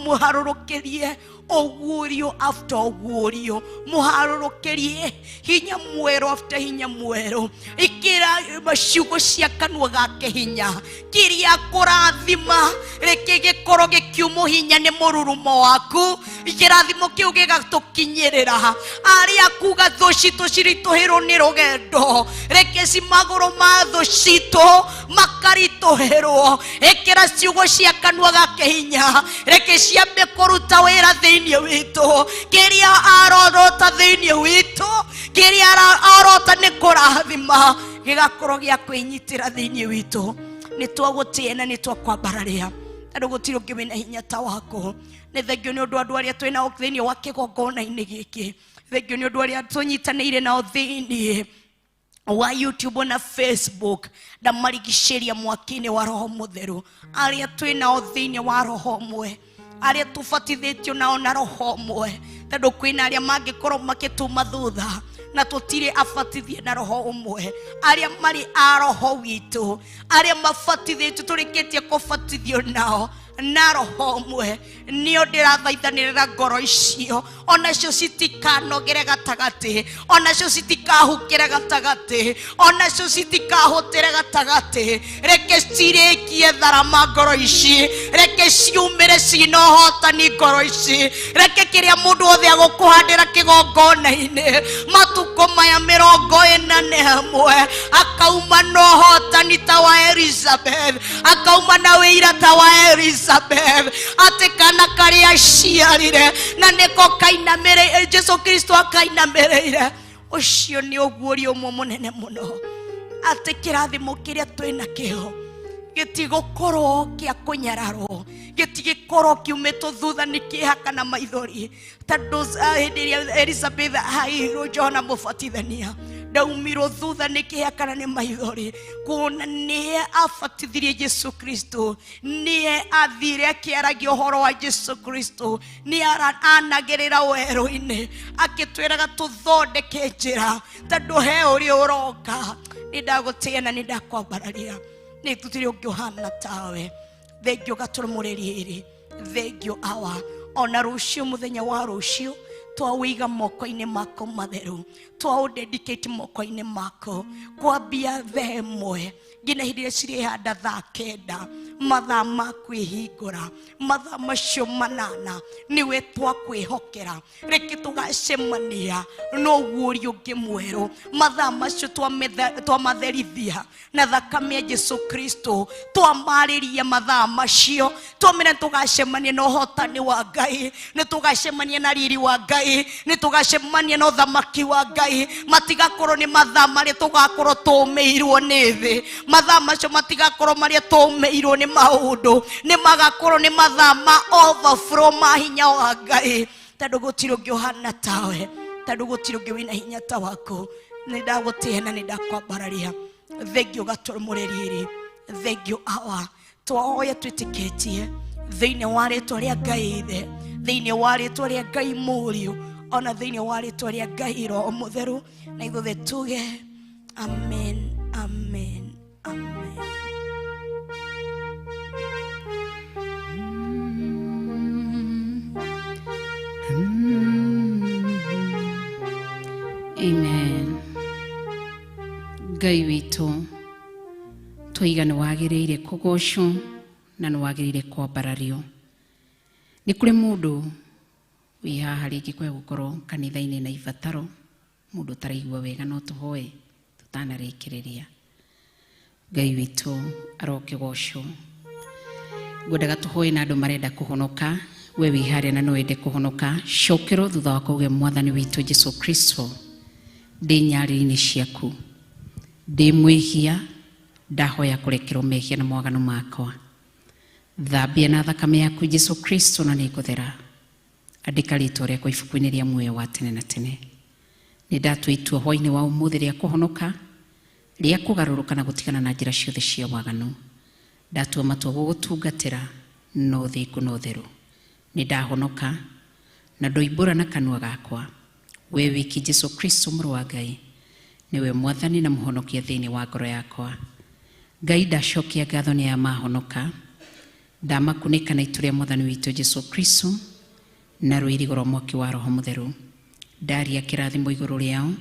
mũharũrũkĩrie ũguũrio after ũguũrio mũharũrũkĩrie hinya mwerũ after hinya mwerũ ĩkĩra ciugo cia kanua gake hinya kĩrĩa kũrathima reke gĩkorwo gĩkiumwo hinya nĩ mũrurumo waku kĩrathimo kĩu gĩgatũkinyĩrĩra arĩa kuga thũ citũ ciritũhĩrwo nĩ rũgendo reke ci magũrũ ma thũ citũ makaritũhĩrwo ĩkĩra ciugo cia kanua gake hinya reke ciambe kũruta wĩra thĩinĩ witũ kĩrĩa arorota thĩinĩ witũ kĩrĩa arota nĩ kũrathima gĩgakorwo gĩa kwĩnyitĩra thĩinĩ witũ nĩ twagũtĩĩa na nĩ twakwambararia tondũ gũtirĩ ũngĩ wĩna hinya ta waku nĩ thengio nĩ ũndũ andũ arĩa twĩ nao thĩinĩ wa kĩgongona-inĩ gĩkĩ thengio nĩ ũndũ arĩa tũnyitanĩire nao thĩinĩ wa YouTube na Facebook ndamarigicĩria mwaki-inĩ wa Roho Mũtheru arĩa twĩ nao thĩinĩ wa roho ũmwe arĩa tũbatithĩtio nao na roho ũmwe tondũ kwĩna arĩa mangĩkorwo makĩtuma thutha na tũtirĩ abatithie na roho ũmwe arĩa marĩ a roho witũ arĩa mabatithĩtio tũrĩkĩtie kũbatithio nao na roho ũmwe nĩo ndĩrathaithanĩrĩra ngoro icio onacio citikanogere gatagatĩ onacio citikahukĩre gatagatĩ onacio citikahũtĩre gatagatĩ reke cirĩkie tharama ngoro ici reke ciumĩre cina ũhotani ngoro ici reke kĩrĩa mũndũ othe agũkũhandĩra kĩgongona-inĩ matukũ maya 41 akauma na ũhotani ta wa Elizabeth akauma na wĩira ta wa Elizabeth atĩ kana karĩa aciarire na nĩko kainamĩrĩire Jesu Kristo akainamĩrĩire ũcio nĩ ũguũrio ũmwe mũnene mũno atĩ kĩrathimo kĩrĩa twĩ nakĩo gĩtigũkorwo kĩa kũnyararwo gĩtigĩkorwo kiumĩtwo thutha nĩ kĩeha kana maithori tondũ hĩndĩ ĩrĩa Elizabeth aheirwo Johana Mũbatithania ndaumirwo thutha nĩ kĩeha kana nĩ maithori kuona nĩye abatithirie Jesu Kristo nĩye athire akĩaragia ũhoro wa Jesu Kristo nĩ anagĩrĩra werũ-inĩ akĩtwĩraga tũthondeke njĩra tondũ he ũrĩa ũroka nĩ ndagũtĩĩa na nĩ ndakwambararia nĩ tũtirĩ ũngĩ ũhana tawe thengio gatũrũmũrĩri ĩrĩ thengio awa ona rũciũ mũthenya wa rũciũ Twawĩiga moko-inĩ mako matheru, twaũdedicate moko-inĩ mako, kwambia thaa ĩmwe nginya hĩndĩ ĩrĩa cirĩhanda thaa 9, mathaa ma kwĩhingũra, mathaa macio 8 nĩwe twakwĩhokera. Reke tũgacemania na ũguũrio ũngĩ mwerũ, mathaa macio twamatherithia na thakame ya Jesu Kristo, twamarĩria mathaa macio, twamĩra tũgacemania na ũhotani wa Ngai, nĩ tũgacemania na riri wa Ngai, nĩ tũgacemania na ũthamaki wa Ngai. Matigakorwo nĩ mathaa marĩa tũgakorwo tũmĩirwo nĩ thĩ, mathaa macio matigakorwo marĩa tũmĩirwo nĩ maũndũ, nĩ magakorwo nĩ mathaa ma overflow ma hinya wa Ngai, tondũ gũtirĩ ũngĩ ũhana tawe, tondũ gũtirĩ ũngĩ wĩna hinya ta waku. Nĩ ndagũtĩĩa na nĩ ndakwambararia. Thengio gatũrũmũre riri, thengio awa, twahoya twĩtĩkĩtie thĩinĩ wa rĩtwa rĩa Ngai Ithe, thĩinĩ wa rĩtwa rĩa Ngai Mũriũ, ona thĩinĩ wa rĩtwa rĩa Ngai Roho Mũtheru, na ithuothe tuge amen, amen, amen. Amen. Ngai witũ, twaiga nĩ wagĩrĩire kũgocwo na nĩ wagĩrĩire kwambarario. Nĩ kũrĩ mũndũ wĩ haha rĩngĩ kwaya gũkorwo kanitha-inĩ na ibataro, mũndũ ũtaraigua wega, no tũhoe tũtanarĩkĩrĩria. Ngai witũ arokĩgocwo. Ngwendaga tũhoe na andũ marenda kũhonoka. We wĩ harĩa na no wende kũhonoka, cokerwo thutha wa kuuga Mwathani witũ Jesu Kristo, ndĩ nyarĩrĩ-inĩ ciaku, ndĩ mwĩhia, ndahoya kũrekerwo mehia na mawaganu makwa. Thambia na thakame yaku Jesu Kristo na nĩngũthera. Andĩka rĩtwa rĩakwa ibuku-inĩ rĩa muoyo wa tene na tene. Nĩ ndatua itua hwaĩ-inĩ wa ũmũthĩ rĩa kũhonoka, rĩa kũgarũrũka na gũtigana na njĩra ciothe cia waganu. Ndatua matua gũgũtungatĩra na ũthingu na ũtheru. Nĩ ndahonoka na ndoimbũra na kanua gakwa, we wiki Jesu Kristo mũrũ wa Ngai, nĩwe Mwathani na Mũhonokia thĩinĩ wa ngoro yakwa. Ngai ndacokia ngatho nĩ aya mahonoka, ndamakunĩka na itu rĩa Mwathani witũ Jesu Kristo na rũirigo rwa mwaki wa Roho Mũtheru. Ndaria kĩrathimo igũrũ rĩao,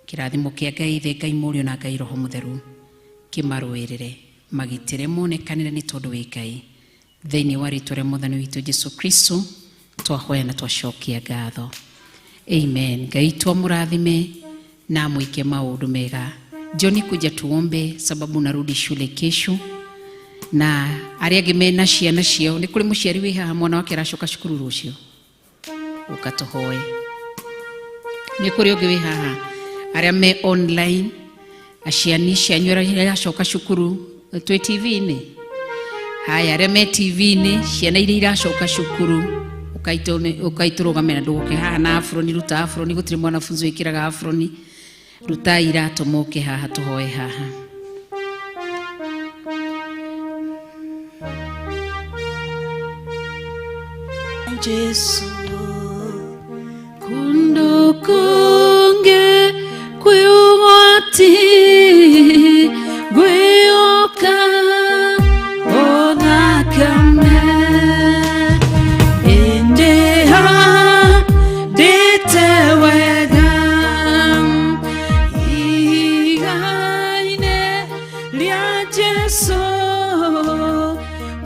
kĩrathimo kĩa Ngai Ithe, Ngai Mũriũ na Ngai Roho Mũtheru, kĩmarũĩrĩre, magitĩre, monekanĩre nĩ tondũ wĩ Ngai. Thĩinĩ wa rĩtwa rĩa Mwathani witũ Jesu Kristo twahoya na twacokia ngatho. Amen. Ngai twamũrathime na amwĩke maũndũ mega. John, kuja tuombe sababu narudi shule kesho, na arĩa angĩ mena ciana ciao, nĩ kũrĩ mũciari wĩ haha mwana wake aracoka cukuru rũciũ, ũka tũhoe. Nĩ kũrĩ ũngĩ wĩ haha arĩa me online, aciani cianyu arĩa iracoka cukuru, twĩ TV-inĩ. Haya, arĩa me TV-inĩ, ciana iria iracoka cukuru, ũkaitũrũgame na ndũgoke haha na afroni, ruta afroni, gũtirĩ mwanafunzi wĩkĩraga afroni, ruta iratũ moke haha tũhoe haha. Jesu kundu kunge kwĩũgwati gwĩũka o thakame ĩndĩ handĩte wega ihiga-inĩ rĩa Jesu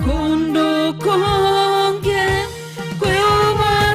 kundu kunge kwĩũgwati.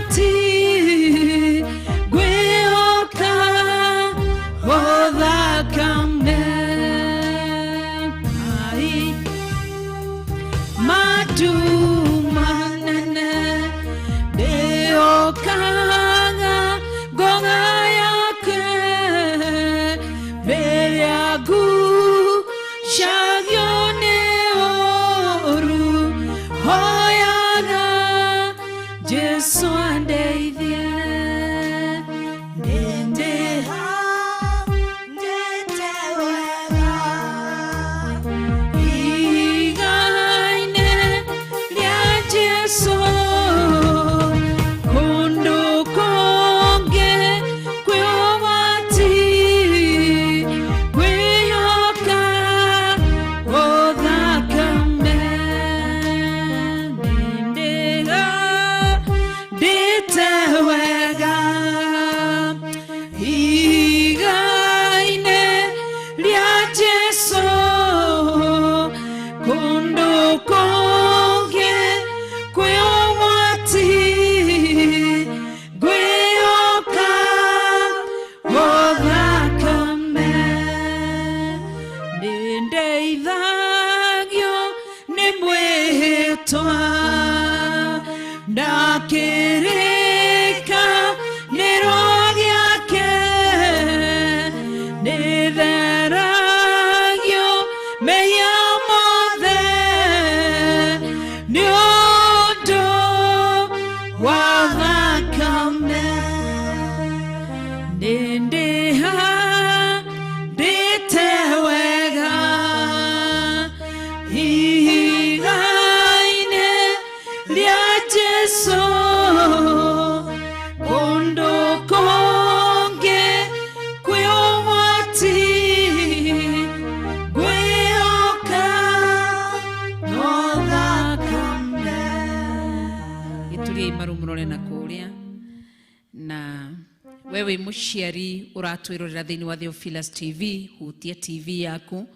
We wĩ mũciari ũratwĩrorera thĩinĩ wa Theophilus TV, hutia TV yaku,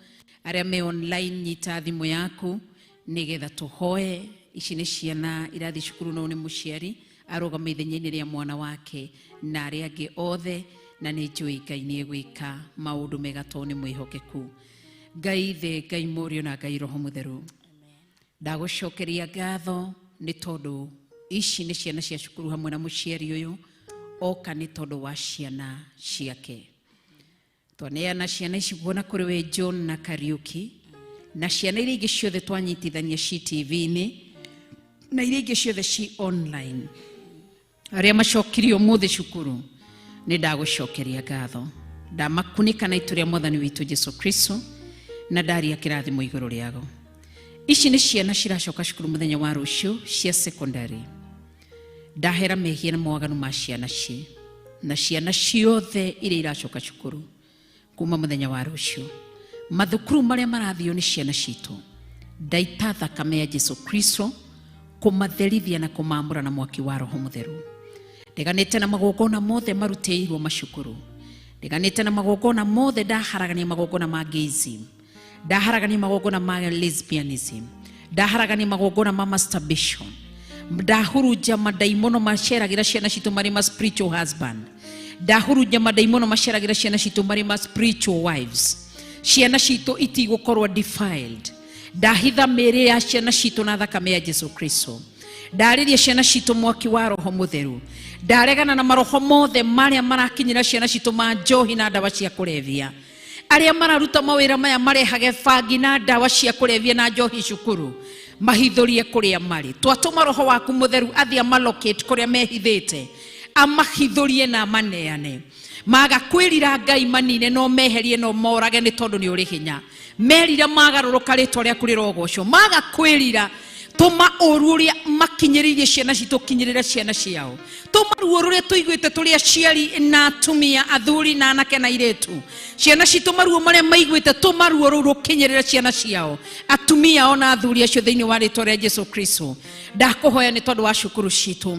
arĩa me online nyita thimũ yaku nĩgetha tũhoe. Ici nĩ ciana irathiĩ cukuru no nĩ mũciari arũgama ithenya-inĩ rĩa mwana wake na arĩa angĩ othe, na nĩ njũĩ Ngai nĩ egwĩka maũndũ mega tondũ nĩ mwĩhokeku. Ngai Ithe, Ngai Mũriũ na Ngai Roho Mũtheru, ndagũcokeria ngatho nĩ tondũ ici nĩ ciana cia cukuru hamwe na mũciari ũyũ oka nĩ tondũ wa ciana ciake. Twaneana ciana ici kuona kũrĩ we John na Kariuki na ciana iria ingĩ ciothe twanyitithania ci TV-inĩ na iria ingĩ ciothe ci online, arĩa macokirie ũmũthĩ cukuru, nĩ ndagũcokeria ngatho. Ndamakunĩka na itu rĩa Mwathani witũ Jesu Kristo na ndaria kĩrathimo igũrũ rĩago. Ici nĩ ciana ciracoka cukuru mũthenya wa rũciũ cia secondary. Ndahera mehia na mawaganu ma ciana ci na ciana ciothe iria iracoka cukuru kuma mũthenya wa rũciũ, mathukuru marĩa marathio nĩ ciana citũ, ndaita thakame ya Jesu Kristo kũmatherithia na kũmamũra na mwaki wa Roho Mũtheru. Ndeganĩte na magongona mothe marutĩirwo macukuru, ndeganĩte na magongona mothe, ndaharagania magongona ma gayism, ndaharagania magongona ma lesbianism, ndaharagania magongona ma masturbation, ndahurunja mandaimono maceragĩra ciana citũ marĩ ma spiritual husband, ndahurunja mandaimono maceragĩra ciana citũ marĩ ma spiritual wives. Ciana citũ itigũkorwo defiled. Ndahitha mĩĩrĩ ya ciana citũ na thakame ya Jesu Kristo. Ndarĩria ciana citũ mwaki wa Roho Mũtheru. Ndaregana na maroho mothe marĩa marakinyĩra ciana citũ ma njohi na ndawa cia kũrebia. Arĩa mararuta mawĩra maya marehage bangi na ndawa cia kũrebia na njohi cukuru, mahithũrie kũrĩa marĩ. Twatũma Roho waku Mũtheru athiĩ amalocate kũrĩa mehithĩte, amahithũrie na amaneane. Maga kwĩrira Ngai manine no meherie no morage nĩ tondũ nĩ ũrĩ hinya. Merira magarũrũka rĩtwa rĩaku rĩrogocwo. Maga kwĩrira, tũma ũru ũrĩa makinyĩrĩirie ciana citũ kinyĩrĩre ciana ciao. Tũma ruo rũrĩa tũiguĩte tũrĩ aciari na atumia, athuri na anake na airĩtu, ciana citũ maruo marĩa maiguĩte, tũma ruo rũu rũkinyĩrĩre ciana ciao, atumia ona athuri acio, thĩinĩ wa rĩtwa rĩa Jesu Kristo. Ndakũhoya nĩ tondũ wa cukuru citũ,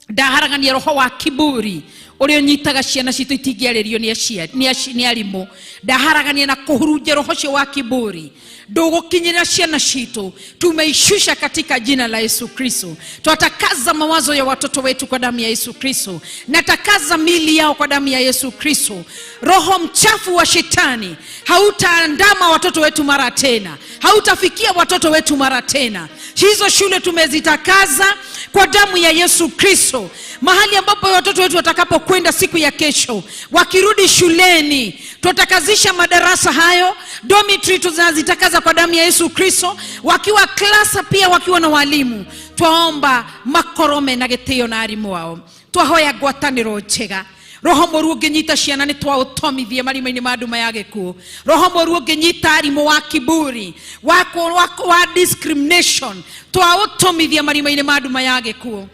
ndaharagania roho wa kiburi ũrĩa ũnyitaga ciana citũ itingĩarĩrio nĩ aciari, nĩ arimũ. Ndaharagania na kũhurunja roho ũcio wa kiburi, ndũgũkinyĩra ciana citũ. Tumeishusha katika jina la Yesu Kristo. Twatakaza mawazo ya watoto wetu kwa damu ya Yesu Kristo, natakaza mili yao kwa damu ya Yesu Kristo. Roho mchafu wa shetani hautaandama watoto wetu mara tena, hautafikia watoto wetu mara tena. Hizo shule tumezitakaza kwa damu ya Yesu Kristo. Mahali ambapo watoto wetu watakapokwenda siku ya kesho, wakirudi shuleni, tutakazisha madarasa hayo, dormitory tunazitakaza kwa damu ya Yesu Kristo. Wakiwa klasa pia wakiwa na walimu, twaomba makorome na gĩtĩo na arimũ ao. Twahoya ngwatanĩro njega. Roho mũru ũngĩnyita ciana nĩ twaũtomithie marima-inĩ ma nduma ya gĩkuũ. Roho mũru ũngĩnyita arimũ wa kiburi, wa discrimination, twaũtomithia marima-inĩ ma nduma ya gĩkuũ.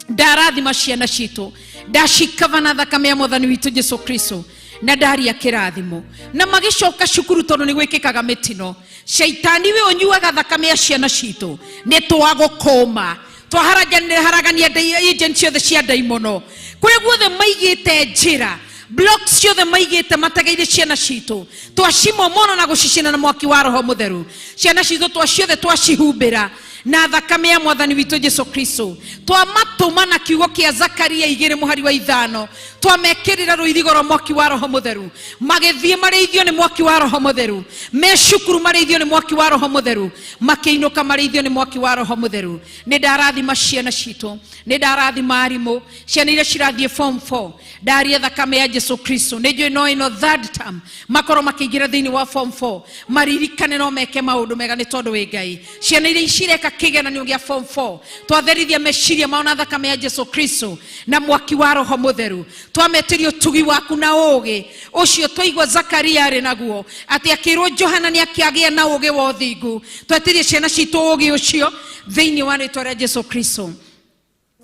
Ndarathima ciana citũ, ndacikava na thakame ya Mwathani witũ Jesu Kristo na ndaria kĩrathimo na magĩcoka cukuru, tondũ nĩ gwĩkĩkaga mĩtino. Shaitani we ũnyuaga thakame ya ciana citũ, nĩ twagũkũma. Twaharagania agent ciothe cia ndaimono kũrĩa guothe maigĩte njĩra, blocks ciothe maigĩte mategeire ciana citũ, twacimomora na gũcicina na mwaki wa Roho Mũtheru. Ciana citũ twaciothe twacihumbĩra na thakame ya Mwathani witũ Jesu Kristo. Twamatũma na kiugo kĩa Zakaria 2 mũhari wa 5, twamekĩrĩra rũirigo rwa mwaki wa Roho Mũtheru, magĩthiĩ marĩithio nĩ mwaki wa Roho Mũtheru, me cukuru marĩithio nĩ mwaki wa Roho Mũtheru, makĩinũka marĩithio nĩ mwaki wa Roho Mũtheru. Nĩ ndarathima ciana citũ, nĩ ndarathima arimũ. Ciana iria cirathiĩ form 4, ndaria thakame ya Jesu Kristo. Nĩ njũĩ no ĩno third term makorwo makĩingĩra thĩinĩ wa form 4, maririkane no meke maũndũ mega nĩ tondũ wĩ Ngai. Ciana iria cireka kĩgeranio gĩa form 4, twatherithia meciria mao na thakame ya Jesu Kristo na mwaki wa Roho Mũtheru. Twametĩria ũtugi waku na ũũgĩ ũcio twaigua Zakaria arĩ naguo, atĩ akĩrwo Johana nĩ akĩagĩa na ũũgĩ wa ũthingu. Twetĩrie ciana citũ ũũgĩ ũcio thĩinĩ wa rĩtwa rĩa Jesu Kristo.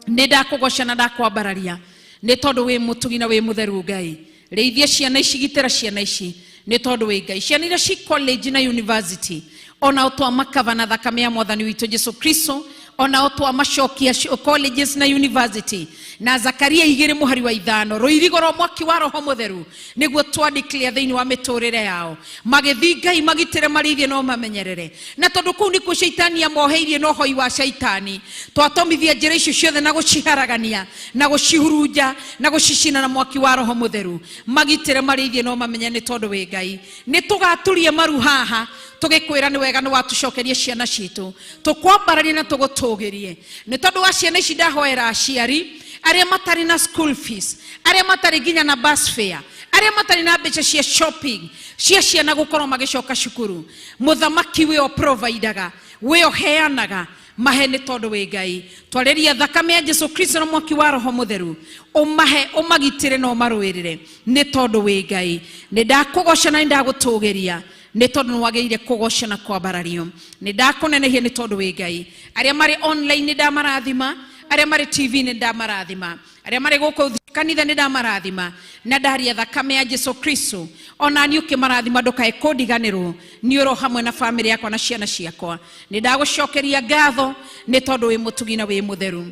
Nĩ ndakũgoca na ndakwambararia nĩ tondũ wĩ mũtugi na wĩ mũtheru. Ngai, rĩithia ciana ici, gitĩra ciana ici nĩ tondũ wĩ Ngai. Ciana iria ci college na university, ona twamakava na thakame ya Mwathani witũ Jesu Kristo. Onao twamacokia colleges na university. Na Zakaria 2 mũhari wa 5 rũirigo rwa mwaki wa roho mũtheru nĩguo twa declare thĩinĩ wa mĩtũrĩre yao. Magĩthiĩ Ngai magitĩre marĩithie no mamenyerere. Na tondũ kũu nĩkuo caitani amoheirie na ũhoi wa caitani, twatomithia njĩra icio ciothe na gũciharagania na gũcihurunja na gũcicina na mwaki wa roho mũtheru. Magitĩre marĩithie no mamenye nĩ tondũ wĩ Ngai. Nĩ tũgaturia maru haha tũgĩkwĩra nĩ wega nĩ watũcokeria ciana citũ, tũkwambararie na tũgũtũgĩrie. Nĩ tondũ wa ciana ici ndahoera aciari arĩa matarĩ na school fees, arĩa matarĩ nginya na bus fare, arĩa matarĩ na mbeca cia shopping cia ciana gũkorwo magĩcoka cukuru. Mũthamaki wĩ providaga, wĩ ũheanaga, mahe nĩ tondũ wĩ Ngai. Twarĩria thakame ya Jesu Kristo na mwaki wa roho mũtheru, ũmahe, ũmagitĩre na ũmarũĩrĩre nĩ tondũ wĩ Ngai. Nĩ ndakũgoca na nĩ ndagũtũgĩria nĩ tondũ nĩ wagĩrĩire kũgoca na kwambarario. Nĩ ndakũnenehia nĩ tondũ wĩ Ngai. Arĩa marĩ online nĩ ndamarathima, arĩa marĩ TV nĩ ndamarathima, arĩa marĩ gũkũ kanitha nĩ ndamarathima, na ndaria thakame ya Jesu Kristo. Ona niĩ ũkĩmarathima ndũkae kũndiganĩrwo, nĩ ũro hamwe na famĩlĩ yakwa na ciana ciakwa. Nĩ ndagũcokeria ngatho nĩ tondũ wĩ mũtugi na wĩ mũtheru.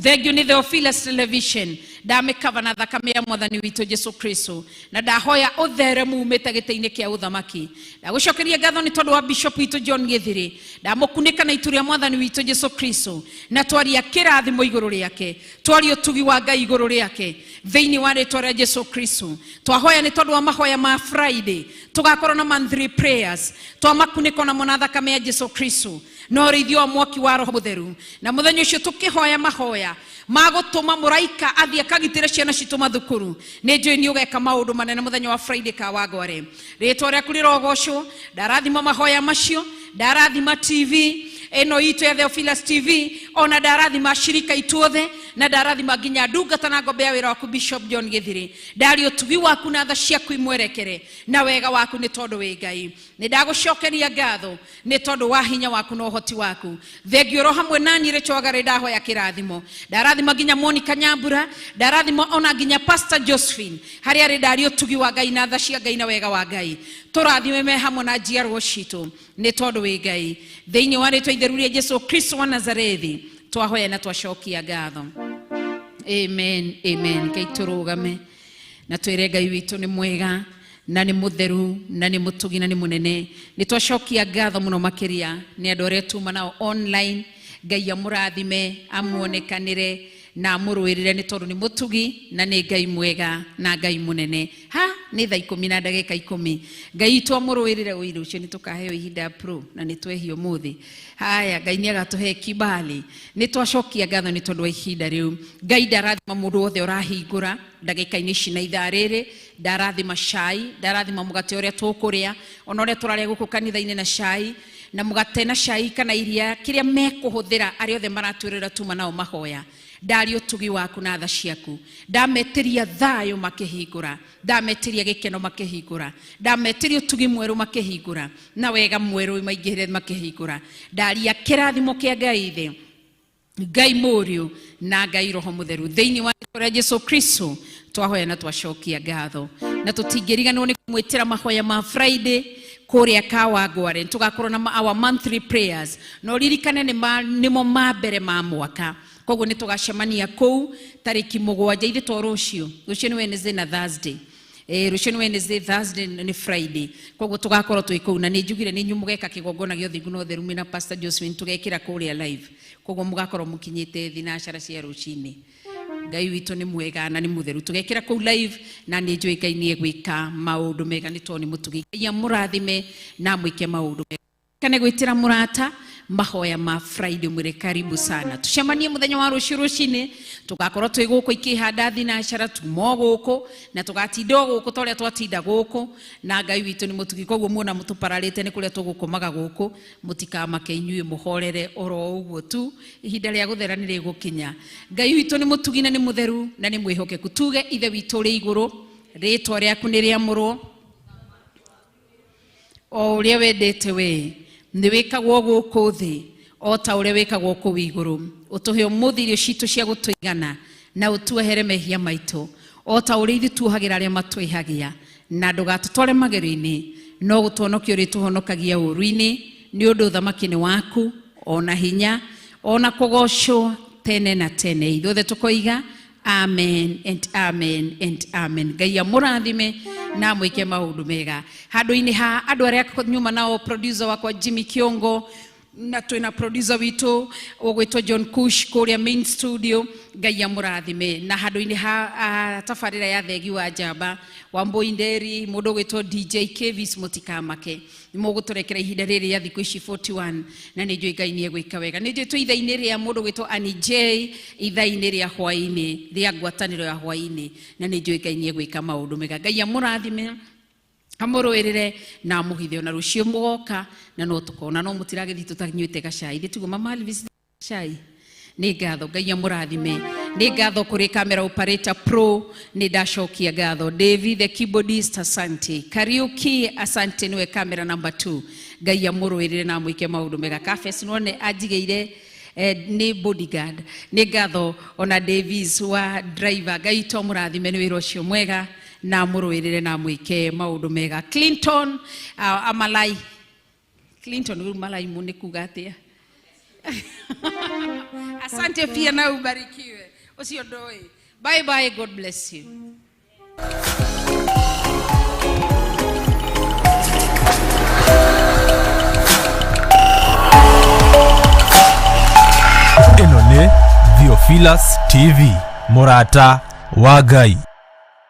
Thank you ni Theophilus Television. Ndamĩkava na thakame ya mwathani witũ Jesu Kristo, na ndahoya ũthere mumĩte gĩtĩ-inĩ kĩa ũthamaki. Ndagũcokeria ngatho nĩ tondũ wa Bishop witũ John Gĩthiri. Ndamũkunĩka na itu rĩa mwathani witũ Jesu Kristo, na twaria kĩrathimo igũrũ rĩake, twaria ũtugi wa Ngai igũrũ rĩake thĩinĩ wa rĩtwa rĩa Jesu Kristo. Twahoya nĩ tondũ wa mahoya ma Friday, tũgakorwo na monthly prayers, twamakunĩka namo na thakame ya Jesu Kristo na ũrĩithio wa mwaki wa roho mũtheru. Na mũthenya ũcio tũkĩhoya mahoya ma gũtũma mũraika athiĩ akagitĩre ciana citũ mathukuru, nĩ njũĩ nĩ ũgeka maũndũ manene mũthenya wa Friday Kawangware. Rĩtwa rĩaku rĩrogocwo. Ndarathima mahoya macio, ndarathima TV ĩno itũ ya Theophilus TV, ona ndarathima shirika itũ othe, na ndarathima nginya ndungata na ngombe ya wĩra waku Bishop John Gĩthiri. Ndaria ũtugi waku na tha ciaku imwerekere na wega waku nĩ tondũ wĩ Ngai. Nĩ ndagũcokeria ngatho nĩ tondũ wa hinya waku na ũhoti waku. Thengio ro hamwe na niĩ Rĩchwagare, ndahoya kĩrathimo. Ndarathima nginya Monica Nyambura, ndarathima ona nginya Pastor Josephine harĩa arĩ, ndaria ũtugi wa Ngai na tha cia Ngai na wega wa Ngai. Tũrathime me hamwe na njiarwo citũ nĩ tondũ wĩ Ngai. Thĩinĩ wa rĩtwa itheru rĩa Jesu Kristo wa Nazarethi twahoya na twacokia ngatho. Amen, amen. Ngai tũrũgame na twĩre Ngai witũ nĩ mwega na nĩ mũtheru na nĩ mũtugi na nĩ mũnene. Nĩ twacokia ngatho mũno makĩria nĩ andũ arĩa tuma nao online. Ngai amũrathime, amuonekanĩre na amũrũĩrĩre nĩ tondũ nĩ mũtugi na nĩ Ngai mwega na Ngai mũnene. Ha, nĩ thaa 10 na ndagĩka 10. Ngai witũ amũrũĩrĩre ũira ũcio, nĩ tũkaheo ihinda pro na nĩ twehia ũmũthĩ. Haya, Ngai nĩ agatũhe kibali. Nĩ twacokia ngatho nĩ tondũ wa ihinda rĩu. Ngai ndarathima mũndũ wothe ũrahingũra ndagĩka-inĩ ici na ithaa rĩrĩ. Ndarathima cai, ndarathima mũgate ũrĩa tũkũrĩa, ona ũrĩa tũrarĩa gũkũ kanitha-inĩ na cai, na mũgate na cai kana iria kĩrĩa mekũhũthĩra arĩa othe maratwĩrĩra tuma nao mahoya. Ndaria ũtugi waku na tha ciaku. Ndametĩria thayũ makĩhingũra, ndametĩria gĩkeno makĩhingũra, ndametĩria ũtugi mwerũ makĩhingũra, na wega mwerũ maingĩhĩre makĩhingũra. Ndaria kĩrathimo kĩa Ngai thĩ, Ngai Mũriũ na Ngai Roho Mũtheru thĩinĩ wa rĩtwa rĩa Jesu Kristo twahoya na twacokia ngatho. Na tũtingĩriganĩrwo nĩ kũmwĩtĩra mahoya ma Friday kũrĩa Kawangware. Tũgakorwo na our monthly prayers, na ũririkane nĩmo ma mbere ma mwaka. Koguo nĩ tũgacemania kũu tarĩki 7 ithe to rũciũ. Rũciũ nĩ Wednesday na Thursday. Rũciũ nĩ Wednesday, Thursday nĩ Friday. Koguo tũgakorwo twĩ kũu, na nĩ njugire nĩ inyuĩ mũgeka kĩgongona gĩa ũthingu na ũtheru mwĩna Pastor Josephine, tũgekĩra kũrĩa live. Koguo mũgakorwo mũkinyĩte thinacara cia rũcinĩ. Ngai witũ nĩ mwega na nĩ mũtheru. Tũgekĩra kũu live, na nĩ njũĩ Ngai nĩ egwĩka maũndũ mega nĩ tondũ nĩ mũtugi. Ngai amũrathime na amwĩke maũndũ mega. Kane gwĩtĩra mũrata mahoya ma Friday, mwĩre karibu sana. Tucemanie mũthenya wa rũciũ rũcinĩ, tũgakorwo twĩ gũkũ ikĩhanda thinacara, tuma o gũkũ na tũgatinda o gũkũ ta ũrĩa twatinda gũkũ, na Ngai witũ nĩ mũtugi. Koguo muona mũtũpararĩte nĩ kũrĩa tũgũkomaga gũkũ, mũtikamake inyuĩ, mũhorere oro ũguo tu, ihinda rĩa gũthera nĩ rĩgũkinya. Ngai witũ nĩ mũtugi na nĩ mũtheru na nĩ mwĩhokeku. Tuge Ithe witũ ũrĩ igũrũ, rĩtwa rĩaku nĩ rĩamũrwo, o ũrĩa wendete we nĩ wĩkagwo gũkũ thĩ o ta ũrĩa wĩkagwo kũu igũrũ. Ũtũhe ũmũthĩ irio citũ cia gũtũigana, na ũtuohere mehia maitũ o ta ũrĩa ithuĩ tuohagĩra arĩa matwĩhagia, na ndũgatũtware magerio-inĩ, no gũtũhonokia ũrĩtũhonokagia ũũru-inĩ, nĩ ũndũ ũthamaki nĩ waku, ona hinya, Ona kũgocwo tene na tene. Ithuothe tũkoiga amen and amen and amen. Ngai amũrathime na amwĩke maũndũ mega. Handũ-inĩ ha andũ arĩa nyuma nao, producer wakwa Jimmy Kiongo, na twĩna producer witũ ũgwĩtwo John Kush kũrĩa main studio. Ngai amũrathime. Na handũ-inĩ ha tabarĩra ya Thegi wa Njamba wa Mbui Nderi, mũndũ ũgwĩtwo DJ Kevis, mũtikamake nĩ mũgũtũrekera ihinda rĩrĩ rĩa thikũ ici 41, na nĩ njũĩ Ngai nĩ egwĩka wega. Nĩ njũĩ twĩ ithaa-inĩ rĩa mũndũ ũgwĩtwo Annie J, ithaa-inĩ rĩa hwaĩ-inĩ rĩa ngwatanĩro ya hwaĩ-inĩ, na nĩ njũĩ Ngai nĩ egwĩka maũndũ mega. Ngai amũrathime, amũrũĩrĩre na amũhithe. Ona rũciũ mũgoka na no tũkona, no mũtiragĩthiĩ tũtanyuĩte gacai. Ithe tiguo Mama Alvis cai? Nĩ ngatho. Ngai amũrathime. Nĩ ngatho kũrĩ camera operator pro, nĩ ndacokia ngatho. David the keyboardist, asante. Kariuki, asante, niwe camera number 2. Ngai amũrũĩrĩre na amwĩke maũndũ mega. Kafes none anjigĩire nĩ bodyguard. Nĩ ngatho ona Davis wa driver. Ngai to mũrathime nĩ wĩra ũcio mwega na amũrũĩrĩre na amwĩke maũndũ mega. Clinton Amalai, Clinton rĩu malai mu nĩ kuga atĩa? Asante pia na ubarikiwe. Ũcio ndoĩ. Bye bye, God bless you. Ĩno nĩ Theophilus TV, mũrata wa Ngai.